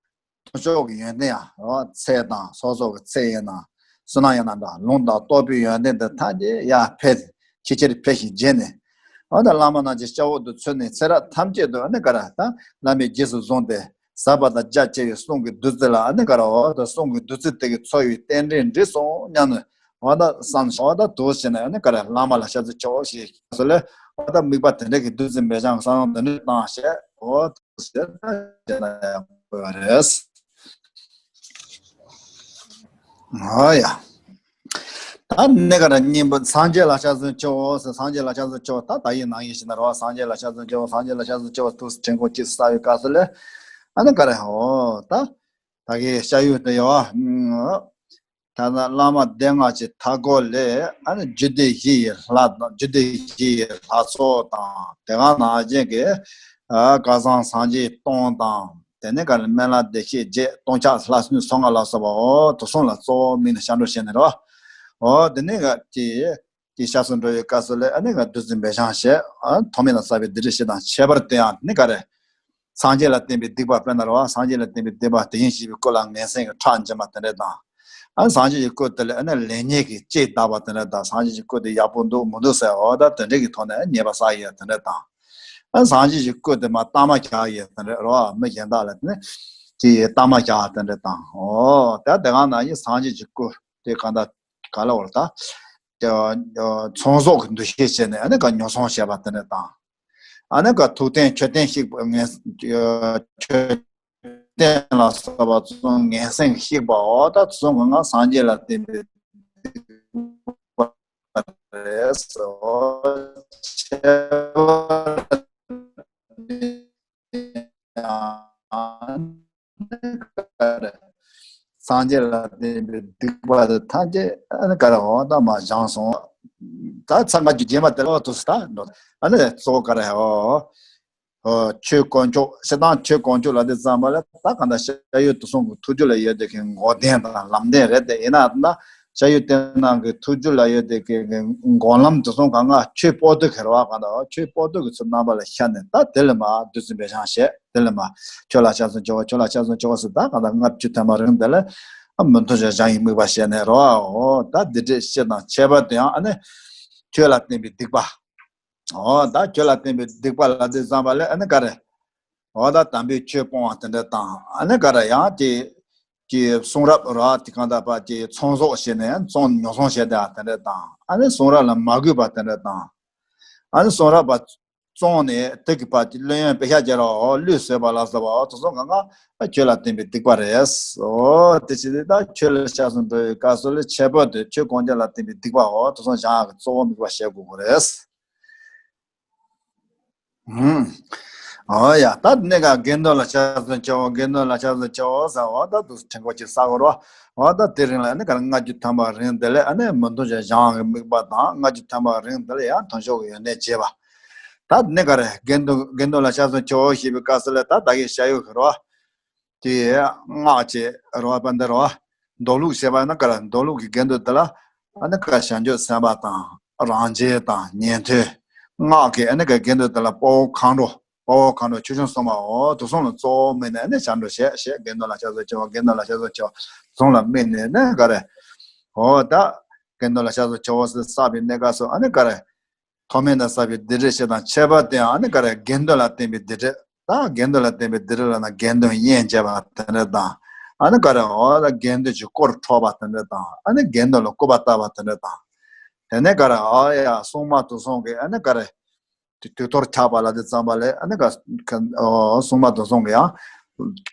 མཐུན་ཕྱོགས་ཀྱི་ཡོན་ཏན་ཡང་རོ། ཚེ་དང་སོ་སོ་གི་ཚེ་ཡིན་ན། བསོད་ནམས་ཡིན་ན་འདྲ། ལུང་དང་རྟོགས་པའི་ཡོན་ཏན་དེ་ཐམས་ཅད་ཡར་འཕེལ། ཆེས་ཆེར་འཕེལ་ཞིང་རྒྱས་ནས། འོ་ད་བླ་མ་རྣམས་ཀྱི་སྐྱབས་འོག་ཏུ་ཚུད་ནས་ཚེ་རབས་ཐམས་ཅད་དུ་ནི་ག་རེ་ད་བླ་མས་རྗེས་སུ་བཟུང་སྟེ། ཟབ་པ་དང་རྒྱ་ཆེ་བའི་གསུང་གི་བདུད་རྩི་ལ་ནི་ག་རེ། འོ་ད་གསུང་གི་བདུད་རྩི་དེ་གིས་འཚོ་བའི་རྟེན་འབྲེལ་འགྲིག་སོང་སྙམ་ནས། འོ་ད་བསམ་ཞིང་འོ་ད་འདུག་བྱས་ནས་ནི་ག་རེ་བླ་མ་ལ་སྐྱབས་སུ་མཆིའོ་ཞེས་སོ་ལས། འོ་ད་དམིགས་པ་དེ་འདྲ་གི་བདུད་རྩི་མེད་ཀྱང་བསམ་བློ་དེ་འདྲ་བཏང་བྱས། འོ་ད་བྱས་ན་ཡག་པོ་ཡོད་རེད། འོ་ཡ། ད་ནི་ག་རེ་སྙིང་པོ་སངས་རྒྱས་ལ་སྐྱབས་སུ་མཆིའོ་ཟེར། སངས་རྒྱས་ལ་སྐྱབས་སུ་མཆིའོ། ད་ད་ཡིན་ནང་ཡིན་ཞིག་ན་རོ། སངས་རྒྱས་ལ་སྐྱབས་སུ་མཆིའོ། སངས་རྒྱས་ལ་སྐྱབས་སུ་མཆིའོ། ཐུགས་སུ་དྲན་དགོས་ཀྱི་ས་བའི་སྐབས་སུ་ལས། ཨ་ནི་ག་རེ། འོ་ད། ད་གི་ཤ་ཡུལ་དུ་ཡོད། ད་ལྟ་བླ་མ་སྡེ་ལྔ་ཅིག་མཐའ་སྐོར་ལས་ཨ་ནི་རྒྱུད་སྡེ་བཞི་ཡི་ལྷ་དང་རྒྱུད་སྡེ་བཞི་ཡི་ལྷ་ཚོགས་དང་དེ་ག་ནང་བཞིན་གྱི་ཨ་བསྐལ་བཟང་སངས་རྒྱས་སྟོང་དང་དེ་ནས་ག་ལ་སྨན་བླ་བདེ་གཤེགས་བརྒྱད་སྟོང་ཕྲག་ལྷ་སུམ་ཅུ་སོ་ལྔ་ལ་སོགས་པ་འོ་དེ་གསུམ་ལ་གཙོ་བོ་དམིགས་ནས་སྐྱབས་འགྲོ་བྱས་ནས་རོ། འོ་དེ་ནས་ག་ཅི་ཀྱི་ཤ་སོ་འགྲོ་བའི་སྐབས་སུ་ལས་ཨ་ནི་ང་བདུད་རྩི་འབེབས་སྦྱང་བྱས། ཨ་ཐོག་མེད་ལ་བསགས་པའི་སྡིག་སྒྲིབ་ཞེ་སྡང་ཁྱད་པར་དུ་ཡང་ནི་ག་རེ། སངས་རྒྱས་ལ་བརྟེན་པའི་སྡིག་པ་དཔེར་ན་རེད་བ། སངས་རྒྱས་ལ་བརྟེན་པའི་སྡིག་པ་དེ་བཞིན་གཤེགས་པའི་སྐུ་ལ་ངན་སེམས་ཀྱི་ཁྲག་འབྱིན་པ་དེ་འདྲ་དང་། ཨ་སངས་རྒྱས་ཀྱི་སྐུ་དེ་ལ་ཨ་ནི་ལེགས་ཉེས་ཀྱི་ལྕེ་བལྡགས་པ་དེ་འདྲ་དང་། སངས་རྒྱས་ཀྱི་སྐུ་དེ་ཡག་པོ་འདུག་མི་འདུག་ཟེར་འོ་ད་དེ་འདྲ་གི་ཐོག་ནས་ཉེས་པ་བསགས་ཡས་དེ་འདྲ་དང་། ཨ་སངས་རྒྱས་ཀྱི་སྐུ་དེ་མ་གཏའ་མ་རྒྱག་ཡས་དེ་འདྲ་རེད་བ། མི་གཞན་དག་ལ་དེ་ནི་ཀྱི་གཏའ་མ་རྒྱག་དེ་འདྲ་དང་། འོ་ད་དེ་ག་ནང་བཞིན་སངས་རྒྱས་ཀྱི་སྐུ་དེ་ག་འདྲ་ག་ལ་འོ་ད། ཚོང་ཟོག་གི་འདུ་ཤེས་བྱས་ནས་ཨ་ནི་ག་ཉོ་ཚོང་བྱས་པ་དེ་འདྲ་དང་། ཨ་ནི་ག་ཐུགས་རྟེན་མཆོད་རྟེན་བཤིག་པ་ངན་མཆོད་རྟེན་ལ་སོགས་པ་ཚོ་ངན་སེམས་བཤིག་པའོ། ད་ཚོང་གི་ང་སངས་རྒྱས་ལ་བརྟེན་པའི་སྡིག་པ་རེད་ཟེར། ཁྱད་པར་ཡང་སངས་རྒྱས་ལ་བརྟེན་པའི་སྡིག་པ་དེ་ཐམས་ཅད་ཨ་ནི་ག་རེ་འོ་ད་མ་སྦྱངས་སོང་། ད་ཚར་ལྔ་བཅུ་རྗེས་མ་དེ་ལ་འོ་དུ་སུ་ད་འགྲོ་ཨ་ནི་གཙོ་བོ་ག་རེ་འོ། ཆོས་དཀོན་མཆོག་སྤྱིར་བཏང་ཆོས་དཀོན་མཆོག་ལ་དེ་ཙམ་པ་ལ་ད་ག་འདྲ་ཤ་ཡོད་དུ་སོང་གི་ཐུགས་རྒྱུད་ལ་ཡོད་དེ་གི་མགོ་རྟེན་དང་ལམ་རྟེན་རེད་དེ། ཡིན་ན་ད་ཤ་ཡོད་དེ་ནང་གི་ཐུགས་རྒྱུད་ལ་ཡོད་དེ་གི་མགོ་ལམ་དུ་སོང་གང་ག་ཆོས་པོ་ཏི་ཁེར་བ་གང་ལྟར་ཆོས་པོ་ཏི་གི་ཚུལ་རྣམ་པ་ལ་ཤར་ནས་ད་དེ་ལ་མ་བདུད་རྩི་འབེབས་སྦྱང་བྱས། དེ་ལ་མ་ཁྱོད་ལ་ཕྱག་འཚལ་ཆོག་ཁྱོད་ལ་ཕྱག་འཚལ་ཆོག་ཟེར་ད་གང་ལྟར་ལྔ་བཅུ་ཐམ་པ་རིང་དེ་ལ་ཨ་མི་མཐུན་ཕྱོགས་བྱང་བའི་དམིགས་པ་བྱས་ནས་རོ། འོ་ད་འདི་འདྲས་ཤེས་དང་ཁྱད་པར་དུ་ཡང་ཨ་ནི་ཆོས་ལ་བརྟེན་པའི་སྡིག་པ། འོ་ད་ཆོས་ལ་བརྟེན་པའི་སྡིག་པ་ལ་དེ་ཙམ་པ་ལ་ཨ་ནི་ག་རེ། འོ་ད་དམ་པའི་ཆོས་སྤོང་བ་དེ་འདྲ་དང་ཨ་ནི་ག་རེ་ཡང་དེ། ཀྱི་གསུང་རབ་ར་དེ་གང་ལྟར་པ་ཀྱི་ཚོང་ཟོག་བྱས་ནས་ཚོང་ཉོ་ཚོང་བྱས་ཏེ་དེ་འདྲ་དང་། ཨ་ནི་གསུང་རབ་ལ་མ་གུས་པ་དེ་འདྲ་དང་། ཨ་ནི་གསུང་རབ་པ་བཙོང་ནས་དེ་གི་པ་ཀྱི་བླུན་ཡོན་པེ་ཤ་རྒྱ་ར་འོ་ལུས་ཟོས་པ་ལ་སོགས་པ་འོ་དེ་ཚོ་གང་ག་ཆོས་ལ་བརྟེན་པའི་སྡིག་པ་རེད། འོ་དེ་བྱས་ཏེ་ད་ཆོས་ལ་ཕྱག་འཚལ་འགྲོ་བའི་སྐབས་སུ་ལ་ཁྱད་པར་དུ་ཆོས་དཀོན་མཆོག་ལ་བརྟེན་པའི་སྡིག་པ་འོ་དེ་ཚོ་སྦྱང་ཡག་གི་གཙོ་བོ་དམིགས་པ་བྱེད་དགོས་པ་རེད། ཨུམ། ཨོ་ཡ། ད་ནི་ག་དགེ་འདུན་ལ་ཕྱག་འཚལ་ཆེའོ། དགེ་འདུན་ལ་ཕྱག་འཚལ་ཆེའོ་ཟེར་བ་ད་དུ་ཕྲེང་སྐོར་གཅིག་བསགས་དགོས་རོ། འོ་ད་དེ་རིང་ལ་ནི་ག་ལྔ་བཅུ་ཐམ་པ་རིང་དེ་ལས་ཨ་ནི་མི་མཐུན་ཕྱོགས་བྱང་གི་དམིགས་པ་དང་ལྔ་བཅུ་ཐམ་པ་རིང་དེ་ལས་ཡང་མཐུན་ཕྱོགས་ཀྱི་ཡོན་ཏན་བྱེད་པ། ད་ནི་ག་རེ་དགེ་འདུན་དགེ་འདུན་ལ་ཕྱག་འཚལ་ཆེའོ་ཞེས་པའི་སྐབས་སུ་ལ་ད་ད་གི་ཤ་ཡོད་གི་རོ། དེ་སྔགས་ཀྱི་རོ་པ་འདི་རོ། མདོ་ལུགས་ཞེས་པ་ནི་ག་ལ་མདོ་ལུགས་ཀྱི་དགེ་འདུན་དེ་ལ་ཨ་ནི་ཀ་བྱང་ཆུབ་སེམས་དཔའ་དང་རང་རྒྱལ་དང་ཉན་ཐོས། སྔགས་ཀྱི་ཨ་ནི་ཀ་དགེ་འདུན་དེ་ལ་དཔའ་བོ་མཁའ་འགྲོ། དཔའ་བོ་མཁའ་འགྲོ་ཆོས་སྐྱོང་སྲུང་མ་འོ་དེ་གསུམ་ལ་གཙོ་བོ་དམིགས་ནས་ཨ་ནི་སྐྱབས་འགྲོ་བྱས་ཞེས་དགེ་འདུན་ལ་ཕྱག་འཚལ་ཆེའོ། དགེ་འདུན་ལ་ཕྱག་འཚལ་ཆེའོ་གསུམ་ལ་དམིགས་ནས་ནི་ག་རེ། འོ་ད་དགེ་འདུན་ལ་ཕྱག་འཚལ་ཆེའོ་ཟེར་བསགས་པའི་གནས་སྐབས་སུ་ཨ་ནི་ག་རེ། ཐོག་མེད་ན་བསགས་པའི་སྡིག་སྒྲིབ་ཞེ་དང་ཁྱད་པར་དུ་ཡང་ཨ་ནི་ག་རེ་དགེ་འདུན་ལ་བརྟེན་པའི་སྡིག་སྒྲིབ། ད་དགེ་འདུན་ལ་བརྟེན་པའི་སྡིག་སྒྲིབ་ལ་ན་དགེ་འདུན་དབྱེན་བྱས་པ་དེ་འདྲ་དང་། ཨ་ནི་ག་རེ་འོ་ད་དགེ་འདུན་གྱི་སྐུར་འཕྲོག་པ་དེ་འདྲ་དང་། ཨ་ནི་དགེ་འདུན་ལ་སྐུར་པ་བཏབ་པ་དེ་འདྲ་དང་། དེ་ནས་ག་རེ་འོ་ཡ་སྲུང་མ་དེ་གསུམ་གྱིས་ཨ་ནི་ག་རེ། དུས་གཏོར་ཆག་པ་ལ་དེ་ཙམ་པ་ལས་ཨ་ནི་ག་སྲུང་མ་དེ་གསུམ་གྱིས་ཡང་།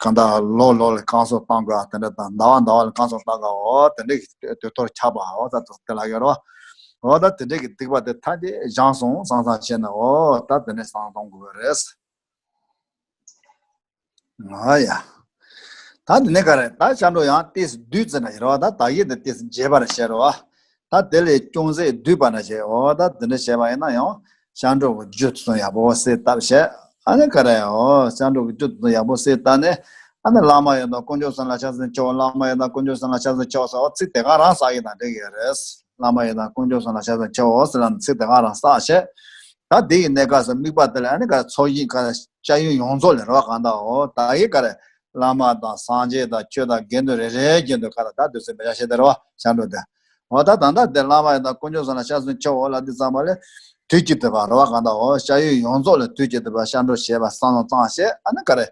གང་ལྟར་ལོ་ལོ་ལ་བསྐང་གསོ་བཏང་དགོས་པ་དེ་འདྲ་དང་ཟླ་བ་ཟླ་བ་ལ་བསྐང་གསོ་བཏང་དགོས་པ་འོ་དེ་འདྲ་གི་དུས་གཏོར་ཆག་པ་འོ་ད་དེ་ལ་ཡོད་རོ། འོ་ད་དེ་འདྲ་གི་སྡིག་པ་དེ་ཐམས་ཅད་སྦྱངས་སོང་བསང་བསང་བྱས་ན་འོ་ད་དེ་ནས་བསང་གཏོང་དགོས་པ་རེད། ཨ་ཡ། ད་འདི་ནས་ག་རེ་ད་སྐྱབས་འགྲོ་ཡང་ཏིས་བསྡུས་ཙམ་ན་ཡིན་རོ། ད་ད་ཡིག་དེ་ཏིས་རྒྱས་པར་བཤད་རོ། ད་དེ་ལས་ཅུང་ཟད་བསྡུས་པ་ན་བཤད་འོ། ད་འདི་འདྲ་བཤད་པ་ཡིན་ན་ཡང་སྐྱབས་འགྲོ་གི་རྒྱུ་དེ་ཚོ་ཡག་པོ་གསལ་བཏབ་བཤད། ཨ་ནི་ག་རེ་འོ་སྐྱབས་འགྲོ་གི་རྒྱུ་དེ་ཚོ་ཡག་པོ་གསལ་བཏབ་ནས་ཨ་ནི་བླ་མ་ཡང་དང་དཀོན་མཆོག་གསུམ་ལ་ཕྱག་འཚལ་ཆེའོ། བླ་མ་ཡང་དང་དཀོན་མཆོག་གསུམ་ལ་ཕྱག་འཚལ་ཆེའོ་ཟེར་བ་ཚིག་དེ་ག་རང་བསགས་ཡིན་ན་འགྲིག་གི་རེད། བླ་མ་ཡང་དང་དཀོན་མཆོག་གསུམ་ལ་ཕྱག་འཚལ་ཆེའོ་ཟེར་ལ་ཚིག་དེ་ག་རང་བསགས་བཤད། ད་དེ་ཡི་གནས་སྐབས་སུ་དམིགས་པ་དེ་ལ་ཨ་ནི་ག་ཚོགས་ཞིང་ག་སྐྱབས་ཡུལ་ཡོངས་རྫོགས་ལས་རོ་གང་ལྟར་འོ་ད་ཡི་ག་རེ། བླ་མ་དང་སངས་རྒྱས་དང་ཆོས་དང་དགེ་འདུན་རེ་རེ་བཞིན་དུ་ག་རེ་ད་དུས་ཚོད་མི་ཡ་ཤེས་དེ་རོ་སྐྱབས་འགྲོ་དེ། འོ་ད་ད་ལྟ་དེ་བླ་མ་ཡང་དང་དཀོན་མཆོག་གསུམ་ལ་ཕྱག་འཚལ་ཆེའོ་ལ་འདི་ཙམ་པ་ལས། དུས་ཀྱི་དུས་པ་རོ་གང་ལྟར་འོ་སྐྱབས་ཡུལ་ཡོངས་རྫོགས་ལས་དུས་ཀྱི་དུས་པ་སྐྱབས་འགྲོ་བྱེད་པ་བསམ་བློ་བཏང་བྱས་ཨ་ནི་ག་རེ།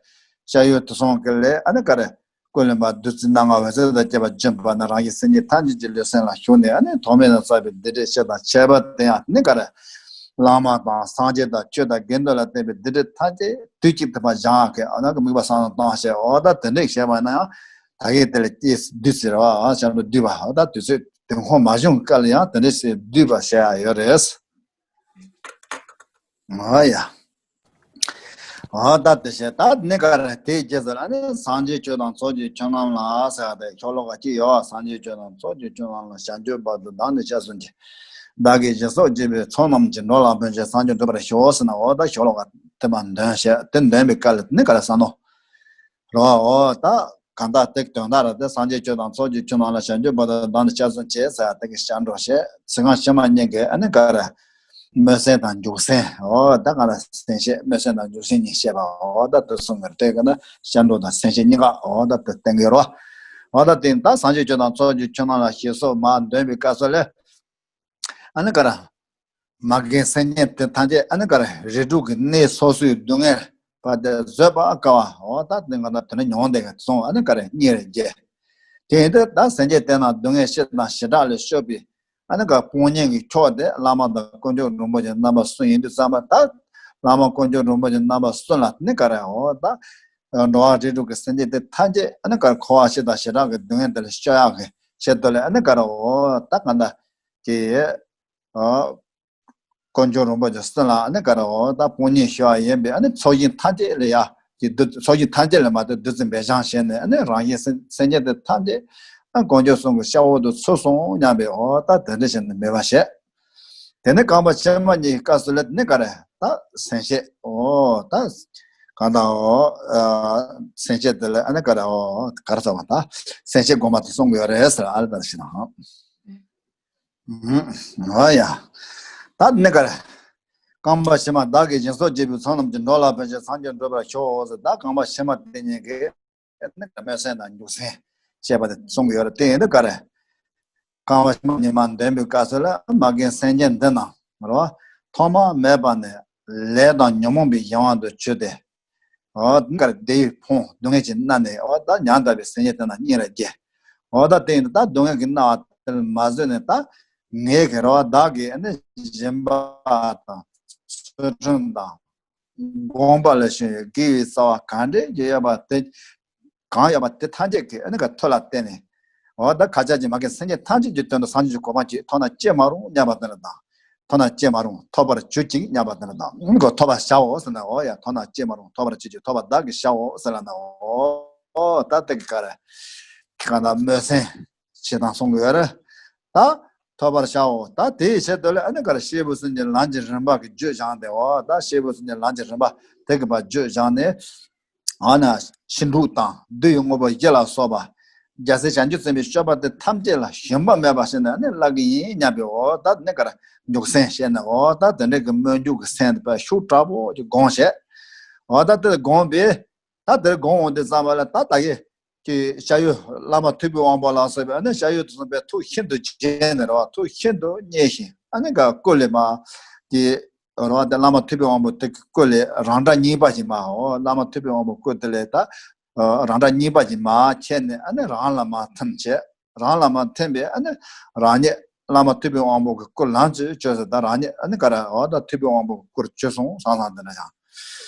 སྐྱབས་ཡུལ་དུས་གསུམ་གྱི་ལས་ཨ་ནི་ག་རེ། ཀུན་ལེན་པ་བདུད་རྩི་སྣ་ལྔ་འོད་ཟེར་དང་བཅས་པ་བྱིན་པ་ན་རང་གི་སེམས་ཉིད་ཐམས་ཅད་ཀྱི་ལུས་སེམས་ལ་ཞུགས་ནས་ཨ་ནི་ཐོག་མེད་ན་བསགས་པའི་སྡིག་སྒྲིབ་ཞེ་དང་ཁྱད་པར་དུ་ཡང་ནི་ག་རེ། བླ་མ་དང་སངས་རྒྱས་དང་ཆོས་དང་དགེ་འདུན་ལ་བརྟེན་པའི་སྡིག་སྒྲིབ་ཐམས་ཅད་དུས་གཅིག་ཏུ་མ་སྦྱང་ཡག་གི་ཨ་ནི་གི་དམིགས་པ་བསམ་བློ་བཏང་བྱས་འོ་ད་དེ་འདྲ་བྱས་པ་ན་ཡང་ད་གིན་དེ་ལ་སྐྱེས་བསྡུས་ཟེར་བ་ཨ་བྱ་འགྲོ་བསྡུས་པ་འོ་ད་དུས་ཚོད་དུས་འཁོར་མ་བྱུང་གི་སྐབས་ལ་ཡང་དེ་འདྲ་ཞིག་བསྡུས་པ་བྱ་ཡག་ཡོད་རེད། ཨ་ཡ། འོ་ད་དེ་བྱས་ད་ནི་ག་རེ་དེའི་རྗེས་སུ་ཨ་ནི་སངས་རྒྱས་ཆོས་དང་ཚོགས་ཀྱི་མཆོག་རྣམས་ལ་ཟེར་བ་དེ་ཤོ་ལོ་ཀ་གཅིག་ཡོད། སངས་རྒྱས་ཆོས་དང་ཚོགས་ཀྱི་མཆོག་རྣམས་ལ་བྱང་ཆུབ་བར་དུ་བདག་ནི་སྐྱབས་སུ་མཆི། བདག་གིས་སྦྱིན་སོགས་བགྱིས་པའི་ཚོགས་རྣམས་ཀྱིས། འགྲོ་ལ་ཕན་ཕྱིར་སངས་རྒྱས་འགྲུབ་པར་ཤོག་ཟེར་ན། འོ་ད་ཤོ་ལོ་ཀ་དེ་མ་འདོན་བྱས་དེ་འདོན་པའི་སྐབས་ལ་ནི་ག་རེ་ཟེར་ནོ། རོ། འོ་ད་གང་ལྟར་དེ་དོན་དག་ར་དེ་སངས་རྒྱས་ཆོས་དང་ཚོགས་ཀྱི་མཆོག་རྣམས་ལ་བྱང་ཆུབ་བར་དུ་བདག་ནི་སྐྱབས་སུ་མཆི་ཟེར་དེ་གི་སྐྱབས་འགྲོ་བྱས། ཚིག་རྐང་ཕྱི་མ་གཉིས་ཀྱི་ཨ་ནི་ག་རེ། སྨོན་སེམས་དང་འཇུག་སེམས། འོ་ད་ག་རེ་སེམས་བསྐྱེད་སྨོན་སེམས་དང་འཇུག་སེམས་གཉིས་བཤད་པ། འོ་ད་དེ་གསུང་གི་རེད། དེ་གི་ན་སྐྱབས་འགྲོ་དང་སེམས་བསྐྱེད་གཉིས་ཀ་འོ་ད་དེ་བསྟན་གི་རོ། འོ་ད་དེ་ད་སངས་རྒྱས་ཆོས་དང་ཚོགས་ཀྱི་མཆོག་རྣམས་ལ་ཞེས་སོགས་མ་འདོན་པའི་སྐབས་སུ་ལས། ཨ་ནི་ག་རེ། མ་རྒན་སེམས་ཅན་དེ་ཐམས་ཅད་ཨ་ནི་ག་རེ་རིགས་དྲུག་གི་གནས་སོ་སོའི་སྡུག་བསྔལ་བར་དུ་བཟོད་པར་དཀའ་བ། འོ་ད་དེ་ང་ད་དེ་ནི་མྱོང་བསྡད་གི་སོང་། ཨ་ནི་ག་རེ་སྙིང་རེ་རྗེ། དེ་ཡིན་དུས་ད་སེམས་ཅན་དེ་རྣམས་སྡུག་བསྔལ་སྤྱི་དང་བྱེ་བྲག་ལས་སྐྱོབ་པའི་ཨ་ནི་ག་དཔུང་གཉེན་གྱི་མཆོག་དེ་བླ་མ་དང་དཀོན་མཆོག་རིན་པོ་ཆེ་རྣམ་པ་གསུམ་ཡིན་དུས་ཙམ་པ། ད་བླ་མ་དཀོན་མཆོག་རིན་པོ་ཆེ་རྣམ་པ་གསུམ་ལ་ནི་ག་རེ། འོ་ད་འགྲོ་བ་རིགས་དྲུག་གི་སེམས་ཅན་དེ་ཐམས་ཅད་ཨ་ནི་ག་རེ་འཁོར་བ་སྤྱི་དང་བྱེ་བྲག་གི་སྡུག་བསྔལ་དེ་ལས་སྐྱོབ་ཡག་གི་ཆེད་དུ་ལས་ཨ་ནི་ག་རེ། འོ་ད་ག་འདྲ་གི། ཨ། དཀོན་མཆོག་རིན་པོ་ཆེ་གསུམ་ལ་ཨ་ནི་ག་རེ། འོ་ད་དཔུང་གཉེན་ཞུ་བ་ཡིན་པས་ཨ་ནི་ཚོགས་ཞིང་ཐམས་ཅད་ལ་ཡ་གི་བདུད། ཚོགས་ཞིང་ཐམས་ཅད་ལ་མ་དེ་བདུད་རྩི་འབེབས་སྦྱང་བྱས་ནས་ཨ་ནི་རང་གཞན་སེམས་སེམས་ཅན་དེ་ཐམས་ཅད་ཨ་དཀོན་མཆོག་གསུམ་གྱི་ཤ་འོག་ཏུ་ཚུད་སོང་སྙམ་པའི། འོ་ད་དེ་འདྲ་བྱས་ནས་མོས་པ་བྱས། དེ་ནས་རྐང་པ་ཕྱི་མ་གཉིས་ཀྱི་སྐབས་སུ་ལ་ནི་ག་རེ། ད་སེམས་བསྐྱེད། འོ་ད་གང་ལྟར་འོ་ཨ་སེམས་བསྐྱེད་དེ་ལ་ཨ་ནི་ག་རེ། འོ་ག་རེ་ཟེར་བ། ད་སེམས་བསྐྱེད་སྒོམ་པ་དེ་གསུང་གི་ཡོད་རེད་ཟེར། ཨ་ལ་ད་ཞིག་དང་། འོ་ཡ། ད་ནི་ག་རེ། རྐང་པ་ཕྱི་མ། བདག་གིས་སྦྱིན་སོགས་བགྱིས་པའི་ཚོགས་རྣམས་ཀྱིས། འགྲོ་ལ་ཕན་ཕྱིར་སངས་རྒྱས་འགྲུབ་པར་ཤོག་ཟེར། ད་རྐང་པ་ཕྱི་མ་དེ་གཉིས་ཀྱིས་ནི་སྨོན་སེམས་དང་འཇུག་སེམས་བྱས་པ་དེ་གསུང་གི་ཡོད་རེད། དེ་ཡིན་དུས་ག་རེ། རྐང་པ་ཕྱི་མ་གཉིས་མ་འདོན་པའི་སྐབས་སུ་ལ་མ་རྒན་སེམས་ཅན་འདི་རྣམས་རོ། ཐོག་མ་མེད་པ་ནས་ལས་དང་ཉོན་མོངས་པའི་གཞན་དབང་དུ་གྱུར་ཏེ། འོ་ད་ག་རེ། བདེ་བའི་ཕུང་སྡུག་བསྔལ་གྱིས་མནར་ནས། འོ་ད་མྱང་འདས་པའི་སེམས་ཅན་དེ་རྣམས་སྙིང་རེ་རྗེ། འོ་ད་དེ་ཡིན་དུས་ད་སྡུག་བསྔལ་གྱིས་མནར་བ་དེ་ལ་མ་བཟོད་ནས། ད་ངེད་ཀྱིས་རོ་བདག་གིས་ནི་སྦྱིན་པ་དང་ཚུལ་ཁྲིམས་དང་སྒོམ་པ་ལ་ཞུགས་ཡོད། དགེ་བའི་རྩ་བ་གང་འདྲེན་གྱི་ཡོད་པ་དེ། གང་ཡོད་པ་དེ་ཐམས་ཅད་ཀྱིས་ཨ་ནི་ག་མཐོ་ལ་བསྟན་ནས། འོ་ད་ཁ་ཆག་ཅིག་མ་རྒན་སེམས་ཅན་ཐམས་ཅད་ཀྱི་དོན་དུ་སངས་རྒྱས་ཀྱི་གོ་འཕང་ཅིག་ཐོབ་ན་ཅི་མ་རུང་སྙམ་པ་དེ་ལ་དང་། ཐོབ་ན་ཅི་མ་རུང་། ཐོབ་པར་གྱུར་ཅིག་སྙམ་པ་དེ་ལ་དང་། ཨ་ནི་ག་ཐོབ་པར་བྱའོ་ཟེར་ན། འོ་ཡ་ཐོབ་ན་ཅི་མ་རུང་། ཐོབ་པར་གྱུར་ཅིག། ཐོབ་པར་བདག་གིས་བྱའོ་ཟེར་ལ་ན། འོ་ད་དེ་གི་ག་རེ། གང་ལྟར་སྨོན་སེམས་བྱེད་སྟངས་གསུང་གི་ཡོད་རེད། ད་ཐོབ་པར་བྱའོ། ད་དེའི་ཆེད་དུ་ལ་ཨ་ནི་ག་རེ། སྐྱེས་བུ་སེམས་ཅན་ལམ་གྱི་རིམ་པ་གི་རྒྱུད་སྦྱངས་ཏེ། འོ་ད་སྐྱེས་བུ་སེམས་ཅན་ལམ་གྱི་རིམ་པ་དེ་གི་བར་རྒྱུད་སྦྱངས་ནས། འོ་ན་ཕྱིན་དྲུག་དང་བདུད་ཀྱི་དངོས་པོ་བཞི་ལ་སོགས་པ། རྒྱལ་སྲས་བྱང་ཆུབ་སེམས་དཔའི་སྤྱོད་པ་དེ་ཐམས་ཅད་ལ་ཞུམ་པ་མེད་པ་བྱས་ནས་ཨ་ནི་བསླབ་གི་ཡིན་སྙམ་པའི། འོ་ད་ནི་ག་རེ། འཇུག་སེམས་བྱས་ནས། འོ་ད་དེ་འདྲ་གི་སྨོན་འཇུག་གི་སེམས་དེ་དཔེ་ཤུགས་དྲག་པོ་ཅིག་སྒོམ་བྱས། འོ་ད་དེ་སྒོམ་པས། ད་དེར་སྒོམ་འོང་དུས་ཙམ་པ་ལ་ད་ད་གི་ཀྱི་ཤ་ཡོད་བླ་མ་ཐུབ་པའི་དབང་པོ་ལ་སོགས་པའི་ཨ་ནི་ཤ་ཡོད་དུ་སོང་པའི་ཐུགས་ཤིན་ཏུ་དགྱེས་ནས་རེད་བ། ཐུགས་ཤིན་ཏུ་མཉེས་ཤིང་ཨ་ནི་ག་སྐུ་ལས་མ་དེ་རེད་བ། དེ་བླ་མ་ཐུབ་པའི་དབང་པོ་དེ་སྐུ་ལས་རང་སྒྲ་སྙན་པ་ཞིག་མ། འོ་བླ་མ་ཐུབ་པའི་དབང་པོ་སྐུ་དེ་ལས་ད་རང་སྒྲ་སྙན་པ་ཞིག་མ་ཁྱེར་ནས་ཨ་ནི་རང་ལ་མ་ཐིམ་བྱས། རང་ལ་མ་ཐིམ་པས་ཨ་ནི་རང་ཉིད་བླ་མ་ཐུབ་པའི་དབང་པོ་གི་སྐུ་ལམ་གྱིས་བཅོས་ཟེར། ད་རང་ཉིད་ཨ་ནི་ག་རེ། འོ་ད་ཐུབ་པའི་དབང་པོ་གི་སྐུར་གྱུར་སོང་བསམ་བསམ་དེ་འདྲ་ཡང་།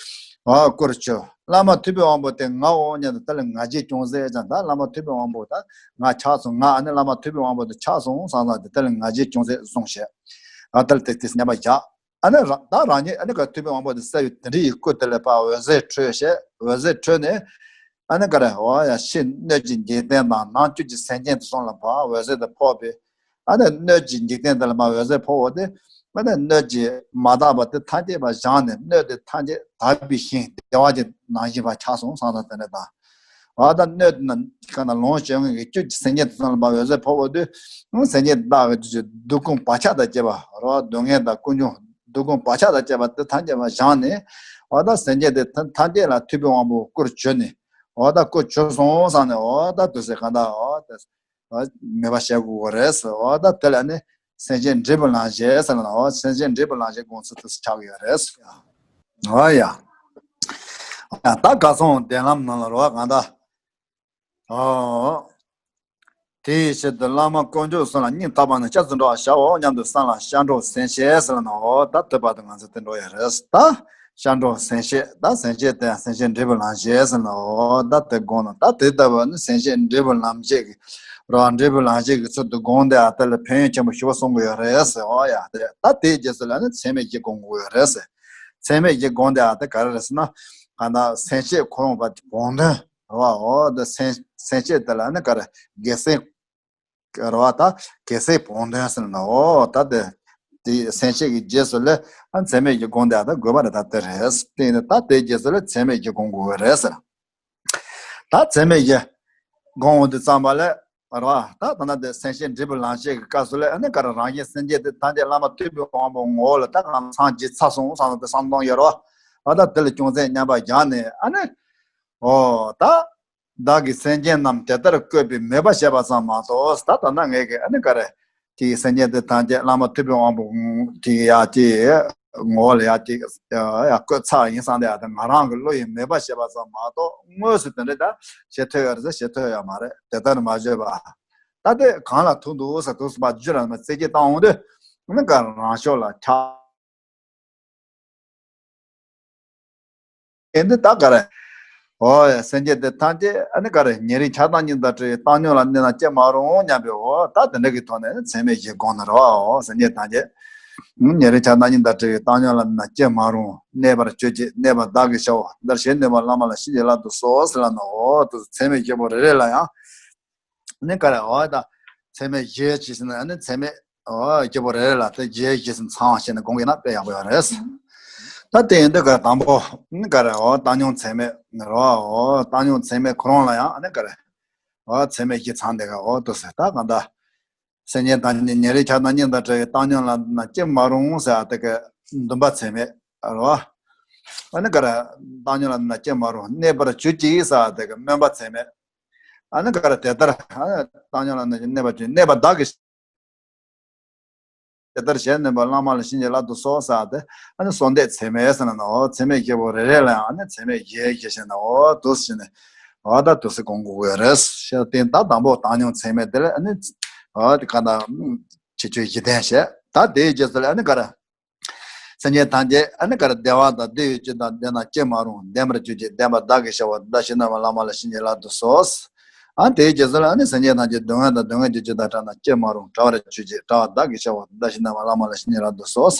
འོ་སྐུར་གྱུར། བླ་མ་ཐུབ་པའི་དབང་པོ་དེ་ངའོ་སྙམ་དུ་དེ་ལ་ང་རྒྱལ་ཅུང་ཟད་ཀྱང་། ད་བླ་མ་ཐུབ་པའི་དབང་པོ་ད་ང་ཆགས་སོང་། ང་ཨ་ནི་བླ་མ་ཐུབ་པའི་དབང་པོ་དེ་ཆགས་སོང་བསམ་བསམ་དེ་དེ་ལ་ང་རྒྱལ་ཅུང་ཟད་བཟུང་བྱས། ཨ་དེ་ལ་དེ་དེ་སྙམ་པ་བཞག། ཨ་ནི་རང་ད་རང་ཉིད་ཨ་ནི་ག་ཐུབ་པའི་དབང་པོ་དེ་གསལ་བའི་དེ་འདྲ་ཡི་སྐུ་དེ་ལས་ཕར་འོད་ཟེར་འཕྲོས་བྱས། འོད་ཟེར་འཕྲོས་ནས་ཨ་ནི་ག་རེ། འོ་ཡ་ཕྱི་སྣོད་ཀྱི་འཇིག་རྟེན་དང་ནང་བཅུད་ཀྱི་སེམས་ཅན་དེ་ཚོ་ལ་ཕར་འོད་ཟེར་དེ་ཕོག་པས། ཨ་ནི་སྣོད་ཀྱི་འཇིག་རྟེན་དེ་ལ་མར་འོད་ཟེར་ཕོག་པ་དེ། ཨ་ནི་སྣོད་ཀྱི་མ་དག་པ་དེ་ཐམས་ཅད་མར་སྦྱངས་ནས། སྣོད་དེ་ཐམས་ཅད་དག་པའི་ཞིང་བདེ་བ་ཅན་ནང་བཞིན་པ་ཆགས་སོང་བསམ་བསམ་དེ་འདྲ་དང་། འོ་ད་སྣོད་དེ་ན་ག་ན་ལོངས་སྤྱོད་ངེས་ཀྱི་བཅུད་ཀྱི་སེམས་ཅན་དེ་ཚོ་ལ་མར་འོད་ཟེར་ཕོག་པ་དུས། སེམས་ཅན་དག་གི་བཅུད་ཀྱི་སྡུག་ཀུན་བག་ཆགས་དང་བཅས་པ་རོ། སྡུག་བསྔལ་དང་ཀུན་འབྱུང་སྡུག་ཀུན་བག་ཆགས་དང་བཅས་པ་དེ་ཐམས་ཅད་མར་སྦྱངས་ནས། འོ་ད་སེམས་ཅན་དེ་ཐམས་ཅད་ལ་ཐུབ་པའི་དབང་པོ་སྐུར་གྱུར་ནས། འོ་ད་སྐུར་གྱུར་སོང་བསམ་ནས། འོ་ད་དུས་ཚོད་གང་དག་འོ་ད་མོས་པ་བྱེད་དགོས་རེད་ཟེར། འོ་ད་དེ་ལ་ནི་སེམས་བསྐྱེད་འབྲས་བུ་ལམ་བྱེད་ཟེར་ལ་ན། འོ་སེམས་བསྐྱེད་འབྲས་བུ་ལམ་བྱེད་དགོངས་ཚུལ་དུ་ཆགས་ཀྱི་ཡོད་རེད་ཟེར། འོ་ཡ། ད་ག་སོང་བདེན་ལམ་ནང་ལ་རོ་གང་ད། འོ། དེའི་ཕྱིར་དུ་བླ་མ་དཀོན་མཆོག་གསུམ་ལ་སྙིང་ཐག་པ་ནས་སྐྱབས་སུ་འགྲོ་བར་བྱའོ་སྙམ་དུ་བསམ་ལ་སྐྱབས་འགྲོ་སེམས་བསྐྱེད་ཟེར་ལ་ན། འོ་ད་དེ་བར་དུ་ང་ཚོ་དེ་འགྲོ་ཡ་རེད་ད། སྐྱབས་འགྲོ་སེམས་བསྐྱེད། ད་སེམས་བསྐྱེད་དེ་ཡང་སེམས་བསྐྱེད་འབྲས་བུ་ལམ་བྱེད་ཟེར་ན། འོ་ད་དེ་དགོངས་ན། ད་དེ་ལྟ་བུ་ནི་སེམས་བསྐྱེད་འབྲས་བུ་ལམ་བྱེད་ཀྱི་རོ། འབྲས་བུ་ལམ་བྱེད་ཀྱི་ཚུལ་དུ་དགོངས་ཏེ་ཨ་དེ་ལ་ཕན་ཡོན་ཆེན་པོ་ཞེ་པོ་གསུང་གི་ཡོད་རེད་ཟེར། འོ་ཡ་དེ་ད་དེའི་རྗེས་སུ་ལ་ནི་ཚད་མེད་བཞི་དགོངས་དགོས་ཡོད་རེད་ཟེར། ཚད་མེད་བཞི་དགོངས་ཏེ་ཨ་དེ་ག་རེ་རེད་ཟེར་ན། གང་ལྟར་སེམས་བསྐྱེད་ཁོ་རང་བ་བོགས་འདོན་རེད་བ། འོ་ད་སེམས་སེམས་བསྐྱེད་དེ་ལ་ནི་ག་རེ་རྒྱལ་སྲས་རེད་བ། ད་རྒྱལ་སྲས་བོགས་འདོན་ཟེར་ན། འོ་ད་དེ་དེ་སེམས་བསྐྱེད་ཀྱི་རྗེས་སུ་ལ་ཨ་མཚན་མེད་བཞི་སྒོམ་དེ་ཨ་ད་དགོས་པ་རེད། ད་དེ་རེད། དེ་ནི་ད་དེའི་རྗེས་སུ་ལ་མཚན་མེད་བཞི་སྒོམ་དགོས་པ་རེད་ཟེར། ད་མཚན་མེད་བཞི་སྒོམ་འོང་དུས་ཙམ་པ་ལ་རེད་བ། ད་ད་ན་དེ་སེམས་བསྐྱེད་འབྲས་བུ་ལམ་བྱེད་ཀྱི་སྐབས་སུ་ལ་ཨ་ནི་ག་རེ་རང་བཞིན་སེམས་བསྐྱེད་དེ་ཐམས་ཅད་བླ་མ་ཐུབ་པའི་དབང་པོའི་ངོ་བོ་ལ་ད་གང་སངས་རྒྱས་ཚར་སོང་བསམ་ན་དེ་བསམ་སྟངས་ཡོད་རེད་བ། ད་དེ་ལ་ཅུང་ཟད་མཉམ་པར་བཞག་ནས་ཨ་ནི། འོ་ད། བདག་གིས་སེམས་ཅན་རྣམས་དེ་ལྟར་བཀོད་པའི་མོས་པ་བྱས་པ་ཙམ་མ་གཏོགས། ད་ད་ན་ངས་ཀྱི་ཨ་ནི་ག་རེ། དེ་ཡི་སེམས་ཅན་དེ་ཐམས་ཅད་བླ་མ་ཐུབ་པའི་དབང་པོ་དེ་ཡ་དེ་ངོ་བོ་ལ་ཡ་དེ་ཡ་བཀོད་ཚར་ཡིན་བསམ་དེ་ཡ་དེ་ང་རང་གི་བློ་ཡི་མོས་པ་བྱས་པ་ཙམ་མ་གཏོགས། དངོས་སུ་དེ་འདྲ་ད་བྱེད་ཐུབ་ཡ་རེད་ཟེར་བྱེད་ཐུབ་ཡ་མ་རེད། དེ་ལྟར་མ་བྱས་པ། ད་དེ་གང་ལ་ཐུག་འདུག་ཟེར་དུས་སུ་མ་རྒྱུད་ལ་མ་རྩེ་གཅིག་བཏང་འོང་དུས་ཨ་ནི་ག་རང་ཕྱོགས་ལ་ཆགས། ཨེ་འདི་ད་ག་རེ། འོ་ཡ་སེམས་ཅན་དེ་ཐམས་ཅད་ཨ་ནི་ག་རེ་ཉེ་རིང་ཆགས་སྡང་གཉིས་དང་བྲལ་བའི་བཏང་སྙོམས་ལ་གནས་ན་སྐྱེ་མ་རུང་སྙམ་པའི་འོ་ད་དེ་འདྲ་གི་ཐོག་ནས་མཚན་མེད་བཞི་སྒོམ་ནི་རེད་བ། འོ་སེམས་ཅན་ཐམས་ཅད་ཉེ་རིང་ཆགས་སྡང་གཉིས་དང་བྲལ་བའི་བཏང་སྙོམས་ལ་གནས་ན་སྐྱེ་མ་རུང་། གནས་པར་གྱུར་ཅིག་གནས་པ་བདག་གིས་བྱའོ། འདིར་ཞལ་ནུས་པ་བླ་མ་ལ་བྱིན་གྱིས་བརླབ་ཏུ་གསོལ་ཟེར་ལབ་ནས། འོ་དེ་མཚན་མེད་བཞི་པོ་རེ་རེ་ལ་ཡང་ནི་ག་རེ་འོ་ད་མཚན་མེད་བཞི་ཅེས་ཟེར་ན་ནི་མཚན་མེད་འོ་བཞི་པོ་རེ་རེ་ལ་དེ་བཞི་བཞི་ཟེར་ཚང་བ་བྱས་ནས་སྒོམ་གྱི་ན་དཔེ་ཡག་པོ་ཡོད་རེད། ད་དེ་ཡིན་དུས་ག་རེ་དང་པོ་ནི་ག་རེ་འོ་བཏང་སྙོམས་མཚན་མེད་ནི་རོ། འོ་བཏང་སྙོམས་མཚན་མེད་ཁོ་རང་ལ་ཡང་ནི་ག་རེ་འོ་མཚན་མེད་བཞི་ཚང་དེ་ག་འོ་དུ་ཟེར། ད་གང་ལྟར་སེམས་ཅན་དང་ཉེ་རིང་ཆགས་སྡང་གཉིས་དང་བྲལ་བའི་བཏང་སྙོམས་ལ་ན་སྐྱེ་མ་རུང་ཟེར་བ་དེ་ག་འདུན་པ་མཚན་མེད་རོ། ཨ་ནི་ག་རེ་བཏང་སྙོམས་ལ་ན་སྐྱེ་མ་རུང་། གནས་པར་གྱུར་ཅིག་ཟེར་བ་དེ་ག་སྨོན་པ་མཚན་མེད། ཨ་ནི་ག་རེ་དེ་ལྟར་ཨ་ནི་བཏང་སྙོམས་ལ་ན་གནས་པར་གྱུར། གནས་པ་བདག་གིས་དེ་ལྟར་ཞལ་ནུས་པ་བླ་མ་ལ་བྱིན་གྱིས་བརླབ་ཏུ་གསོལ་ཟེར་བ་དེ་ཨ་ནི་གསོལ་འདེབས་མཚན་མེད་ཟེར་ན་ནོ། མཚན་མེད་བཞི་པོ་རེ་རེ་ལ་ཡང་ཨ་ནི་མཚན་མེད་བཞི་བཞི་བྱས་ན་འོ་དུ་ཟེར་ནས་འོ་ད་དུ་ཟེར་སྒོམ་དགོས་ཀྱི་ཡོད་རེད། ཞེས་དེ་ད་དང་པོ་བཏང་སྙོམས་མཚན་མེད་དེ་ལ་ཨ་ནི་འོ་དེ་ག་ད་ཁྱད་ཆོས་བཞི་ལྡན་བྱས། ད་དེའི་རྗེས་སུ་ལ་ཨ་ནི་ག་རེ། སེམས་ཅན་ཐམས་ཅད་ཨ་ནི་ག་རེ་བདེ་བ་དང་བདེ་བའི་རྒྱུ་དང་ལྡན་ན་སྐྱེ་མ་རུང་། ལྡན་པར་གྱུར་ཅིག་ལྡན་པ་བདག་གིས་བྱའོ། འདི་ལྟར་ཞལ་ནུས་པ་བླ་མ་ལ་བྱིན་གྱིས་བརླབ་ཏུ་གསོལ། ཨ་དེའི་རྗེས་སུ་ལ་ཨ་ནི་སེམས་ཅན་ཐམས་ཅད་སྡུག་བསྔལ་དང་སྡུག་བསྔལ་གྱི་རྒྱུ་དང་བྲལ་ན་སྐྱེ་མ་རུང་། བྲལ་བར་གྱུར་ཅིག་བྲལ་བ་བདག་གིས་བྱའོ། འདི་ལྟར་ཞལ་ནུས་པ་བླ་མ་ལ་བྱིན་གྱིས་བརླབ་ཏུ་གསོལ།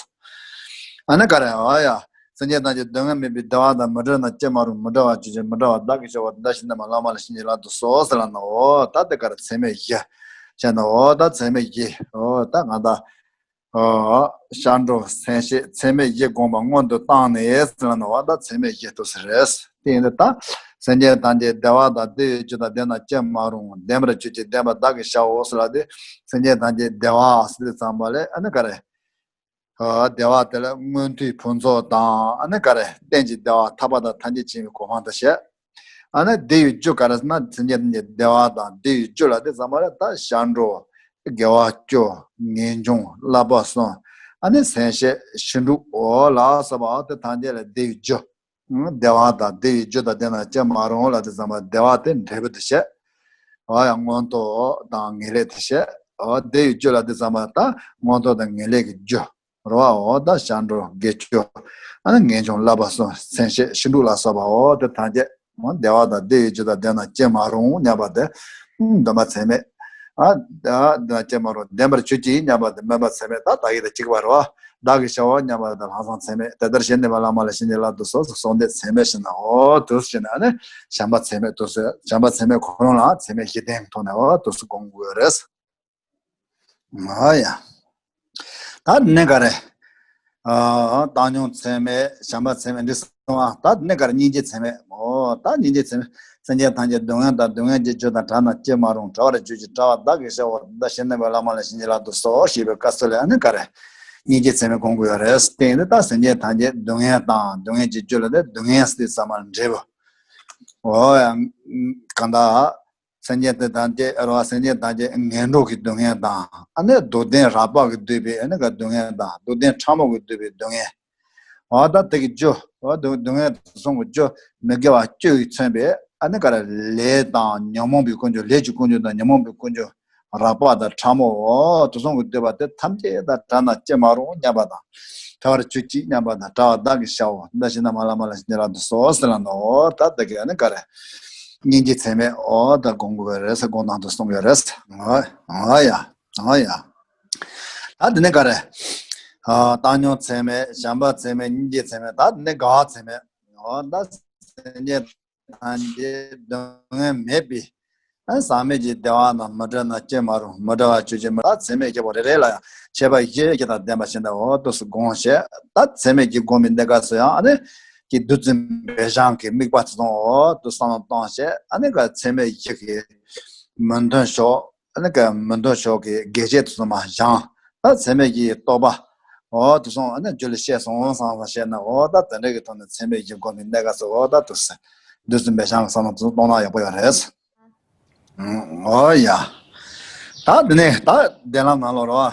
ཨ་ནི་ག་རེ་ཨ་ཡ། སེམས་ཅན་ཐམས་ཅད་སྡུག་བསྔལ་མེད་པའི་བདེ་བ་དང་མི་འབྲལ་ན་སྐྱེ་མ་རུང་། མི་འབྲལ་བར་གྱུར་ཅིག་མི་འབྲལ་བ་བདག་གིས་བྱའོ། འདི་ལྟར་ཞལ་ནུས་པ་བླ་མ་ལ་བྱིན་གྱིས་བརླབ་ཏུ་གསོལ་ཟེར་ལབ་ནོ། ད་དེ་ག་རེ་མཚན་མེད་བཞི་བྱས་ནོ། ད་མཚན་མེད་བཞི་འོ་ད་ང་ད། ཨོ། ཞབས་འགྲོ་མཚན་བཅས་མཚན་མེད་བཞི་བསྒོམ་པ་སྔོན་དུ་བཏང་ནས་ཟེར་ལབ་ནོ། འོ་ད་མཚན་མེད་བཞི་དུ་ཟེར་རེད། དེ་ཡིན་དུས་ད་སེམས་ཅན་ཐམས་ཅད་བདེ་བ་དང་བདེ་བའི་རྒྱུ་དང་ལྡན་ན་སྐྱེ་མ་རུང་། ལྡན་པར་གྱུར་ཅིག་ལྡན་པ་བདག་གིས་བྱའོ་ཟེར་ལབ་དུས་སེམས་ཅན་ཐམས་ཅད་བདེ་བ་ཟེར་དུས་ཙམ་པ་ལས་ཨ་ནི་ག་རེ། ཨོ་བདེ་བ་དེ་ལ་མངོན་མཐོའི་ཕུན་ཚོགས་དང་ཨ་ནི་ག་རེ་གཏན་གྱི་བདེ་བ་ཐར་པ་དང་ཐམས་ཅད་མཁྱེན་པའི་གོ་འཕང་དུ་བཤད། ཨ་ནི་བདེ་བའི་རྒྱུ་ག་རེ་ཟེར་ན་སེམས་ཅན་ཐམས་ཅད་བདེ་བ་དང་བདེ་བའི་རྒྱུ་ལ་དེ་ཙམ་པ་ལ་ད་ཞབས་འགྲོ། དགེ་བ་བཅུ། ངེས་འབྱུང་བསླབ་པ་གསུམ། ཨ་ནི་མཚན་བཅས་ཕྱིན་དྲུག་འོ་ལ་སོགས་པ་དེ་ཐམས་ཅད་ལ་བདེ་བའི་རྒྱུ། བདེ་བ་དང་བདེ་བའི་རྒྱུ་དང་ལྡན་ན་སྐྱེ་མ་རུང་ལ་དེ་ཙམ་པ་བདེ་བ་དེ་འབྲས་བུ་དུ་བཤད། འོ་ཡ་མངོན་རྟོགས་དང་ངེས་ལེགས་དུ་བཤད། འོ་བདེ་བའི་རྒྱུ་ལ་དེ་ཙམ་པ་ད་མངོན་རྟོགས་དང་ངེས་ལེགས་ཀྱི་རྒྱུ། རོ་བ་འོ་ད་ཞབས་འགྲོ་དགེ་བཅུ། ཨ་ནི་ངེས་འབྱུང་བསླབ་པ་གསུམ་མཚན་བཅས་ཕྱིན་དྲུག་ལ་སོགས་པ་འོ་དེ་ཐམས་ཅད་འོ་བདེ་བ་དང་བདེ་བའི་རྒྱུ་དང་ལྡན་ན་སྐྱེ་མ་རུང་སྙམ་པ་དེ་འདུན་པ་མཚན་མེད། ཨ་ད་ལྡན་ན་སྐྱེ་མ་རུང་ལྡན་པར་གྱུར་ཅིག་སྙམ་པ་དེ་སྨོན་པ་མཚན་མེད་ད་ད་ཡིད་དང་གཅིག་པ་རོ་བདག་གིས་བྱའོ་སྙམ་པ་དེ་ལྷག་བསམ་མཚན་མེད་དེ་ལྟར་ཞལ་ནུས་པ་བླ་མ་ལ་བྱིན་གྱིས་བརླབ་ཏུ་གསོལ་ཟེར་གསོལ་འདེབས་མཚན་མེད་བྱས་ན་འོ་དུ་བྱས་ན་ཨ་ནི་བྱམས་པ་མཚན་མེད་དུ་གསོལ་བྱམས་པ་མཚན་མེད་ཁོ་རང་ལ་མཚན་མེད་བཞི་ལྡན་གྱི་ཐོག་ནས་འོ་དུ་སུ་སྒོམ་དགོས་རེད། ཨ་ཡ། ད་ནི་ག་རེ། ཨ་བཏང་སྙོམས་ཚད་མེད་བྱམས་པ་ཚད་མེད་འདི་གསུམ་ཨ་ད་ནི་ག་རེ་སྙིང་རྗེ་ཚད་མེད་འོ་ད་སྙིང་རྗེ་ཚད་མེད་སེམས་ཅན་ཐམས་ཅད་སྡུག་བསྔལ་དང་སྡུག་བསྔལ་གྱི་རྒྱུ་དང་བྲལ་ན་སྐྱེ་མ་རུང་བྲལ་བར་གྱུར་ཅིག་བྲལ་བ་བདག་གིས་བྱའོ་ད་ཞལ་ནུས་པ་བླ་མ་ལ་བྱིན་གྱིས་བརླབ་ཏུ་གསོལ་ཞེས་པའི་སྐབས་སུ་ལ་ཨ་ནི་ག་རེ། སྙིང་རྗེ་ཚད་མེད་སྒོམ་དགོས་ཡོད་རེད། དེ་ཡིན་དུས་ད་སེམས་ཅན་ཐམས་ཅད་སྡུག་བསྔལ་དང་སྡུག་བསྔལ་གྱི་རྒྱུ་ལ་དེ་སྡུག་བསྔལ་ཟེར་དུས་ཙམ་པ་འབྲས་བུ། འོ་ཡང་གང་ལྟར། སེམས་ཅན་དེ་དང་དེ་རེ་བ་སེམས་ཅན་དང་དེ་ངན་འགྲོ་གི་སྡུག་བསྔལ་དང་ཨ་ནི་སྡུག་བདེན་རགས་པ་གིས་བསྡུས་པའི་ཨ་ནི་ག་སྡུག་བསྔལ་དང་སྡུག་བདེན་ཕྲ་མོ་གིས་བསྡུས་པའི་སྡུག་བསྔལ། འོ་ད་དེ་གི་རྒྱུ་འོ་སྡུག་སྡུག་བསྔལ་དེ་གསུམ་གི་རྒྱུ་མི་དགེ་བ་བཅུ་ཡིས་མཚོན་པའི་ཨ་ནི་ག་རེ་ལས་དང་ཉོན་མོངས་པའི་ཀུན་འབྱུང་ལས་ཀྱི་ཀུན་འབྱུང་དང་ཉོན་མོངས་པའི་ཀུན་འབྱུང་རགས་པ་དང་ཕྲ་མོ་འོ་དེ་གསུམ་གིས་བསྡུས་པ་དེ་ཐམས་ཅད་དང་བྲལ་ན་སྐྱེ་མ་རུང་སྙམ་པ་དང་། བྲལ་བར་གྱུར་ཅིག་སྙམ་པ་དང་བྲལ་བ་བདག་གིས་བྱའོ། འདི་ལྟར་ཞལ་ནུས་པ་བླ་མ་ལ་བྱིན་གྱིས་བརླབ་ཏུ་གསོལ་ཟེར་ལབ་ནོ། འོ་ད་དེ་ག་ནི་ག་རེ། སྙིང་རྗེ་ཚད་མེད་འོ་ད་སྒོམ་དགོས་རེད་ཟེར་སྒོམ་སྟངས་དེ་གསུངས་ཡོད་རེད། འོ་འོ་ཡ་འོ་ཡ། ད་དེ་ནི་ག་རེ། ཨ་བཏང་སྙོམས་ཚད་མེད་བྱམས་པ་ཚད་མེད་སྙིང་རྗེ་ཚད་མེད་ད་དེ་ནི་དགའ་བ་ཚད་མེད། འོ་ད་ སེམས་ཅན་ཐམས་ཅད་སྡུག་བསྔལ་མེད་པའི། ཨ་ཟག་མེད་ཀྱི་བདེ་བ་དང་མི་འབྲལ་ན་ཅི་མ་རུང་། མི་འབྲལ་བར་གྱུར་ཅིག་མི་ད་ཚད་མེད་བརྒྱད་པོ་རེ་རེ་ལ་ཡང་ཁྱད་པར་བཞི་བཞི་དང་ལྡན་པ་ཞིག་འདི་འོ་དུ་སུ་དགོངས་བྱས། ད་ཚད་མེད་ཀྱི་སྒོམ་པའི་གནས་སྐབས་སུ་ཡང་ཨ་ནི་ཀྱི་བདུད་རྩི་འབེབས་སྦྱང་གི་དམིགས་པ་དེ་ཚོ་འོ་དུ་བསམ་བློ་གཏོང་བྱས། ཨ་ནི་ག་ཚད་མེད་བཞི་གི་མི་མཐུན་ཕྱོགས། ཨ་ནི་ཀ་མི་མཐུན་ཕྱོགས་ཀྱི་དགེ་བྱེད་དུ་སོང་མ་བཞེངས། ད་ཚད་མེད་ཀྱི་རྟོགས་པ། འོ་དེ་སོང་ཨ་ནི་རྒྱུད་ལ་བཤད་སོང་བསམ་བསམ་བཤད་ན། འོ་ད་དེ་འདྲ་གི་ཐོག་ནས་ཚད་མེད་ཀྱི་སྒོམ་པའི་གནས་སྐབས་སུ་འོ་ད་དུ་སེ་བདུད་རྩི་འབེབས་སྦྱང་གི་བསམ་བློ་དུ་གཏོང་ན་ཡག་པོ་ཡོད་རེད། ཨུམ། འོ་ཡ། ད་འདི་ནས་ད་བདེན་ལམ་ནང་ལོགས་རོ།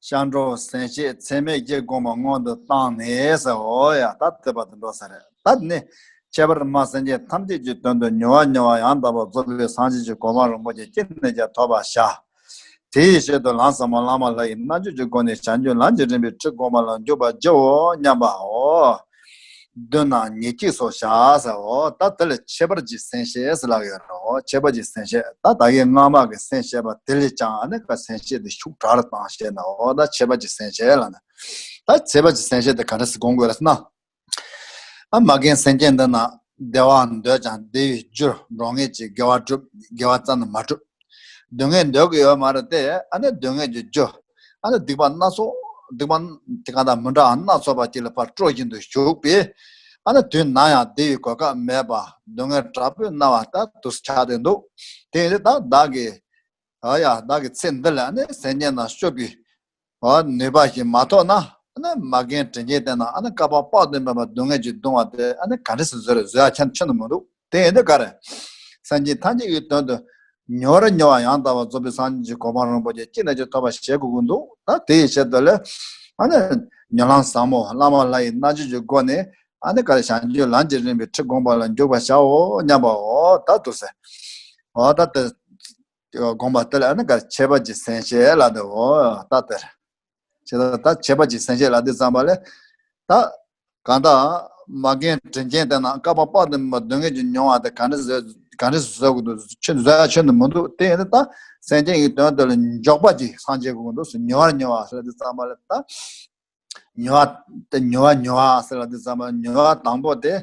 སྐྱབས་འགྲོ་སེམས་བསྐྱེད་ཚད་མེད་བརྒྱད་སྒོམ་པ་སྔོན་དུ་བཏང་ནས་ཟེར། འོ་ཡ། ད་དེ་བར་དུ་འགྲོ་ས་རེད། ད་ནི་ཁྱད་པར་མ་སེམས་ཅན་ཐམས་ཅད་ཀྱི་དོན་དུ་མྱུར་བ་མྱུར་བ་ཡང་དག་པར་རྫོགས་པའི་སངས་རྒྱས་ཀྱི་གོ་འཕང་རིན་པོ་ཆེ་ཅི་ནས་ཀྱང་ཐོབ་པར་བྱ། དེའི་ཆེད་དུ་ལམ་ཟབ་མོ་བླ་མ་ལྷ་ཡི་རྣལ་འབྱོར་གྱི་སྒོ་ནས་བྱང་ཆུབ་ལམ་གྱི་རིམ་པའི་ཁྲིད་སྒོམ་པ་ལ་འཇུག་པར་བགྱིའོ་སྙམ་པའོ། མདུན་ན་ཉེར་གཅིག་སོགས་བྱ་ཟེར། འོ་ད་དེ་ལ་ཁྱད་པར་གྱི་སེམས་བསྐྱེད་ཟེར་ལབ་ཡོད་རེད། འོ་ཁྱད་པར་གྱི་སེམས་བསྐྱེད། ད་ད་གིན་སྔ་མ་གི་སེམས་བསྐྱེད་པ་དེ་ལས་ཀྱང་ཨ་ནི་ཀ་སེམས་བསྐྱེད་དེ་ཤུགས་དྲག་རུ་བཏང་བྱས་ན། འོ་ད་ཁྱད་པར་གྱི་སེམས་བསྐྱེད་ལབ་ན། ད་ཁྱད་པར་གྱི་སེམས་བསྐྱེད་དེ་ག་འདྲ་སེ་སྒོམ་དགོས་རེད་ཟེར་ན། ཨ་མ་རྒན་སེམས་ཅན་འདི་ན་བདེ་བ་འདོད་ཀྱང་བདེ་བའི་རྒྱུར་འགྲོ་ངེས་ཀྱི་དགེ་བ་སྒྲུབ། དགེ་བ་རྩ་ནས་མ་སྒྲུབ། སྡུག་བསྔལ་འདོད་ཀྱི་ཡོད་མ་རེད་དེ། ཨ་ནི་སྡུག་བསྔལ་གྱི་རྒྱུ། ཨ་ནི་སྡིག་པ་སྣ་ཚོགས། སྡིག་པ་དེ་ག་དང་མི་འདྲ་སྣ་ཚོགས་པ་ཅིག་ལ་ཕར་སྤྲོ་བཞིན་དུ་ཞུགས་པས། ཨ་ནི་དུས་ནམ་ཡང་བདེ་བའི་གོ་སྐབས་མེད་པ། སྡུག་བསྔལ་དྲག་པོས་མནར་བ་ལྟ་བུ་ཆགས་བསྡད་འདུག་དེ་ཡིན་དུས་ད་བདག་གིས། ཨ་ཡ། བདག་གིས་ཚེ་འདི་ལ་ཨ་ནི་སེམས་ཅན་རྣམས་སྐྱོབ་པའི་ཨ་ནུས་པ་ཞིག་མ་ཐོབ་ན། ཨ་ནི་མ་རྒན་དྲིན་ཅན་དེ་རྣམས་ཨ་ནི་བསྐལ་པ་དཔག་ཏུ་མེད་པ་སྡུག་བསྔལ་གྱིས་གདུང་བ་དེ་ཨ་ནི་ག་འདྲ་སེ་བཟོད་རེད། བཟོད་ཡ་ཁྱོན་ནས་མི་འདུག་དེ་ཡིན་དུས་ག་རེ། སེམས་ཅན་ཐམས་ཅད་ཀྱི་དོན་དུ་མྱུར་བ་མྱུར་བ་ཡང་དག་པར་རྫོགས་པའི་སངས་རྒྱས་ཀྱི་གོ་འཕང་རིན་པོ་ཆེ་ཅི་ནས་ཀྱང་ཐོབ་པར་བྱེད་དགོས་ཀྱི་འདུག་ད་དེ་ཡི་ཆེད་དུ་ལས་ཨ་ནི་མྱུར་ལམ་ཟབ་མོ་བླ་མ་ལྷ་ཡི་རྣལ་འབྱོར་གྱི་སྒོ་ནས་ཨ་ནི་ག་རེ་བྱང་ཆུབ་ལམ་གྱི་རིམ་པའི་ཁྲིད་སྒོམ་པ་ལ་འཇུག་པར་བྱའོ་སྙམ་པའོ། ད་དུ་ཟེར། འོ་ད་དེ། དགོངས་པ་དེ་ལ་ཨ་ནི་ག་རེ་ཁྱད་པར་གྱི་སེམས་བསྐྱེད་ལབ་དེ། འོ་ད་དེར། ཁྱེད་ད་ཁྱད་པར་གྱི་སེམས་བསྐྱེད་ལབ་དུས་ཙམ་པ་ལས། ད་གང་ལྟར་མ་རྒན་དྲིན་ཅན་དེ་རྣམས་བསྐལ་པ་དཔག་ཏུ་མེད་པ་སྡུག་བསྔལ་གྱིས་མྱོང་བ་དེ་ག་འདྲ་བཟོད། ག་འདྲ་བཟོད་དགོས་འདུག་ཁྱོད་བཟོད་ཡ་ཁྱོན་ནས་མི་འདུག་དེ་ཡིན་དུས་ད་སེམས་ཅན་གྱི་དོན་དུ་ལ་མགྱོགས་པ་ཅིག་སངས་རྒྱས་དགོས་འདུག་མྱུར་བ་མྱུར་བ་ཟེར་དུས་ཙམ་པ་ལས་ད། མྱུར་བ་དེ་མྱུར་བ་མྱུར་བ་ཟེར་ལབ་དུས་ཙམ་པ་མྱུར་བ་དང་པོ་དེ་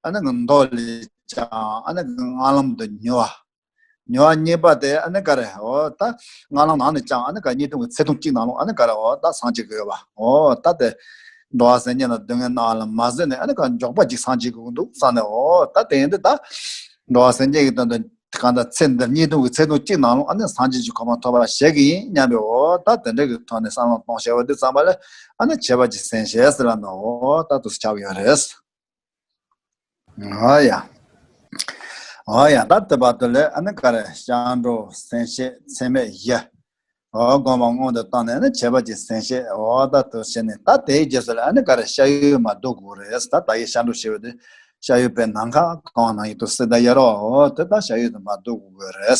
ཨ་ནི་མདོ་ལས་ཀྱང་ཨ་ནི་སྔགས་ལམ་དུ་མྱུར་བ། མྱུར་བ་གཉིས་པ་དེ་ཨ་ནི་ག་རེ། འོ་ད་སྔགས་ལམ་ནང་ནས་ཀྱང་ཨ་ནི་ག་རེ། བརྙན་ཐུང་གི་ཚེ་ཐུང་གཅིག་ནང་ལོགས་ཨ་ནི་ག་རེ། འོ་ད་སངས་རྒྱས་དགོས་པ། འོ་ད་དེ་འགྲོ་བ་སེམས་ཅན་ལ་སྡུག་བསྔལ་གནང་བ་ལ་མ་བཟོད་ནས་ཨ་ནི་ག་མགྱོགས་པ་ཅིག་སངས་རྒྱས་དགོས་འདུག་བསམ་ནས། འོ་ད་དེ་ཡིན་དུས་ད་འགྲོ་བ་སེམས་ཅན་གྱི་དོན་དུ་གང་ལྟར་ཚེ་འདིར་བརྙན་ཐུང་གི་ཚེ་ཐུང་གཅིག་ནང་ལོགས་ཨ་ནི་སངས་རྒྱས་ཀྱི་གོ་འཕང་ཐོབ་པར་བྱེད་ཀྱི་ཡིན་སྙམ་པའི། འོ་ད་དེ་འདྲ་གི་ཐོག་ནས་བསམ་བློ་གཏོང་བྱས་པ་དུས་ཙམ་པ་ལ་ཨ་ནི་ཁྱད་པར་གྱི་སེམས་བསྐྱེད་ཟེར་ལབ་ན། འོ་ད་དུ་ཆགས་ཡོད་རེད། འོ་ཡ། འོ་ཡ། ད་དེ་བར་དུ་ལས་ཨ་ནི་ག་རེ། སྐྱབས་འགྲོ་སེམས་བསྐྱེད་ཚད་མེད་བཞི། འོ་སྒོམ་པ་སྔོན་དུ་བཏང་ནས་ཨ་ནི་ཁྱད་པར་གྱི་སེམས་བསྐྱེད། འོ་ད་དུ་བྱས་ནས་ད་དེའི་རྗེས་སུ་ལ་ཨ་ནི་ག་རེ། ཤ་ཡོས་མར་བསྡུ་དགོས་རེད། ད་ད་གིན་སྐྱབས་འགྲོ་བྱས་པ་དེ་ཤ་ཡོས་པའི་ནམ་མཁའ་གང་ན་ཡོད་དོ་ཟེར་ད་ཡ་རོ། འོ་དེ་ད་ཤ་ཡོས་དེ་མར་བསྡུ་དགོས་རེད།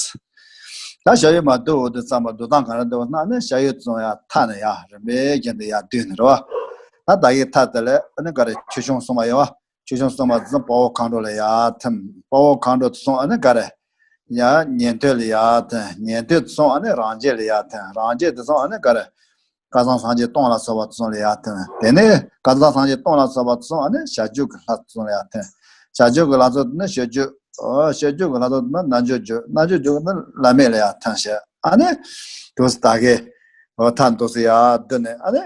ད་ཤ་ཡོས་མར་བསྡུ་འོ་དེ་ཙམ་པ་བསྡུ་སྟངས་ག་རེ་འདུག་ན། ཨ་ནི་ཤ་ཡོས་བཙོང་ཡ་མཐའ་ནས་ཡ་རིམ་པས་བཞིན་དུ་ཡར་བསྡུས་ནས་རེད་བ། ད་ད་གིན་མཐའ་དེ་ལས་ཨ་ནི་ག་རེ། ཆོས་སྐྱོང་སྲུང་མ་ཡོད་བ། ཆོས་སྐྱོང་སྲུང་མ་ཚོ་དཔའ་བོ་མཁའ་འགྲོ་ལ་ཡར་ཐིམ། དཔའ་བོ་མཁའ་འགྲོ་དེ་ཚོ་ཨ་ནི་ག་རེ། ཡར་ཉན་ཐོས་ལ་ཡར་ཐིམ། ཉན་ཐོས་དེ་ཚོ་ཨ་ནི་རང་རྒྱལ་ལ་ཡར་ཐིམ། རང་རྒྱལ་དེ་ཚོ་ཨ་ནི་ག་རེ། སྐལ་བཟང་སངས་རྒྱས་སྟོང་ལ་སོགས་པ་དེ་ཚོ་ལ་ཡར་ཐིམ། དེ་ནས་སྐལ་བཟང་སངས་རྒྱས་སྟོང་ལ་སོགས་པ་དེ་ཚོ་ཨ་ནི་བྱ་རྒྱུད་ཀྱི་ལྷ་དེ་ཚོ་ལ་ཡར་ཐིམ། བྱ་རྒྱུད་ཀྱི་ལྷ་ཚོ་ནི་སྤྱོད་རྒྱུད། ཨོ་སྤྱོད་རྒྱུད་ཀྱི་ལྷ་ཚོ་ནི་རྣལ་འབྱོར་རྒྱུད། རྣལ་འབྱོར་རྒྱུད་ནི་བླ་མེད་ལ་ཡར་ཐིམ་བྱས། ཨ་ནི་དུས་ད་གིན་འོ་མཐའ་འདུག་སེ་ཡར་བསྡུས་ནས་ཨ་ནི།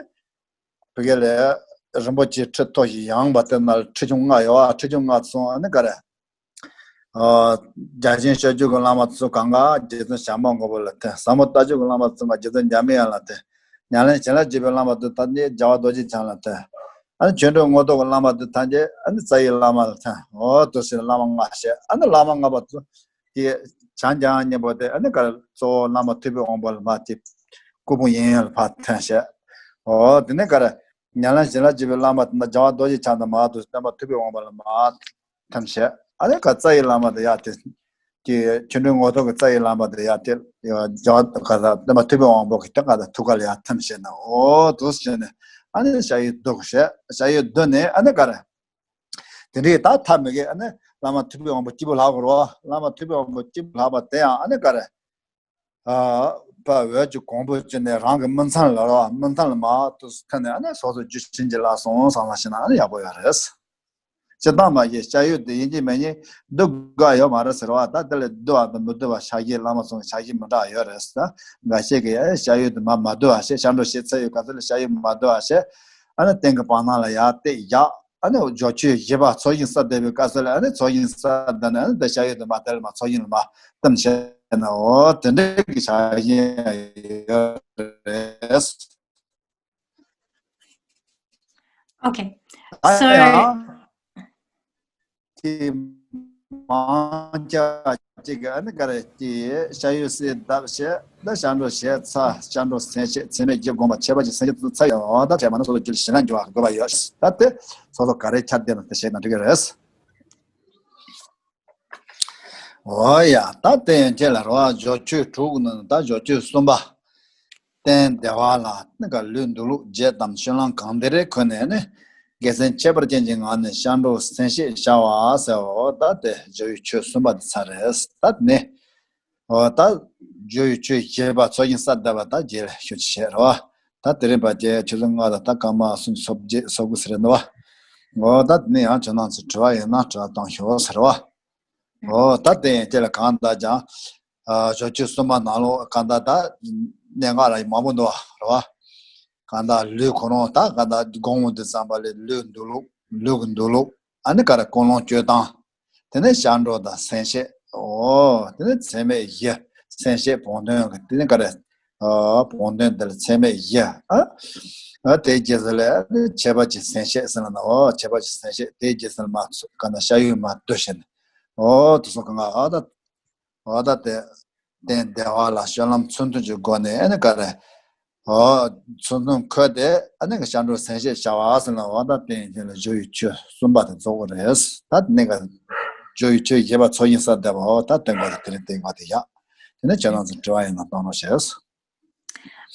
བོད་སྐད་ལས་རིན་པོ་ཆེའི་ཁྲི་ཐོག་བཞི་ཡངས་པ་དེ་ན་ཁྲི་ཆུང་ལྔ་ཡོད་བ། ཁྲི་ཆུང་ལྔ་ཚོ་ཨ་ནི་ག་རེ། ཨ་རྒྱ་ཆེན་སྤྱོད་བརྒྱུད་ཀྱི་བླ་མ་ཚོ་གང་ག་རྗེ་བཙུན་བྱམས་པ་མགོན་པོ་ལ་ཐིམ། ཟབ་མོ་ལྟ་བརྒྱུད་ཀྱི་བླ་མ་ཚོ་གང་ག་རྗེ་བཙུན་འཇམ་དཔལ་དབྱངས་ལ་ཐིམ། ཉམས་ལེན་བྱིན་རླབས་ཀྱི་བླ་མ་ཚོ་ད་ནི་རྒྱལ་བ་རྡོ་རྗེ་འཆང་ལ་ཐིམ། ཨ་ནི་ཆོ་འཕྲུལ་དངོས་ཐོབ་ཀྱི་བླ་མ་ཚོ་ཐམས་ཅད་ཨ་ནི་རྩ་བའི་བླ་མ་ལ་ཐིམ། འོ་དུ་ཟེར་བླ་མ་ལྔ་བྱས། ཨ་ནི་བླ་མ་ལྔ་པ་ཚོ། དེ་བྱང་རྒྱལ་དབང་སྙིང་པོ་དེ་ཨ་ནི་ག་རེ། གཙོ་བོ་བླ་མ་ཐུབ་པའི་དབང་པོ་ལ་མར་དེ་སྐུ་ཕུང་ཡིན་ཡང་ལ་ཕར་ཐིམ་བྱས། འོ་དེ་ནས་ག་རེ། ཉམས་ལེན་བྱིན་རླབས་ཀྱི་བླ་མ་དེ་ན་རྒྱལ་བ་རྡོ་རྗེ་འཆང་དང་མར་དུ་སྟོན་པ་ཐུབ་པའི་དབང་པོ་ལ་མར་ཐིམ་བྱས། ཨ་ནི་ག་རྩ་བའི་བླ་མ་དེ་ཡར་དེ། དེ་ཆོ་འཕྲུལ་དངོས་ཐོབ་ཀྱི་རྩ་བའི་བླ་མ་དེ་ཡར་དེ་རྒྱལ་བ་ག་རེ། སྟོན་པ་ཐུབ་པའི་དབང་པོ་གི་དེ་ག་རེ་ཐུགས་ཀ་ལ་ཡར་ཐིམ་བྱས་ནས། འོ་དུ་བྱས་ནས་ཨ་ནི་ཤ་ཡོས་བསྡུ་བྱས། ཤ་ཡོས་བསྡུས་ནས་ཨ་ནི་ག་རེ། དེ་འདྲའི་ད་ཐབས་མེད་ཀི་ཨ་ནི་བླ་མ་ཐུབ་པའི་དབང་པོ་སྐྱེས་བུ་ལྷག་དགོས་རེད་བ། བླ་མ་ཐུབ་པའི་དབང་པོ་སྐྱེས་བུ་ལྷག་པ་དེ་ཡང་ཨ་ནི་ག་རེ། ཨ་ཕ་འོད་ཀྱི་གོང་བུ་བཅུ་ནས་རང་གི་མི་ཚང་ལ་རེད་བ། མི་ཚང་ལ་མར་དུ་ཐོན་ནས་ཨ་ནི་སོ་སོ་རྒྱུད་བྱིན་གྱིས་བརླབས་སོང་བསམ་བློ་བྱས་ན་ཨ་ནི་ཡག་པོ་ཡོད་རེད། སྤྱིར་བཏང་མ་གཞི་ཤ་ཡོད་དེ་ཡིན་གཅིག་མིན་གཉིས་བསྡུ་དགོས་ཡོད་མ་རེད་ཟེར་བ། ད་དེ་ལས་བསྡུ་བ་དང་མི་བསྡུ་བ་ཕྱག་བཞེས་བླ་མ་ཚོ་གི་ཕྱག་བཞེས་མི་འདྲ་ཡོད་རེད་ཟེར། འགའ་ཤས་ཀྱིས་ཨེ་ཤ་ཡོད་དེ་མ་མ་བསྡུ་བ་ཞེས་ཤ་འགྲོ་བྱེད་ཚར་ཡོད་ག་ཚོད་ལ་ཤ་ཡོད་མ་བསྡུ་བ་ཞེས། ཨ་ནི་སྟེང་གི་བར་སྣང་ལ་ཡར་བལྟས་བཞག་ཨ་ནི་སྦྱོར་ཆོས་བཞི་པ་ཚོགས་ཞིང་གསལ་བསྡད་པའི་སྐབས་སུ་ལ་ཨ་ནི་ཚོགས་ཞིང་གསལ་བསྡད་ནས་ཨ་ནི་དེ་ཤ་ཡོད་དེ་མ་དེ་ལ་མ་ཚོགས་ཞིང་ལ་མ་གཏམ་བྱས་ན་འོ་དེ་འདྲའི་གི་ཕྱག་བཞེས་ཡོད་རེད། Okay. ད་ཡང་དེ་མང་ཆེ་ཅིག་གིས་ཨ་ནི་ག་རེ་དེ་ཤ་ཡོད་སྲེད་བརྡབ་བྱས་ད་ཤ་འགྲོ་བྱས་ཚར། ཤ་འགྲོ་མཚན་བྱེད་མཚན་མེད་བརྒྱུད་དགོངས་པ་ཁྱད་པར་གྱི་མཚན་བྱེད་ཚར་ཡོད། ད་བྱས་མ་ན་སོ་སོ་རྒྱུད་ལ་ཞེན་ན་འགྱུར་བ་དགོས་པ་ཡོད། ད་དེ་སོ་སོ་ག་རེ་ཁྱབ་བསྡད་ན་དེ་བྱས་ན་འགྲིག་གི་རེད། འོ་ཡ། ད་དེ་ཡན་ཆད་ལ་རེད་བ། སྦྱོར་ཆོས་དྲུག་ནང་ད་སྦྱོར་ཆོས་གསུམ་པ། རྟེན་བདེ་བ་ལ་ནི་ག་ལུས་འདུལ་ལུགས་བརྒྱད་དམ་སྤྱོད་ལམ་གང་བདེ་རེ་འཁོད་ནས་ནི་དགེ་མཚན་ཁྱད་པར་ཅན་གྱི་ངང་ནས་སྤྱང་གྲུང་མཚན་བྱེད་བྱ་བ་ཟེར་བ། ད་དེ་སྦྱོར་བའི་ཆོས་གསུམ་པ་དེ་ཚར་རེད། ད་ནི་འོ་ད་སྦྱོར་བའི་ཆོས་བཞི་པ་ཚོགས་ཞིང་གསལ་བསྡད་པ་ད་རྗེས་ལ་ཞུ་ཅི་བྱེད་རེད་བ། ད་དེ་རིང་བར་གྱི་ཆུ་ཚོད་ལྔ་དང་ད་སྐར་མ་སུམ་ཅུ་སོ་བརྒྱད་སོ་དགུ་ཟེར་རེད་འདུག་བ། འོ་ད་དེ་ནས་ཡང་ཁྱོད་རང་ཚོ་དྲི་བ་ཡོད་ན་དྲི་བ་བཏང་ཤོག་ཟེར་བ། འོ་ད་དེ་ཡན་ཆད་ལ་གང་ལྟར་ཀྱང་། ཨ་སྦྱོར་ཆོས་གསུམ་པ་ནང་ལོགས་གང་ལྟར་ད་གནད་འགག་ར་མང་པོ་འདུག་བ་རེད་བ། གང་ལྟར་ལུས་ཁོ་རང་ད་གང་ལྟར་སྒོམ་འོང་དུས་ཙམ་པ་ལས་ལུས་འདུལ་ལུགས་ལུས་ཀྱི་འདུལ་ལུགས་ཨ་ནི་ག་རེ་ཀུན་སློང་སྤྱོད་སྟངས། དེ་ནས་སྤྱང་གྲུང་དང་མཚན་བྱེད། འོ་དེ་ནས་མཚན་མེད་བཞི། མཚན་བྱེད་བོགས་འདོན་གྱི་དེ་ནས་ག་རེ། ཨ་བོགས་འདོན་དེ་ལ་མཚན་མེད་བཞི། ཨ་ཨ་དེའི་རྗེས་སུ་ལ་ཨ་ནི་ཁྱད་པར་གྱི་མཚན་བྱེད་ཟེར་ན་འོ་ཁྱད་པར་གྱི་མཚན་བྱེད་དེའི་རྗེས་སུ་ལ་མ་ག་ན་ཤ་ཡོད་མ་བསྡུ་བྱས་ནས། འོ་དེ་ཚོ་གང་ག་ཨ་ད། འོ་ད་དེ། རྟེན་བདེ་བ་ལ་སྤྱོད་ལམ་ཚུལ་མཐུན་གྱི་སྒོ་ནས་ཨ་ནི་ག་རེ། འོ། ཚུལ་མཐུན་འཁོད་དེ་ཨ་ནི་གི་སྤྱང་གྲུང་མཚན་བྱེད་བྱ་བ་ཟེར་ན་འོ་ད་རྟེན་ཅན་ལ་སྦྱོར་བའི་ཆོས་གསུམ་པ་དེ་རྫོགས་པ་རེད། ད་དེ་ནས་ག་སྦྱོར་བའི་ཆོས་བཞི་པ་ཚོགས་ཞིང་གསལ་བསྡད་པ་འོ་ད་དེ་འགོ་དེ་དེ་རིང་དེ་འགོ་དེ་ཡག་དེ་ནས་ཁྱོད་རང་ཚོ་དྲི་བ་ཡིན་ན་གཏོང་རོགས་བྱས།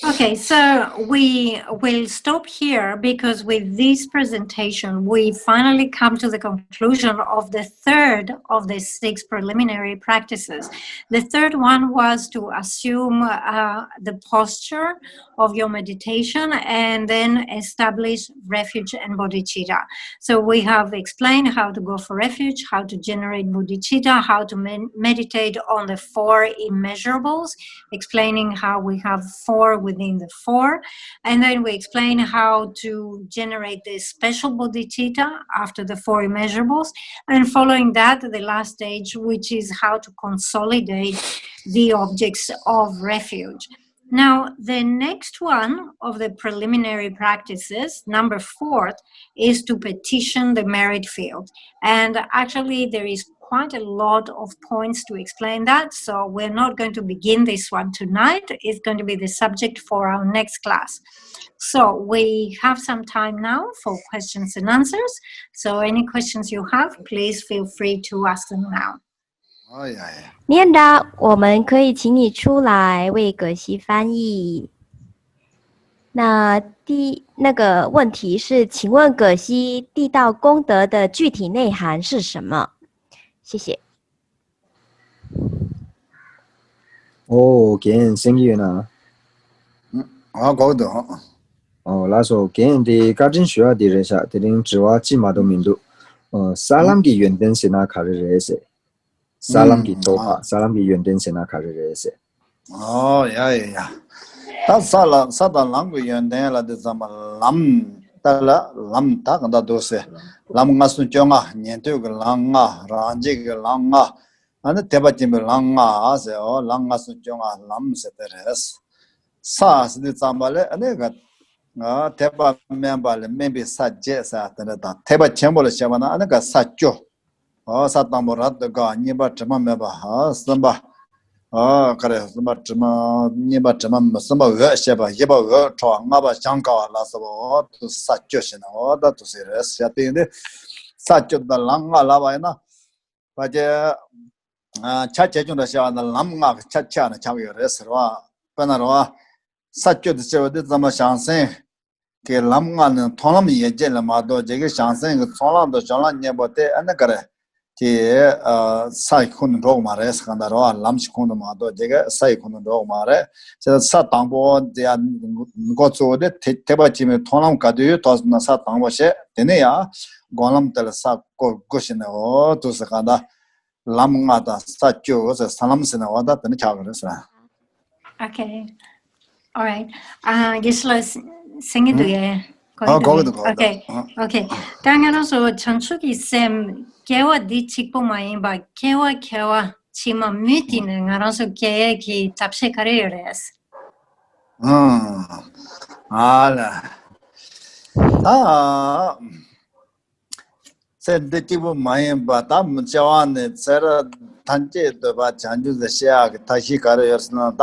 Okay, so we will stop here because with this presentation, we finally come to the conclusion of the third of the six preliminary practices. The third one was to assume uh, the posture of your meditation and then establish refuge and bodhicitta. So we have explained how to go for refuge, how to generate bodhicitta, how to men- meditate on the four immeasurables, explaining how we have four within the four. And then we explain how to generate the special bodhicitta after the four immeasurables. And following that, the last stage, which is how to consolidate the objects of refuge. Now, the next one of the preliminary practices, number four, is to petition the merit field. And actually, there is quite a lot of points to explain that, so we're not going to begin this one tonight. It's going to be the subject for our next class. So we have some time now for questions and answers. So any questions you have, please feel free to ask them now. 哎呀呀，念的，我们可以请你出来为葛西翻译。那第那个问题是，请问葛西地道功德的具体内涵是什么？谢谢。 ཨོ། རྒན་གསན་གྱི་ཡོད་ན། ཨ་གོ་གི་འདུག་ཨོ་ལགས་སོ། རྒན་དེ་བཀའ་དྲིན་ཞུ་ཡ་དེ་རེད་ཤག་དེ་རིང་དྲི་བ་ཅི་མ་གཏོགས་མི་འདུག་ཨོ་ས་ལམ་གྱི་ཡོན་ཏན་ཟེར་ན་ག་རེ་རེད་ཟེར། ས་ལམ་གྱི་རྟོགས་པ། ས་ལམ་གྱི་ཡོན་ཏན་ཟེར་ན་ག་རེ་རེད་ཟེར། ཨོ་ཡ་ཡ་ཡ། ད་ས་ལ་ས་དང་ལམ་གྱི་ཡོན་ཏན་ལ་དེ་ཙམ་པ་ལམ་ད་ལ་ལམ་ད་གང་ལྟར་འདུག་ཟེར། ལམ་ལྔ་གསུམ་བཅོ་ལྔ་ཉན་ཐོས་ཀྱི་ལམ་ལྔ་རང་རྒྱལ་གྱི་ལམ་ལྔ། ཨ་ནི་དད་པ་ཆེན་པོའི་ལམ་ལྔ་ཟེར། ཨོ་ལམ་ལྔ་གསུམ་བཅོ་ལྔ་ལམ་ཟེར་དེ་རེད། ས་ཟེར་དུས་ཙམ་པ་ལས་ཨ་ནི་ག་དད་པ་དམན་པ་ལས་དམན་པའི་ས་བརྒྱད་ཟེར་དེ་འདྲ་དང་དད་པ་ཆེན་པོ་ལ་བཤད་པ་ན་ཨ་ནི་ག་ས་བཅུ། ཨོ་ས་དང་པོ་རབ་ཏུ་དགའ། གཉིས་པ་དྲི་མ་མེད་པ། ཨོ་གསུམ་པ། ཨོ་ག་རེ་གསུམ་པ་དྲི་མ། གཉིས་པ་དྲི་མ་མེད། གསུམ་པ་འོད་བཤད་པ། བཞི་པ་འོད་འཕྲོ་བ། ལྔ་པ་གཞང་དཀའ་བ་ལ་སོགས་པ་འོ་དུ་ས་བཅུ་ཞེ་ན་འོ་ད་དུ་ཟེར་རེད་ཟེར་ཡ་དེ་ཡིན་ཏེ། ས་བཅུ་དང་ལམ་ལྔ་ལབ་པ་ཡིན་ན། ཕལ་ཆེར་ཆ་ཆེ་ཆུང་འདྲ་བཤད་པ་ན་ལམ་ལྔ་གི་ཆ་ཆེ་བ་ན་ཆགས་ཀྱི་ཡོད་རེད་ཟེར་བ། དཔེར་ན་རེད་བ། ས་བཅུ་དེ་ཟེར་བ་དེ་ཙམ་པ་བྱང་སེམས་ཀྱི་ལམ་ལྔ་ནི་མཐོང་ལམ་ཡན་ཆད་ལ་མ་གཏོགས་རྒྱ་གི་བྱང་སེམས་ཀྱི་ཚོགས་ལམ་དང་སྦྱོར་ལམ་གཉིས་པོ་དེ་ཨ་ནི་ག་རེ། དེ་ས་ཡི་ཁོངས་ནས་འགྲོ་གི་མ་རེད་ཟེར་ག་འདྲ་རེད་བ། ལམ་གྱི་ཁོངས་ནས་མ་གཏོགས་རྒྱ་གི་ས་ཡི་ཁོངས་ནས་འགྲོ་གི་མ་རེད་ཟེར། ས་དང་པོ་དེ་ཡང་འགོ་ཚུགས་དེ་དད་པ་ཆེན་པོའི་མཐོང་ལམ་ག་དུས་ཐོག་ཟེར་ན་ས་དང་པོ་བཤད། དེ་ནས་ཡང་ སྒོམ་ལམ་དེ་ལ་ས་སྐོར་དགུ་ཞིག་ནས་འོ་དུ་ཟེར་གང་ལྟར། ལམ་ལྔ་དང་ས་བཅུ་ཟེར་ས་ལམ་ཟེར་ནས་འོ་ད་དེ་ནི་ཆགས་ཀྱི་རེད་ཟེར། Okay. All right. ཨ་དགེ་བཤེས་ལགས་གསན་གྱི་འདུག་གས། ཨ་གོ་གི་འདུག་གོ་གི་འདུག Okay. Okay. ད་ང་རང་ཚོ་བྱང་ཆུབ་ཀྱི་སེམས་སྐྱེ་བ་འདི་གཅིག་པུ་མ་ཡིན་པ་སྐྱེ་བ་སྐྱེ་བ་ཕྱི་མ་མུ་མཐུད་ནས་ང་རང་ཚོ་སྐྱེ་ཡས་ཀྱི་ཐབས་ཤེས་ག་རེ་ཡོད་རེད། ཨ་ལ། ད། ཚེ་འདི་གཅིག་པུ་མ་ཡིན་པ་ད་སྐྱེ་བ་ནས་ཚེ་རབས་ཐམས་ཅད་འདོད་པ་བྱང་ཆུབ་ཏུ་སྐྱེ་ཡག་གི་ཐབས་ཤེས་ག་རེ་ཡོད་ཟེར་ན། ད་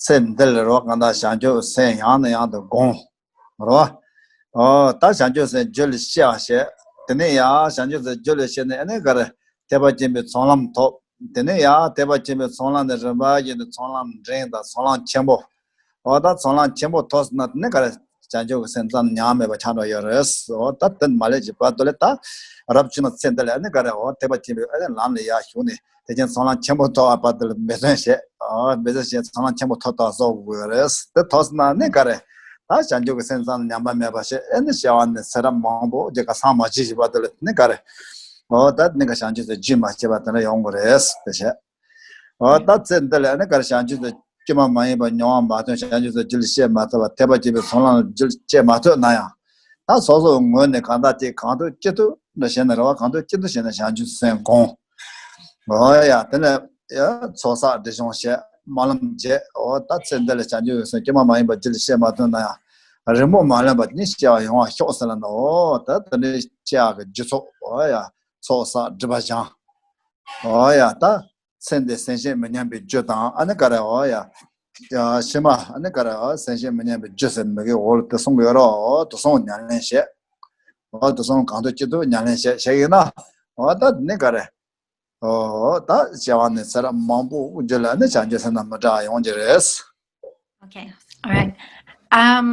ཚེ་འདི་ལ་རོ་གང་དག་བྱང་ཆུབ་སེམས་ཡང་ནས་ཡང་དུ་བསྒོམ་རོ། ཨོ་ད་བྱང་ཆུབ་སེམས་རྒྱུད་ལ་སྐྱེ་བ་བྱེད། དེ་ནས་ཡང་བྱང་ཆུབ་སེམས་རྒྱུད་ལ་སྐྱེས་ནས་ཨ་ནི་ག་རེ་ཐེག་པ་ཆེན་པོའི་ཚོགས་ལམ་ཐོབ། དེ་ནས་ཡང་ཐེག་པ་ཆེན་པོའི་ཚོགས་ལམ་ནས་རིམ་པ་བཞིན་དུ་ཚོགས་ལམ་འབྲིང་དང་ཚོགས་ལམ་ཆེན་པོ། འོ་ད་ཚོགས་ལམ་ཆེན་པོ་ཐོབ་ཟིན་ན་དེ་ནས་ག་རེ་བྱང་ཆུབ་ཀྱི་སེམས་ཙམ་ཉམས་མེད་པ་ཆགས་འགྲོ་ཡོད་རེད། འོ་ད་དེ་མ་ལས་ཀྱི་བར་དུ་ལས་ད་རབ་བྱུང་ན་ཚེ་འདི་ལ་ཨ་ནི་ག་རེ་འོ་ཐེག་པ་ཆེན་པོའི་ཨ་ནི་ལམ་ལ་ཡར་ཞུགས་ནས་དེ་ཅན་ཚོགས་ལམ་ཆེན་པོ་ཐོབ་པ་བར་དུ་ལ་འབད་བརྩོན་བྱེད། འོ་འབད་བརྩོན་བྱེད་ཚོགས་ལམ་ཆེན་པོ་ཐོབ་ཐོབ་བཟོ་དགོས་རེད། དེ་ཐོབ་ཟིན་ན་ཨ་ནི་ག་རེ་ད་བྱང་ཆུབ་ཀྱི་སེམས་ཙམ་ཉམས་པ་མེད་པ་བྱེད། ཨ་ནི་སྐྱེ་བ་ནས་ཚེ་རབས་མང་པོ་རྒྱ་གར་སངས་མ་བྱེད་ཞིག་བར་དུ་ལ་ཨ་ནི་ག་རེ་འོ་ད་ཨ་ནི་ག་བྱང་ཆུབ་སེམས་རྒྱུན་མ་ཆད་པ་དེ་འདྲ་ཡོང་དགོས་རེད་དེ་བྱས། འོ་ད་ཚེ་འདི་ལ་ཨ་ནི་ག་རེ་བྱང་ཆུབ་སེམས་དཀྱུས་མ་མ་ཡིན་པ་མྱོང་བ་མ་ཐོན། བྱང་ཆུབ་སེམས་རྒྱུད་ལ་སྐྱེས་མ་ཐུབ་པ། ཐེག་པ་ཆེན་པོའི་ཚོགས་ལམ་རྒྱུད་ལ་སྐྱེས་མ་ཐུབ་ན་ཡང་། ད་སོ་སོའི་ངོས་ནས་གང་ལྟར་ཅིག་གང་ཐུབ་ཅི་ཐུབ་འདྲ་བྱས་ནས་རེ་བ་གང་ཐུབ་ཅི་ཐུབ་བྱས་ནས་བྱང་ཆུབ་སེམས་བསྒོམ། འོ་ཡ་དེ་ནས་ཡ་ཚོགས་བསགས་སྒྲིབ་སྦྱོང་བྱས་སྨོན་ལམ་བརྒྱབ། འོ་ད་ཚེ་འདི་ལ་བྱང་ཆུབ་སེམས་དཀྱུས་མ་མ་ཡིན་པ་རྒྱུད་ལ་སྐྱེས་མ་ཐུབ་ན་ཡང་། རིང་པོ་མ་ལོན་པ་ནི་སྐྱེ་བ་ཡོང་བ་ཤོག་ཟེར་ལབ་ན། འོ་ད་དེ་འདྲའི་སྐྱེ་ཡག་གི་རྒྱུ་ཚོགས། འོ་ཡ་ཚོགས་བསགས་སྒྲིབ་པ་སྦྱང་། འོ་ཡ་ད། ཚེ་འདི་སེམས་ཅན་མི་མཉམ་པའི་རྒྱུ་དང་ཨ་ནི་ག་རེ་འོ་ཡ། ཕྱི་མ་ཨ་ནི་ག་རེ་འོ་སེམས་ཅན་མི་མཉམ་པའི་རྒྱུ་ཟེར་མི་གི་འོ་ལ་དེ་གསུང་གི་ཡོད་རོ། འོ་དེ་གསུང་ཉམས་ལེན་བྱེད། འོ་དེ་གསུང་གང་ཐུབ་ཅི་ཐུབ་ཉམས་ལེན་བྱེད་བྱེད་ཡིན་ན། འོ་ད་ནི་ག་རེ་འོ་ད་སྐྱེ་བ་ནས་ཚེ་རབས་མང་པོ་རྒྱུད་ལ་ནི་བྱང་ཆུབ་སེམས་དང་མི་འབྲལ་བ་ཡོང་གི་རེད། Okay. All right. Um,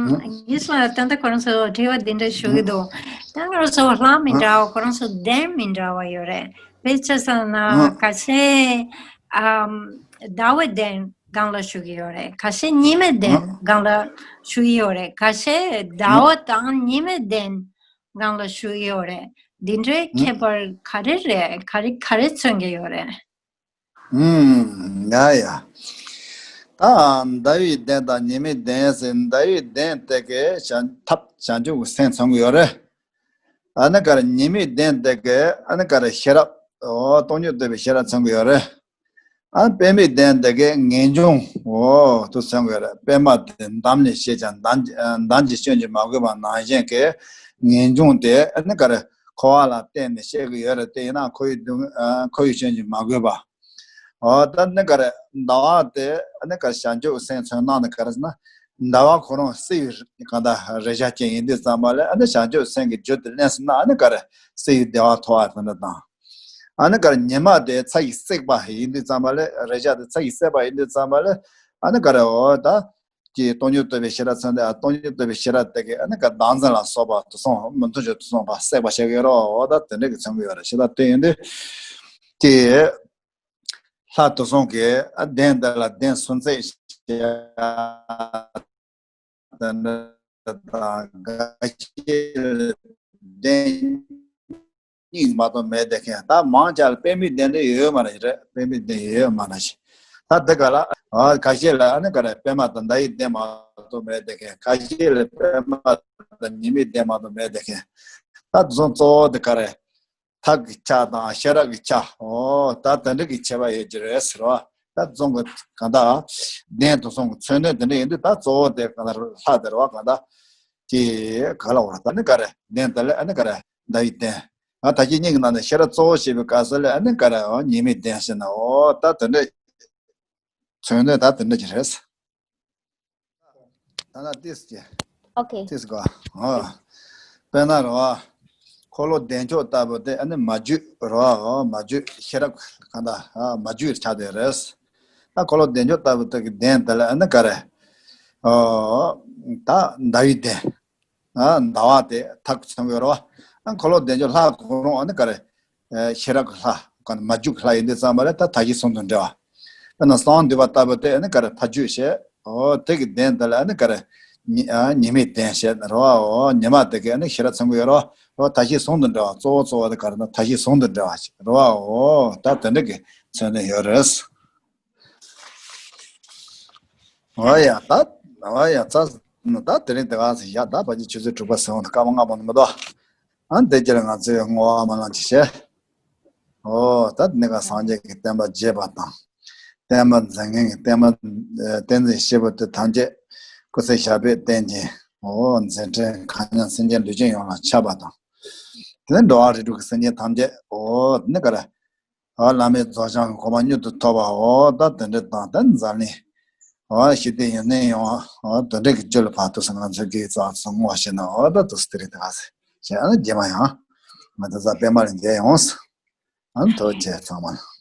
ཡིས་ལ་ད་ལྟ་ཁོ་རང་ཚོ་དྲི་བ་འདི་འདྲ་ཞུ་གི་འདུག་ད་ང་རང་ཚོ་ལྷ་མི་འདྲ་བ་ཁོ་རང་ཚོ་གདན་མི་འདྲ་བ་ཡོད་རེད། དཔེ་ཆ་བཞག་ན་ཁ་ཤས་ཨམ་ཟླ་བའི་གདན་སྒང་ལ་བཞུགས་ཀྱི་ཡོད་རེད། ཁ་ཤས་ཉི་མའི་གདན་སྒང་ལ་བཞུགས་ཀྱི་ཡོད་རེད། ཁ་ཤས་ཟླ་བ་དང་ཉི་མའི་གདན་སྒང་ལ་བཞུགས་ཀྱི་ཡོད་རེད། འདི་འདྲའི་ཁྱད་པར་ག་རེ་རེད། ག་རེ་ག་རེ་མཚོན་གྱི་ཡོད་རེད། ཨུམ། ཡ་ཡ། ད་ཟླ་བའི་གདན་དང་ཉི་མའི་གདན་ཟེར། ཟླ་བའི་གདན་དེ་གའི་བྱང་ཐབས་བྱང་ཆུབ་ཀྱི་སེམས་མཚོན་གྱི་ཡོད་རེད། ཨ་ནི་ག་རེ་ཉི་མའི་གདན་དེ་གའི་ཨ་ནི་ག་རེ་ཤེས་རབ། འོ་སྟོང་ཉིད་རྟོགས་པའི་ཤེས་རབ་མཚོན་གྱི་ཡོད་རེད། ཨ་པདྨའི་གདན་དེ་གའི་ངེས་འབྱུང་འོ་དུ་མཚོན་གྱི་ཡོད་རེད། པདྨ་དེ་འདམ་ལས་སྐྱེས་ཀྱང་འདམ་འདམ་གྱི་སྐྱོན་གྱིས་མ་གོས་པ་ནང་བཞིན་གྱི་ངེས་འབྱུང་དེ་ཨ་ནི་ག་རེ་འཁོར་བ་ལ་བརྟེན་ནས་སྐྱེ་གི་ཡོད་རེད། དེ་ཡིན་ན་འཁོར་བའི་སྡུག་ཨ་འཁོར་བའི་སྐྱོན་གྱིས་མ་གོས་པ། འོ་ད་ནི་ག་རེ་ཟླ་བ་དེ་ཨ་ནི་ག་རེ་བྱང་ཆུབ་སེམས་མཚོན་སྟངས་ནི་ག་རེ་ཟེར་ན། ཟླ་བ་ཁོ་རང་བསིལ་བའི་གང་ལྟར་རེག་བྱ་ཅན་ཡིན་དུས་ཙམ་པ་ལ་ཨ་ནི་བྱང་ཆུབ་སེམས་ཀྱི་རྒྱུད་དུ་ལེན་ཟེར་ན་ཨ་ནི་ག་རེ་བསིལ་བའི་བདེ་བ་ཐོབ་པ་དེ་འདྲ་དང་། ཨ་ནི་ག་རེ་ཉི་མ་དེ་ཚ་ཡིས་བསྲེགས་པ་ཡིན་དུས་ཙམ་པ་ལ་རེག་བྱ་དེ་ཚ་ཡིས་བསྲེགས་པ་ཡིན་དུས་ཙམ་པ་ལ་ཨ་ནི་ག་རེ་འོ་ད་ཀྱི་སྟོང་ཉིད་རྟོགས་པའི་ཤེས་རབ་མཚོན་ཏེ། ཨ་སྟོང་ཉིད་རྟོགས་པའི་ཤེས་རབ་དེ་གིས་ཨ་ནི་ག་བདག་འཛིན་ལ་སོགས་པ་དུག་གསུམ་མི་མཐུན་ཕྱོགས་དུག་གསུམ་ཕར་བསྲེགས་པ་བྱེད་ཀྱི་ཡོད་རེད། འོ་ད་དེ་འདྲ་གི་མཚོན་གྱི་ཡོད་རེད། ཤེས་རབ་དེ་ཡིན་དུས་ཀྱི་ལྷ་དུག་གསུམ་གྱི་ཨ་གདན་འདི་ལ་གདན་སུམ་བརྩེགས་བྱས། དེ་འདྲ་དང་འགའ་ཤས་ལ་གདན་གཉིས་མ་གཏོགས་མེད་བསྡད་མཁན། ད་མང་ཆེ་ལ་པདྨའི་གདན་དེ་ཡོད་ཡོད་མ་རེད། རེད། པདྨའི་གདན་ཡོད་ཡོད་མ་རེད། ད་དེ་ག་ལ་ཨ་ཁ་ཤས་ལ་ཨ་ནི་ག་རེ་པདྨ་དང་ཟླ་བའི་གདན་མ་གཏོགས་མེད་བསྡད་མཁན། ཁ་ཤས་ལ་པདྨ་དང་ཉི་མའི་གདན་མ་གཏོགས་མེད་བསྡད་མཁན། ད་དེ་ཚོ་གཙོ་བོ་དེ་ག་རེ། ཐབས་ཀྱི་ཆ་དང་ཤེས་རབ་ཀྱི་ཆ། འོ་ད་དེ་འདྲ་གི་ཁྱད་པར་ཡོད་ཀྱི་རེད་ཟེར་བ། ད་རྫོང་གི་གང་ལྟར་གདན་དུག་གསུམ་གྱི་མཚོན་དོན་དེ་འདྲ་ཡིན་དུས། ད་གཙོ་བོ་དེ་གང་ལྟར་ལྷ་དེ་རེད་བ། གང་ལྟར་དེ་ག་ལ་བར་ད་ནི་ག་རེ་གདན་དེ་ལ་ཨ་ནི་ག་རེ་ཟླ་བའི་གདན། ཨ་ད་ཁྱེད་གཉིས་ཀྱི་ནང་ནས་ཤེས་རབ་གཙོ་བོ་བྱེད་པའི་སྐབས་སུ་ལ་ཨ་ནི་ག་རེ་འོ་ཉི་མའི་གདན་ཟེར་ན། འོ་ད་དེ་འདྲ་མཚོན་དོན་ད་དེ་འདྲ་ཅིག་རེད། ད་ན་ཏིས་ཀྱི། ཨོ་ཁེ། ཏིས་གོ། ཨོ། དཔེར་ན་རོ། འཁོར་ལོ་བདེ་མཆོག་ལྟ་བུ་དེ་ཨ་ནི་མ་བརྒྱུད་རོ། མ་བརྒྱུད་ཤེས་རབ་གང་ལྟར་མ་བརྒྱུད་ཆགས་བསྡད་རེད། ད་འཁོར་ལོ་བདེ་མཆོག་ལྟ་བུ་དེ་གི་གདན་དེ་ལ་ཨ་ནི་ག་རེ། ཨོ། ད་ཟླ་བའི་གདན། ཟླ་བ་དེ་ཐག་མཚོན་གྱི་རོ། འཁོར་ལོ་བདེ་མཆོག་ལྷ་ཁོ་རང་ཨ་ནི་ག་རེ། ཤེས་རབ་ཀྱི་ལྷ། ག་ནི་མ་བརྒྱུད་ཀྱི་ལྷ་ཡིན་དུས་ཙམ་པ་ལ་ད་མཐའ་བཞི་གསུམ་དང་འབྲེལ་བ། ད་ནི་གསང་བ་འདུས་པ་ལྟ་བུ་དེ་ཨ་ནི་ག་རེ་མཐའ་བརྒྱུད་བྱས། འོ་དེ་གི་གདན་དེ་ལ་ཨ་ནི་ག་རེ་ ཉི་ཨ་ཉི་མའི་རྟེན་བྱེད་རེད་བའོ། ཉི་མ་དེ་གས་ནི་ཤེས་རབ་མཚོན་གྱི་ཡོད་རེད་བ། མཐའ་བཞི་ཟུང་དུ་འབྲེལ་བ། གཙོ་བོ་གཙོ་བོ་དེ་ག་རེ་ན་མཐའ་བཞི་ཟུང་དུ་འབྲེལ་བ་ཞིག་རེད་བའོ། ད་དེ་འདྲ་གི་མཚོན་དོན་ཡོད་རེད། འོ་ཡ་ད། འོ་ཡ་ཙ། ད་དེ་རིང་དེ་ག་ཟེར་ཡ། ད་ཕལ་ཆེར་ཆུ་ཚོད་དྲུག་པ་ཟིན་འོང་། སྐར་མ་ལྔ་པ་ནི་མི་འདུག་ཨ་འདི་རྒྱུར་ང་ཚོས་བསྔོ་བ་སྨོན་ལམ་ཅིག་བྱེད། ཨོ་ད་དེ་ནས་ག་སངས་རྒྱས་ཀྱི་བསྟན་པ་རྒྱས་པ་དང་། བསྟན་པ་འཛིན་མཁན་གྱི་བསྟན་པ་ཨ་བསྟན་འཛིན་སྐྱེས་བུ་དེ་ཐམས་ཅད་སྐུ་ཚེ་ཞབས་པད་བརྟན་ཅིང་། ཨོ་མཛད་འཕྲིན་གང་ཉག་སེམས་ཅན་ལུས་ཅན་ཡོངས་ལ་ཁྱབ་པ་དང་། དེ་ནས་འགྲོ་བ་རིགས་དྲུག་གི་སེམས་ཅན་ཐམས་ཅད་ཨོ་དེ་ནས་ག་རེ། ཨ་བླ་མེད་རྫོགས་བྱང་གི་གོ་འཕང་མྱུར་དུ་ཐོབ་པ་འོ་ད་དེ་འདྲ་དང་། ད་འཛམ་གླིང་འོ་ཞི་བདེ་ཡུན་གནས་ཡོང་བ་འོ་དེ་འདྲ་གི་རྒྱུ་ལ་བར་དུ་ང་ཚོས་དགེ་རྩ་ཚོ་བསྔོ་བ་བྱས་ན། འོ་ད་དུ་སྟེ་རེད། ད་ག་ཟེ་བྱས་ཨ་རྗེས་མ་ཡང་ང་ཚོ་གཟའ་སྤེན་པ་ལ་མཇལ་ཡོང་། ཨ་ཐུགས་རྗེ་ཆེ་ཚང་མ་ལ།